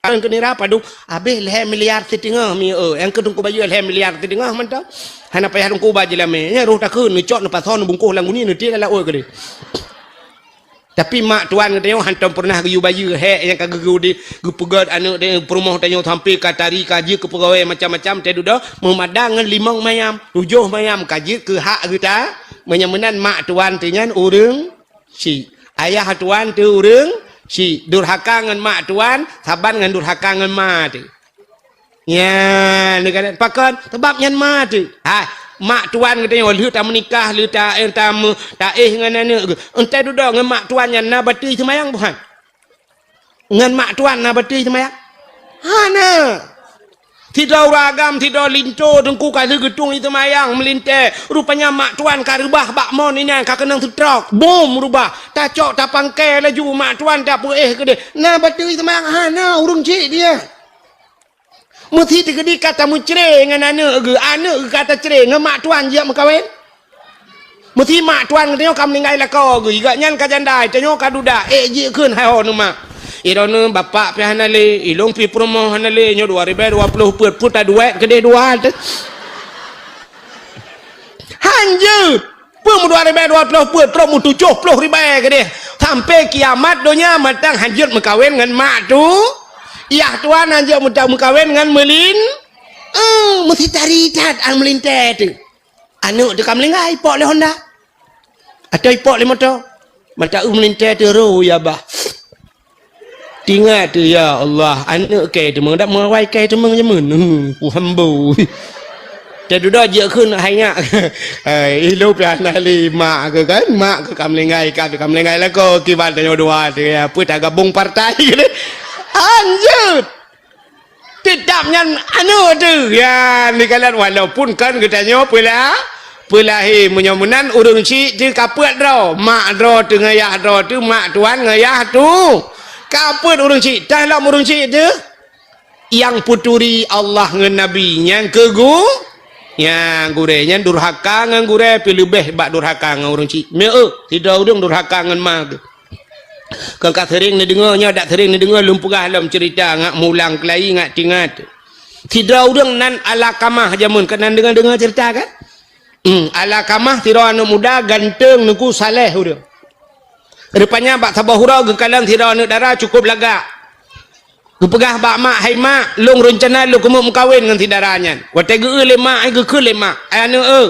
Nyang keu nira padum habéh lhèe miliar siteungoh mi, eh, nyang keu Teungku bayeue lhèe miliar siteungoh mantong. Hana payah Teungku ba jeulamé. Nyan roh takheun neucok neupasoe neubungkoh lam guni neutiek lam laôt keudeh. Tapi mak tuan geutanyoe hantom peureunah geuyue bayeue hék nyang ka geugeu di geupeugét aneuk di peurumoh tanyoe sampai ka tari ka jeuet keu peugawée macam-macam teuh dudoe meumadang ngon limong mayam, tujoh mayam ka jeuet keu hak geuta. Meunyoe meunan mak tuan teuh nyan ureuëng chik. Ayah tuan teuh ureuëng chik. Durhaka ngon mak tuan saban ngon durhaka ngon ma teuh. Nyan, neukalon pakon? Sabab nyan ma teuh. Hai, mak tuan geutanyoe lheueh tameunikah, lheueh ta-, eh, tameu-, taéh ngon aneuk geuh. Entah dudoe ngon mak tuan nyan na batui seumayang buhan? Ngon mak tuan na batui seumayang? Hana. Sidroe ureuëng agam, sidroe linto Teungku ka lheueh geutueng seumayang meulintée. Rupanya mak tuan ka reubah bak mon inan ka keunong seutrok. Bom reubah. Tacok tapangkai laju mak tuan tapeuéh keudeh. Na batui seumayang? Hana, ureuëng chik dia. Meusi teukeudi ka tameucre ngon aneuk geuh, aneuk geuh ka tacre ngon mak tuan jeuet meukawen. Meusi mak tuan geutanyoe ka meuninggai lakoe geuh, gobnyan ka janda, tanyoe ka duda, ék jikheun hai ho neumak. Droeneuh bapak pih hana lé, ilông pih peurumoh hana lé, nyoe dua ribèe dua ploh peuet, peuet taduek keudeh dua teuh. Hanjeuet! Peue meudua ribèe dua ploh peuet, trok meutujoh ploh ribèe keudeh. Sampai kiamat donya mantong hanjeuet meukawen ngon mak tu. Yah tuan hanjeuet meuta-, meukawen ngon meulin. Eh, meusi tari that an meulintée teuh. Aneuk teuh ka meulinggai, ipok lé honda. Atau ipok lé moto. Mata eu meulintée teuh ro ya bah. Tingat teuh, ya Allah, aneuk kèe teumeung, dak meuawai kèe teumeung jameun. Hmm, ku hambo. Teududoe jikheun hai nyak. Hai, ilông pih hana lé mak keuh kan, mak keuh ka meulinggai, ka, ka meulinggai lakoe, kiban tanyoe dua teuh, ya, peue tagabong partai. Hanjeuet. Teutap nyan aneuk teuh. Ya, neukalon walaupun kan geutanyoe peula-, peulahé, meunyoe meunan ureuëng chik teuh ka peuet droe. Mak droe teuh ngon yah droe teuh, mak tuan ngon yah tu. Ka peuet ureuëng chik, tah lom ureuëng chik teuh. Nyang peuturi Allah ngon Nabi, nyang keu gu-, nyang gurée, nyan durhaka ngon gurée pih leubeh bak durhaka ngon ureuëng chik. Meu, sidroe ureuëng durhaka ngon ma geuh. Kon ka seuring neudeungoe nyoe, dak seuring neudeungoe lôn peugah lom ceurita ngat mulang keulayi ngat tingat. Sidroe ureuëng nan Alakamah jameun, kan nan deungoe-deungoe ceurita kan? Hmm, Alakamah sidroe aneuëk muda ganteng Teungku saleh ureuëng. Rupanya bak saboh uroe geukalon sidroe aneuëk dara cukup lagak. Geupeugah bak mak, "Hai mak, lôn reuncana lôn keumeung meukawen ngon si dara nyan." Watée geu-eu lé mak, geukheun lé mak, "Ai aneuëk eu,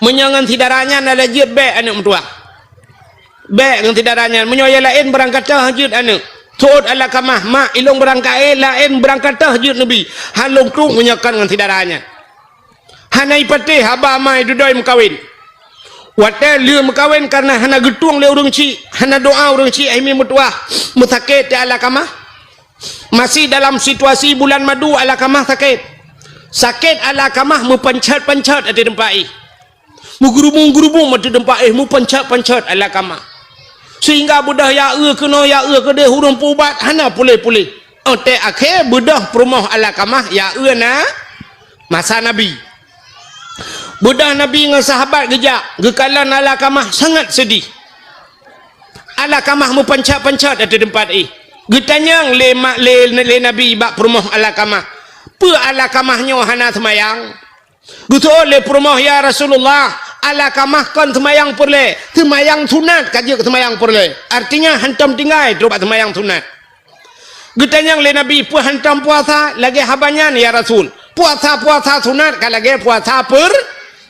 meunyoe ngon si dara nyan na lé jeuet bék aneuëk meutuwah. Bék ngon si dara nyan, meunyoe nyang laén beurangkat toh jeuet aneuëk." Seuôt Alakamah, "Mak, ilông beurangkat, eh, laén beurangkat toh jeuet neubi. Han lôn tueng meunyoe kon ngon si dara nyan." Hana ipatéh haba ma dudoe meukawen. Watée lheueh meukawen kareuna hana geutueng lé ureuëng chik, hana doá ureuëng chik, hai mi meutuwah, meusakét teuh Alakamah. Masih dalam situasi bulan madu Alakamah sakét. Sakét Alakamah meupancét-pancét ateueh teumpat éh. Meugeurubung-geurubung ateueh teumpat éh, meupancét-pancét Alakamah. Sehingga beudôh ya eu keunoe, ya eu keudeh, ureuëng peuubat hana puléh-puléh. Oté akhé beudôh peurumoh Alakamah ya eu na masa Nabi. Beudôh Nabi ngon sahabat geujak, geukalon Alakamah sangat seudeh. Alakamah meupancot-pancot ateueh teumpat éh. Geutanyong lé ma-, lé, lé Nabi bak peurumoh Alakamah, "Peue Alakamah nyoe hana seumayang?" Geuseuôt lé peurumoh, "Ya Rasulullah, Alakamah kon seumayang peureulée, seumayang sunat ka jeuet seumayang peureulée." Artinya hantom tinggai trok bak seumayang sunat. Geutanyong lé Nabi, "Peue hantom puasa lagée haba nyan, ya Rasul? Puasa-puasa sunat ka lagée puasa peur-,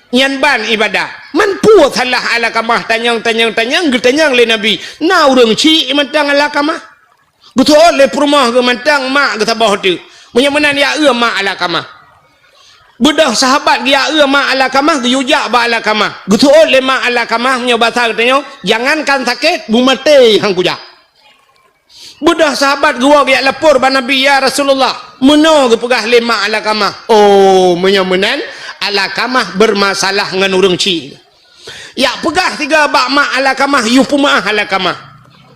nyan ban ibadah." Man peue salah Alakamah? Tanyong, tanyong, tanyong, geutanyong lé Nabi. Na ureuëng chik mantong Alakamah. Geuseuôt lé peurumoh geuh mantong mak geuh saboh teuk. Meunyoe meunan ya eu mak Alakamah. Beudôh sahabat geuya eu mak Alakamah, geuyue jak bak Alakamah. Geuseuôt lé mak Alakamah, meunyoe basa geutanyoe, "Jangankan sakét, beumaté han kujak." Beudôh sahabat geuwoe geujak lapor bak Nabi, "Ya Rasulullah, meunoe geupeugah lé mak Alakamah." Oh, meunyoe meunan, Alakamah beurmasalah ngon ureuëng chik. Jak peugah sigoe bak mak Alakamah, yue peumeuáh Alakamah.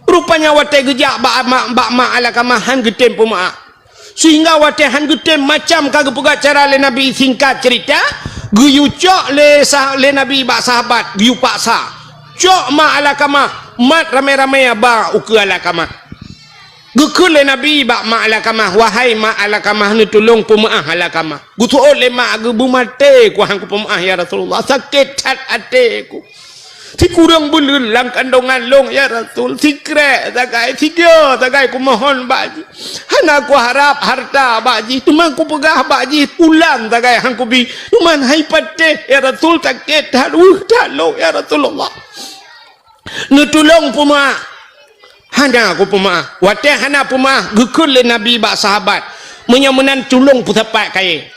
Rupanya watée geujak bak mak, bak mak Alakamah han geutem peumeuáh. Sehingga watée han geutem, macam ka geupeugah cara lé Nabi, singkat cerita, geuyue cok lé sah-, lé Nabi bak sahabat, geuyue paksa. Cok mak Alakamah, mat ramé-ramé ba ukeue Alakamah. Geukheun lé Nabi bak mak Alakamah, "Wahai mak Alakamah, neutulông peumeuáh Alakamah." Geuseuôt lé mak, "Geubeumaté ku han kupeumeuáh, ya Rasulullah. Sakét that até ku. Sikureueng buleuen lam kandongan lôn, ya Rasul. Sikrek sagai, sigoe sagai kumohon bak jih. Hana kuharab hareuta bak jih, teuma kupeugah bak jih, ulang sagai han kubi. Teuma hai patéh, ya Rasul, sakét that, weueh that lôn, ya Rasulullah. Neutulông peumeuáh." Hana kupeumeuáh. Watée hana peumeuáh, geukheun lé Nabi bak sahabat, "Meunyoe meunan, tulông peusapat kayée."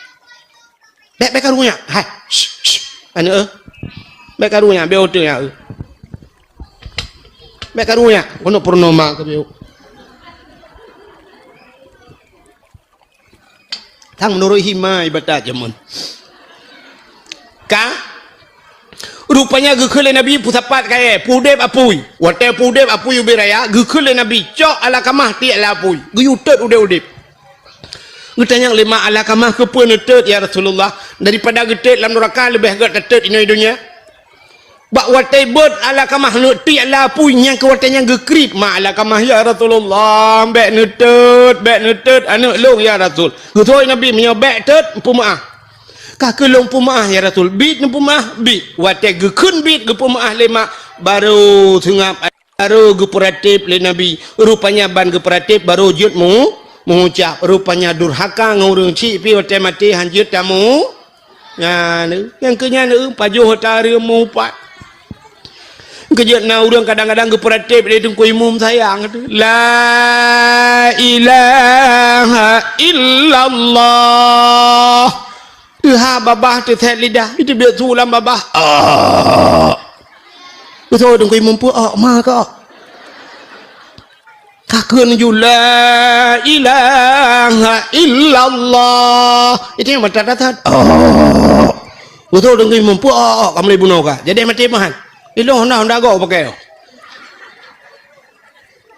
"Bék, bék karu nyak. Hai, shh, shh, aneuëk, eh. Bék karu nyak, bék oteue nyak, eh. Bék karu nyak, keuneuk peurunoe mak keubieu." Tang meunurot hima ibadat jameun. Ka? Rupanya geukheun lé Nabi peusapat kayée, peuudeb apui. Watée peuudeb apui ubit raya, geukheun lé Nabi, "Cok Alakamah tiek lam apui." Geuyue tot udeb-udeb. Geutanyong lé mak Alakamah, "Keupeue neutot, ya Rasulullah? Daripada geutot lam nuraka leubeh gét tatot inoe donya." Bak watée beuet Alakamah neuk tiek lam apui, nyang keu watée nyan geukriet mak Alakamah, "Ya Rasulullah, bék neutot, bék neutot aneuëk lôn, ya Rasul." Geutanyong Nabi, "Meunyoe bék tot, peumeuáh." "Ka keuh lôn peumeuáh, ya Rasul." Biet neupeumeuáh, biet. Watée geukheun biet geupeumeuáh lé mak, barô seungab Barô geupeuratéb lé Nabi. Rupanya ban geupeuratéb barô jeuet meu-, meuucab. Rupanya durhaka ngon ureuëng chik pih watée maté han jeuet tamu. Nyan, nyang keu nyan, pajoh ata reuem meuupat. Keujeuet na ureuëng kadang-kadang geupeuratéb lé Teungku Imum sayang, "La ilaha illallah." Teuhah babah teusét lidah, iteubiet su lam babah. Ah. Beutôi Teungku Imum peue, "Oh, ma kah?" Ka kheun ju, "La ilaha illallah." Itu nyang meutat-tat. Oh. Beutôi Teungku Imum peue, "Oh, oh, kamoe bunoe kah." Jadi maté mahan. Ilong honda-honda go pakai.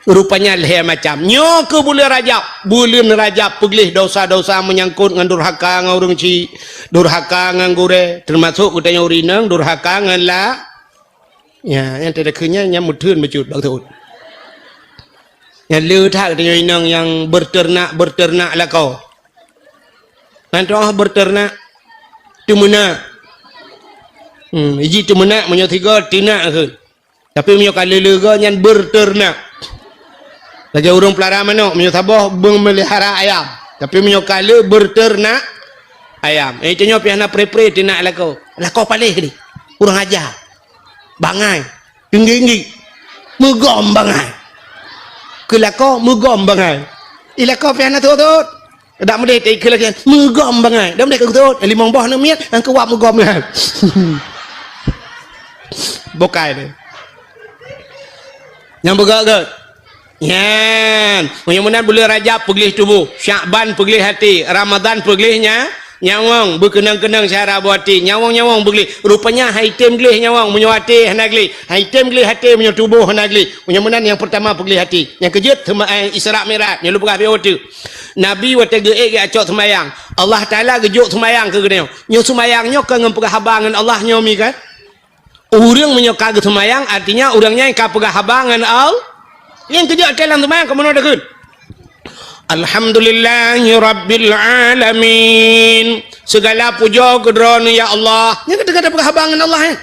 Rupanya lhée macam. Nyoe keuh buleuen Rajab. Buleuen Rajab peugleh dosa-dosa meunyangkot ngon durhaka ngon ureuëng chik, durhaka ngon gurée, teumasok geutanyoe ureuëng inong durhaka ngon la-, ya, nyang teudeukheun nyan, nyan meutheun bacut bak teuôt. Nyan le that geutanyoe inong nyang beuteunak-beuteunak lakoe. Nyan toh beuteunak, teumeunak. Hmm, iji teumeunak meunyoe sigoe teunak kheun. Tapi meunyoe ka le-le goe nyan beuteunak. Lagée ureuëng peulara manok, meunyoe saboh beumeulihara ayam. Tapi meunyoe ka le beuteunak ayam. Eh, tanyoe pih hana pre-pre teunak lakoe. Lakoe paléh deh. Kurang aja. Bangai. Tinggi-tinggi. Meugom bangai. Keu lakoe meugom bangai. Eh, lakoe pih hana thot-thot. Dak meudeh teuka lagée meugom bangai. Dak meudeh keu thot, limong boh aneuk miet, nyang keu wab meugom nyan. Bokai deh. Nyang beugét-gét. Nyan, meunyoe meunan buleuen Rajab peugleh tuboh, Syakban peugleh até, Ramadhan peugleh nya-, Nyawöng beukeunong-keunong syara boh até, nyawöng-nyawöng beugleh. Rupanya han item gleh nyawöng meunyoe até hana gleh, han item gleh até meunyoe tuboh hana gleh. Meunyoe meunan nyang peurtama peugleh até. Nyang keujeuet teuma, eh, Isra Mi'raj, nyoe lôn peugah beu teuh. Nabi watèe geuék geucok seumayang, Allah Taala geujok seumayang keu geutanyoe. Nyoe seumayang nyoe ka ngon peugah haba ngon Allah nyoe mi kan? Ureuëng meunyoe ka geuseumayang, artinya ureuëng nyan ka peugah haba ngon Allah. Nyang keujeuet até lam seumayang ka meunoe takheun, "Alhamdulillahirabbil alamin." Segala puja keu Droeneuh ya Allah. Nyang ka teuka peugah haba ngon Allah, eh.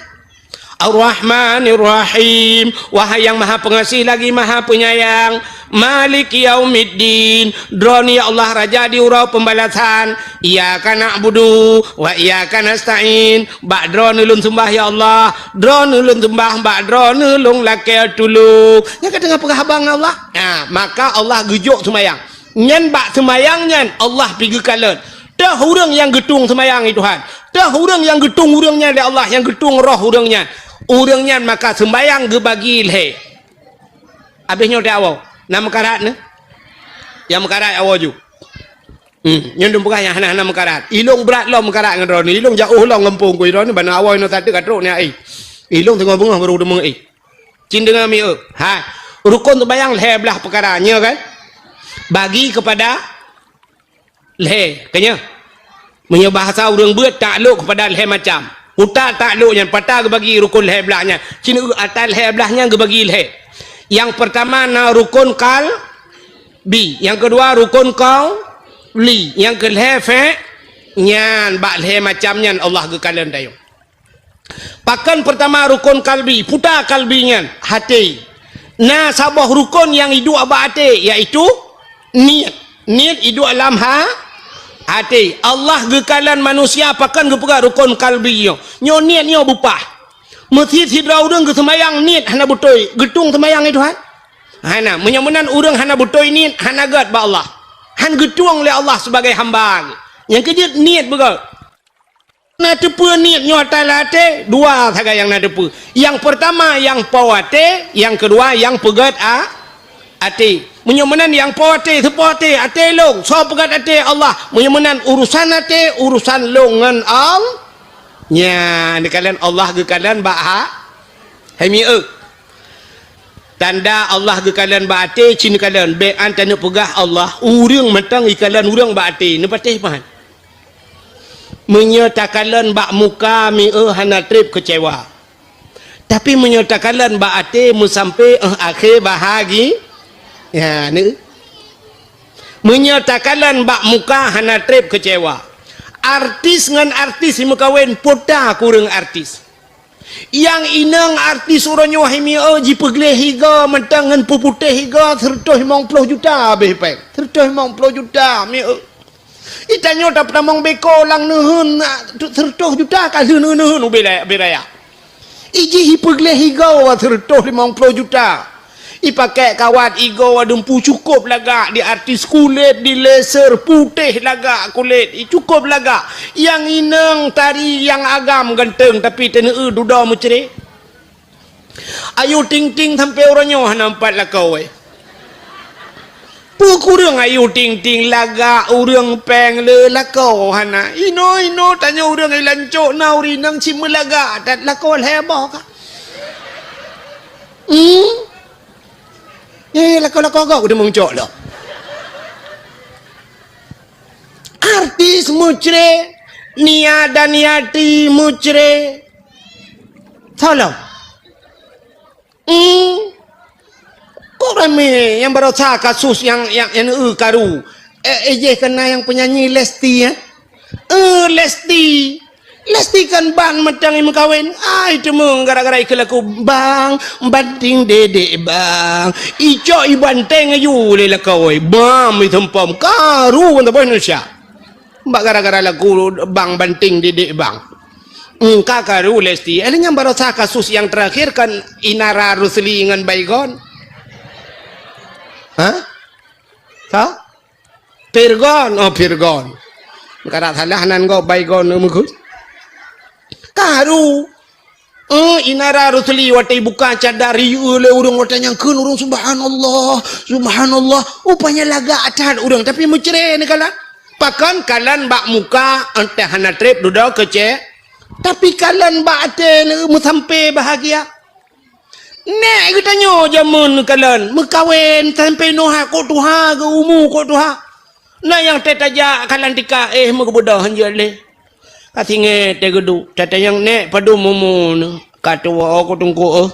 Ar-Rahmanir Rahim. Wahai yang Maha Pengasih lagi Maha Penyayang. Maliki yaumiddin. Droeneuh ya Allah Raja di uroe pembalasan. Iyyaka na'budu wa iyyaka nasta'in. Bak Droeneuh lôn seumbah ya Allah. Droeneuh lôn seumbah, bak Droeneuh lôn lakèe tulông. Nyang ka teungoh peugah haba ngon Allah. Nah, maka Allah geujok seumayang. Nyan bak seumayang nyan Allah pi geukalon. Teuh ureuëng nyang geutueng seumayang, ya Tuhan. Teuh ureuëng nyang geutueng ureuëng nyan lé Allah, nyang geutueng roh ureuëng nyan. Ureuëng nyan maka seumayang geubagi lhèe. Abéh nyoe teuh awoe. Na meukarat nyoe? Nyang meukarat awoe ju. Hmm, nyoe lôn peugah nyang hana-hana meukarat. Ilông brat lom meukarat ngon droeneuh. Ilông jiôh lom gampông keu droeneuh, ban awoe nyoe sateuk ka trok nyan ai. Ilông teungoh beungoh barô teumé ai. Cit deungoe mieu. Ha, rukon seumayang lhèe blaih peukara, nyoe kan? Bagi keupada lhèe, ka nyoe. Meunyoe bahasa ureuëng beuet, taklok keupada lhèe macam. Utak taklok nyan, pat geubagi rukon lhèe blaih nyan. Cit ata lhèe blaih nyan geubagi lhèe. Nyang peurtama na rukon qalbi, nyang keudua rukon qauli, nyang keulhèe fi', nyan bak lhèe macam nyan Allah geukalon tanyoe. Pakon peurtama rukon qalbi, peue qalbi nyan, até. Na saboh rukon nyang iduek bak até, yaitu niet. Niet iduek lam ha-, até. Allah geukalon manusia pakon geupeugah rukon qalbi nyoe. Nyoe niet nyoe beupah. Meusit sidroe ureuëng geuseumayang niet hana beutôi, geutueng seumayang nyan Tuhan? Hana. Meunyoe meunan ureuëng hana beutôi niet, hana gét bak Allah. Han geutueng lé Allah sibagai hamba. Nyang keujeuet niet beugét. Na teupeue niet nyoe ata lam até, dua sagai nyang na teupeue. Nyang peurtama nyang po até, nyang keudua nyang peugét a-, até. Meunyoe meunan nyang po até, soe po até, até lôn, soe peugét até, Allah. Meunyoe meunan urusan até, urusan lôn ngon Allah. Nyan, neukalon Allah geukalon bak ha-, hai mieu. Tanda Allah geukalon bak até, cit neukalon. Bék an taneuk peugah Allah, ureuëng mantong ikalon ureuëng bak até, neupatéh pahan. Meunyoe takalon bak muka mieu hana treb keucewa. Tapi meunyoe takalon bak até meusampé, eh, akhé bahagi-, ya, ni. Meunyoe takalon bak muka hana treb keucewa. Artis ngon artis imeukawen, peue ta kureueng artis. Nyang inong artis uroe nyoe hai mieu jipeugleh igoe mantong ngon peuputéh igoe sireutôh limong ploh juta abéh péng. Sireutôh limong ploh juta mieu. Itanyoe tapetamong beko lam neuheun, sireutôh juta ka lheueh neuheun ubé raya, ubé raya. Ijih ipeugleh igoe sireutôh limong ploh juta. Ipakék kawat igoe dumpu cukôp lagak, di artis kulét, di laser, putéh lagak kulét, i cukôp lagak. Nyang inong tari nyang agam ganteng, tapi teuneu dudoe meucré. Ayu Ting Ting sampoe uroe nyoe hana meupat lakoe. Peue kureueng Ayu Ting Ting lagak ureuëng péng le lakoe hana. Inoe-inoe tanyoe ureuëng i lancok na ureuëng inong cit meulagak that lakoe lhèe boh ka. Hmm? Eh, lakoe-lakoe gob udah meucok lom. Artis meucré, Nia Daniati meucré. Tolong. Hmm. Kok ramé nyang barosa kasus nyang, nyang, nyang, eh, karu? Eh, eh, jeh kena nyang penyanyi Lesti, eh? Eh, Lesti. Lesti kan ban mantong imeukawen. Ai, teuma gara-gara ikeu lagu, "Bang, banting dedek, Bang." Icok ibanteng aju lé lakoe. Bam, iteumpom. Karu ban saboh Indonesia. Bak gara-gara lagu Bang Banting Didik Bang. Engka karu Lesti. Eh, nyang barosa kasus nyang terakhir kan Inara Rusli ngon Baygon. Hah? Sa? Pirgon. Oh, Pirgon. Kada salah nan go Baygon meukeue. Karu. Eh, Inara Rusli watèe buka cadar, iyue lé ureuëng watèe nyang kheun ureuëng, "Subhanallah, subhanallah." Rupanya lagak that ureuëng, tapi meucré neukalon. Pakon kalon bak muka, entah hana treb dudoe keu cék, tapi kalon bak até meusampé bahagia. Nèk geutanyoe jameun kalon meukawen sampé noe kok tuha geu umu kok tuha. Na nyang teutajak kalon tika éh meugeubeudoh hanjeuet lé. Ka singét teuh geuduek, tatanyong nèk padum umu neuh. Ka tuwoe ku teungku éh.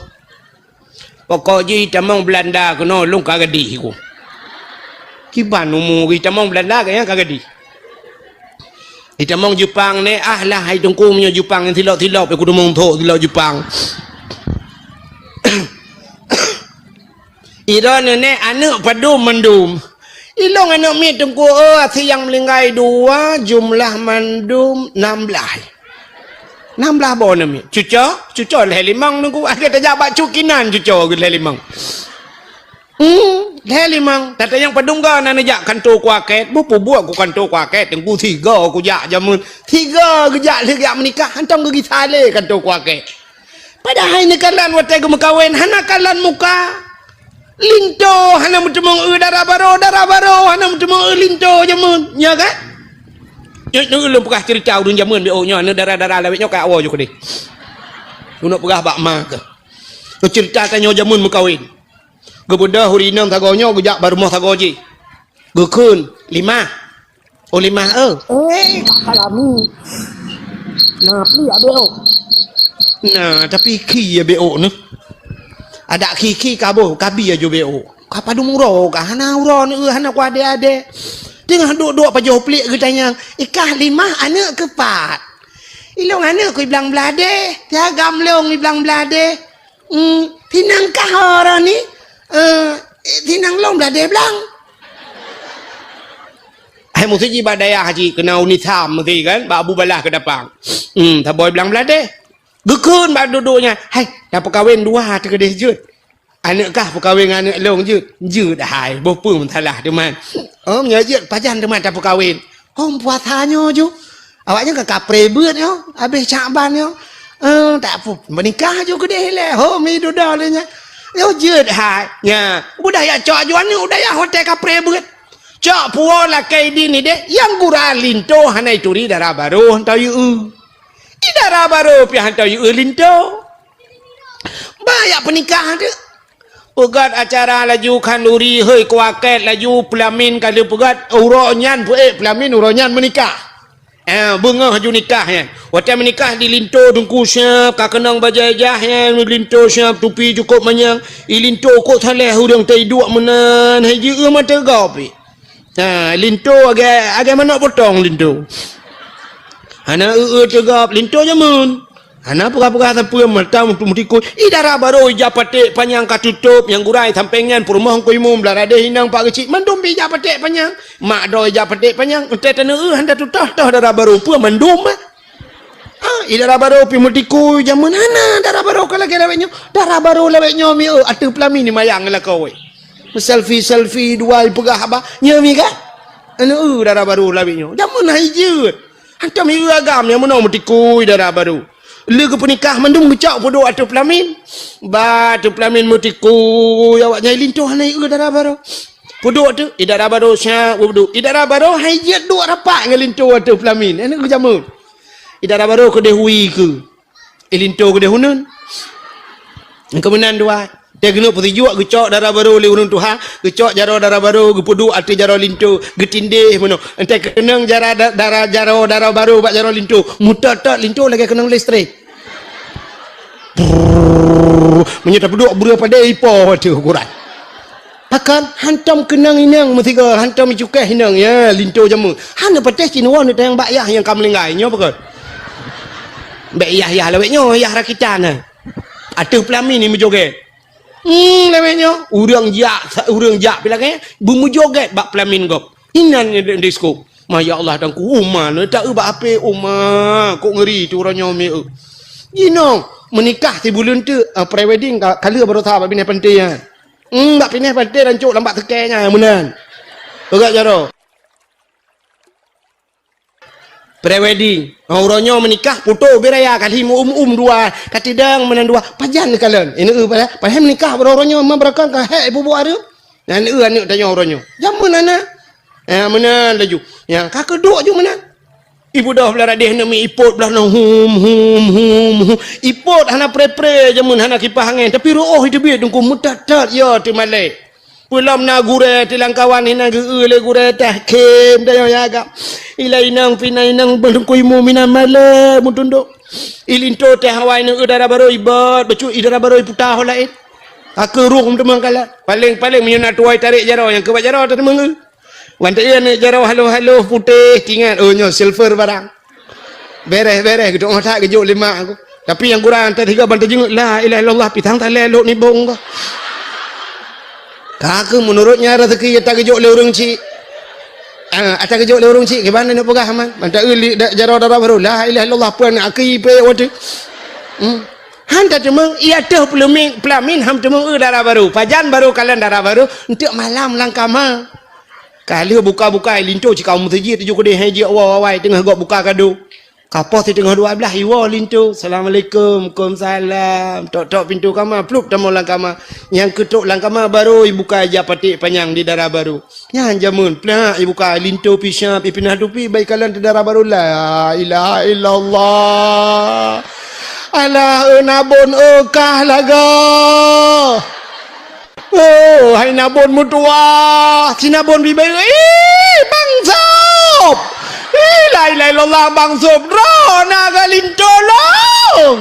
Pokok jih tamong Belanda keunoe lôn ka gadih ku. Kiban umu jih tamong Belanda keu nyang ka gadih. Itamong Jepang nèk, ah lah hai teungku meunyoe Jepang nyang silop-silop, ku teumong thok silop Jepang. Idroeneuh nèk aneuk padum mandum. Ilong aneuk miet teungku, oh, asie nyang meuninggai dua, jumlah mandum nam blaih. Nam blaih boh aneuk miet. Cuco, cuco lhèe limong teungku. Akhé tajak bak cut kinan cuco lhèe limong. Hmm, lhèe limong. Tatanyong padum go na neujak kanto kuakét, beupubuet ku kanto kuakét, teungku sigoe kujak jameun. Sigoe geujak lheueh geujak meunikah, hantom geugisa lé kanto kuakét. Padahai neukalon watèe geumeukawen hana kalon muka. Linto hana meuteumong eu dara baro, dara baro hana meuteumong eu linto jameun. Nya kan? Nyoe, nyoe ulôn peugah cerita ureueng jameun B O nyoe, aneuk dara-dara lawét nyoe ka awoe ju keudeh. Ulôn peugah bak ma keuh. Cerita tanyoe jameun meukawen. Geubeudôh ureueng inong sagoe nyoe geujak bak rumoh sagoe jih. Geukheun, limah. Oh, limah, eh. Eh, Kak Salami. Nah, pli abéh, oh. Nah, tapi khi ya B O nyoe. Adak khi-khi ka boh, kabi aju B O. Ka padum uroe ka, hana uroe nyoe, hana ku adé-adé. Teungoh duek-duek pajoh pliek geutanyong, "Ikah limah aneuk keupat?" "Ilong aneuk ku iblang bladé, siagam long iblang bladé." Hmm, tinang kah orang ni? Eh, tinang long bladé blang. Hai musti ji bak dayah ji kena unisam mesti kan, bak Abu Balah ke dapang. Hmm, saboh blang bladé. Geukheun bak dudoe nyan, "Hai, dah peukawen dua teuh keudeh jeuet. Aneuk kah peukawen ngon aneuk long jeuet?" "Jeuet hai, boh peue meusalah teuma." "Oh, meunyoe jeuet pajan teuma tapeukawen?" "Hom puasa nyoe ju. Awaknyan ka kapreh beuet nyoe, habéh Syakban nyoe. Eh, tak pu-, meunikah ju keudeh ilèe. Hom i dudoe lé nyan." "Nyoe jeuet hai." Nya, udah ya cok ju aneuk, udah ya hotel kapreh beuet. Cok puwoe lakèe idin ideh, nyang gura linto hana ituri dara baro hantom yue. I dara baro pih hantom yue linto. Bah yak peunikah tu. Peugöt acara laju khanduri, hei kuakét laju peulamin ka lheueh peugöt, uroe nyan peuék peulamin uroe nyan meunikah. Eh, beungoh ju nikah nyan. Watèe meunikah di linto teungku siap, ka keunong bajèe jah nyan, linto siap, tupi cukôp manyang. I linto kok saléh ureueng teuiduek meunan, hai jieu mata gop pih. Ha, linto agak, agak manok potong linto. Hana eu-eu teugop linto jameun. Hana peugah-peugah sapeue mata meutikui. I dara baro ija paték panyang ka tutôp nyang gurai sampéng nyan peurumoh Teungku Imum blah radeh inong pak geuchik mandum pi ija paték panyang. Mak droe ija paték panyang entée taneu eu hana tutoh-toh dara baro peue mandum. Ha, i dara baro pi meutikui jameun hana dara baro ka lagée lawét nyoe. Dara baro lawét nyoe mi eu ateueh peulamin ni mayang lakoe. Selfie-selfie dua ipeugah haba. Nyoe mi kan? Anu eu dara baro lawét nyoe. Jameun hai jeuet. Hantom i eu agam nyang meunoe meutikui dara baro. Lé geupeunikah mandum geucok peuduek ateueh peulamin. Ba ateueh peulamin meutikui awak nyang linto hana i eu dara baro. Peuduek tu, i dara baro syak peuduek. I dara baro hai jeuet duek rapat ngon linto ateueh peulamin. Anu geujameun. I dara baro keudeh hui keu. I linto keudeh uneun. Keumeunang dua. Teuh keuneuk peusijuek geucok dara baro lé ureuëng tuha, geucok jaroe dara baro, geupeuduek ateueh jaroe linto, geutindéh meunoe. Entée keunong jara da-, dara jaroe dara baro bak jaroe linto, meutot-tot linto lagée keunong listrik. Brrrr, meunyoe tapeuduek breueh padé ipo ateueh ukuran. Pakon hantom keunong inong meusigoe, hantom icukéh inong, ya, linto jameun. Hana patéh cit nyoe neutanyong bak yah nyang ka meuninggai, nyoe pakon. Bék yah-yah lawét nyoe, yah rakitan, ha. Ateueh peulamin ni meujogét. Hmm, lawét nyoe, ureuëng jak, ureuëng jak pi lagée, beumeujogét bak peulamin gob. Inan disko. Ma ya Allah, Teungku, uma, neutak eu bak ape uma, kok ngeri tu uroe nyoe mi eu. Jinoe, meunikah sibuleuen teuk, ah, pre-wedding ka, ka lheueh baroesa bak binéh panté, ya. Hmm, bak binéh panté dan cok lam bak seukée nyan, meunan. Peugah jaroe. Pre-wedding. Ha, uroe nyoe meunikah, poto ubé raya kali meu-um-um dua. Ka tidang meunan dua. Pajan neukalon. Ini eu pada. Padahai meunikah baroe uroe nyoe, ma beurakang ka hék ibu-bu areuem. Nyan eu aneuëk tanyoe uroe nyoe. Jameun hana. Ha, meunan laju. Nyang ka keuduek ju meunan. Ibu doh blah radeh neumi ipot blah nong hum, hum, hum, hum. Ipot hana pre-pre jameun hana kipah angén. Tapi reuoh iteubiet teungku meutat-tat ya teumalée. Peulom na gurée tilang kawan hinan geu-eu lé gurée tah khem dayoh yaga. Ilai inong pina inong beungku imu minan malée mutundok. Ilinto teh awai neu dara barô ibot, bacut idara barô iputa ho laén. Akhé roh meuteumang kalat. Paléng-paléng meunyoe na tuwai tarek jaroe nyang keubat jaroe teuteumang. Wan teu-eu aneuk jaroe haloh-haloh putéh, tingat, oh, nyoe silver barang. Bereh-bereh, geudok ngon that geujok lima aku. Tapi nyang kurang teuh tiga ban teujeungeuet, "La ilaha illallah, pitang talé lhok nibong ka." Ka keuh meunurot nyan rezeki ata geujok lé ureueng chik. Ah, ata geujok lé ureueng chik, kiban aneuk peugah man. Ban teu-eu li-, da-, jaroe dara barô, "La ilaha illallah, peue aneuk aki ipe watèe." Hmm. Han tateumeung, iya teuh peulamin, peulamin han teumeung eu dara barô. Pajan barô kalon dara barô, enteuk malam lam kama. Ka lheueh buka-buka, linto cit ka u meuseujid tujoh keudeh, hai jeuet woe awai teungoh gob buka kado. Ka poh siteungoh dua blaih, iwoe linto, "Assalamualaikum." "Waalaikumsalam." Tok-tok pintoe kama, plup tamong lam kama. Nyang keutok lam kama barô ibuka ija paték panyang di dara barô. Nyan jameun, plak ibuka linto, pih siap ipinah tupi, bak ikalon di dara barô. La ilaha illallah. Alah, eu nabon, eu kah lagoe. Oh, hai nabon meutuwah, si nabon bibeu, ih, Bang Sob! Ih, la ilaha illallah, Bang Sob, droeneuh ka linto lom!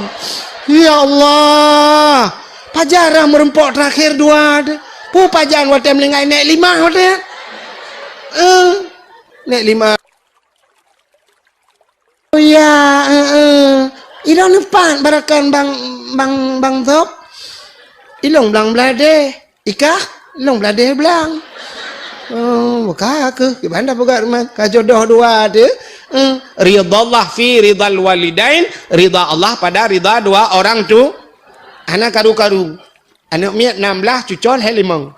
Ya Allah, pajan rhah meureumpok teurakhir dua deh. Peue pajan watèe meuninggai nèk lima watèe? Eh, nèk lima. Oh ya, eh, eh. Ilôn neupat barakan Bang, Bang, Bang Sob. Ilôn blang bladeh, ikah, ilôn bladeh blang. Oh, buka aku, kiban dah peugah ruman. Ka jodoh dua tu. Eh, ridha Allah fi ridhal walidain, ridha Allah pada ridha dua orang tu. Hana karu-karu. Aneuk miet nam blaih, cucol hai limong.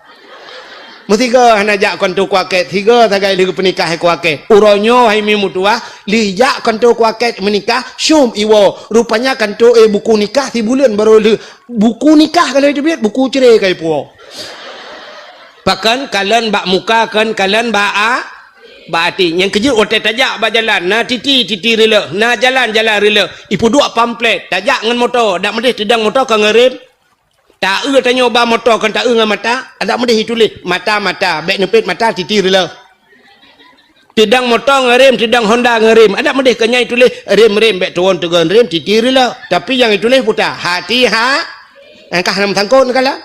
Meusigoe hana jak kantô kuakét, sigoe sagai lheueh geupeunikah hai kuakét. Uroe nyoe hai mi meutuwah, lheueh jak kantô kuakét meunikah, syom iwoe. Rupanya kantô, eh, buku nikah sibuleuen barô lheueh. Buku nikah ka lheueh teubiet, buku cre ka ipuwoe. Pakon kalon bak muka, kon kalon bak a-, bak até. Nyang keujeuet watèe tajak bak jalan, na titi, titi rileuk, na jalan, jalan rileuk. Ipeuduek pamflet, tajak ngon moto, dak meudeh teudong moto ka ngeurem. Ta-eu tanyoe ba moto kon ta-eu ngon mata, adak meudeh ituléh mata-mata, bèk neupet mata titi rileuk. Teudong moto ngeurem, teudong Honda ngeurem, adak meudeh kon nyan ituléh rem-rem, bèk tuwon teugon rem titi rileuk. Tapi nyang ituléh puta, hati ha, angkah nam sangkot neukala.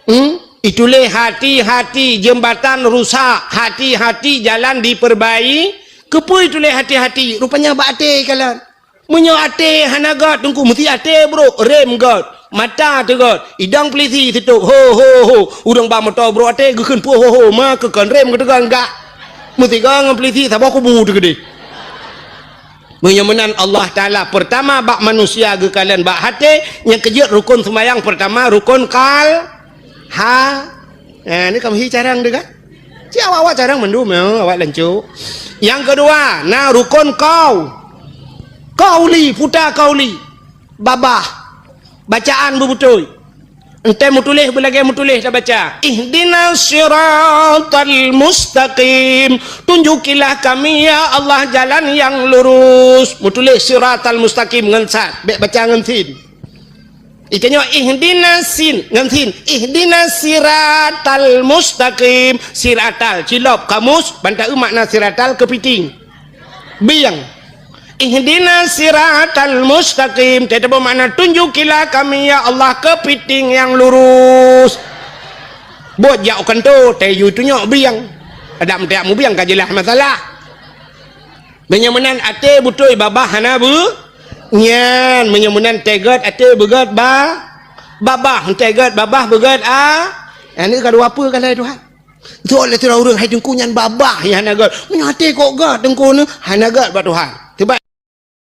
Hmm? Ituléh hati-hati, jeumbatan rusak, hati-hati, jalan diperbai-, keupeue ituléh hati-hati? Rupanya bak até kalon. Meunyoe até hana göt, Teungku, meusti até brôk, rem göt, mata teuh göt, idong peulisi sitôb, ho, ho, ho. Ureueng ba moto brôk até, geukheun peue ho, ho, ma keu kon rem geuteugon gak. Meusigoe ngon peulisi saboh kubu teuh keudeh. Meunyoe meunan Allah Taala, peurtama bak manusia geukalon bak até, nyang keujeuet rukon seumayang peurtama, rukon kal-, ha. Eh, ni kamoe hi carông teuh kan? Ci awak-awak carông mandum, ya, awak lancôk. Nyang keudua, na rukon kau-, kauli, puta kauli. Babah. Bacaan beubeutôi. Enteuk meutuléh beulagèe meutuléh tabaca, "Ihdinas siratal mustaqim." Tunjukilah kami, ya Allah, jalan yang lurus. Meutuléh siratal mustaqim ngon sad, bèk baca ngon sin. Itanyoe ihdinas sin, ngon sin. Ihdinas siratal mustaqim. Siratal, cilop kamus, ban ta-eu makna siratal keupiting. Bieng. Ihdinas siratal mustaqim. Teutabeuet makna tunjukilah kami, ya Allah, keupiting nyang lurus. Buet jak u kantô, tayue tunyok bieng. Adak meuteuk mubieng ka jeulaih masalah. Meunyoe meunan até beutôi babah hana beu-, nyan, meunyoe meunan teuh göt até beugöt ba-, babah, teuh göt babah beugöt a-, aneuk ka dua peue ka lhèe Tuhan. Jok lé sidroe ureueng, "Hai Teungku, nyan babah nyang hana göt." "Meunyoe até kok göt Teungku nyoe?" "Hana göt bak Tuhan."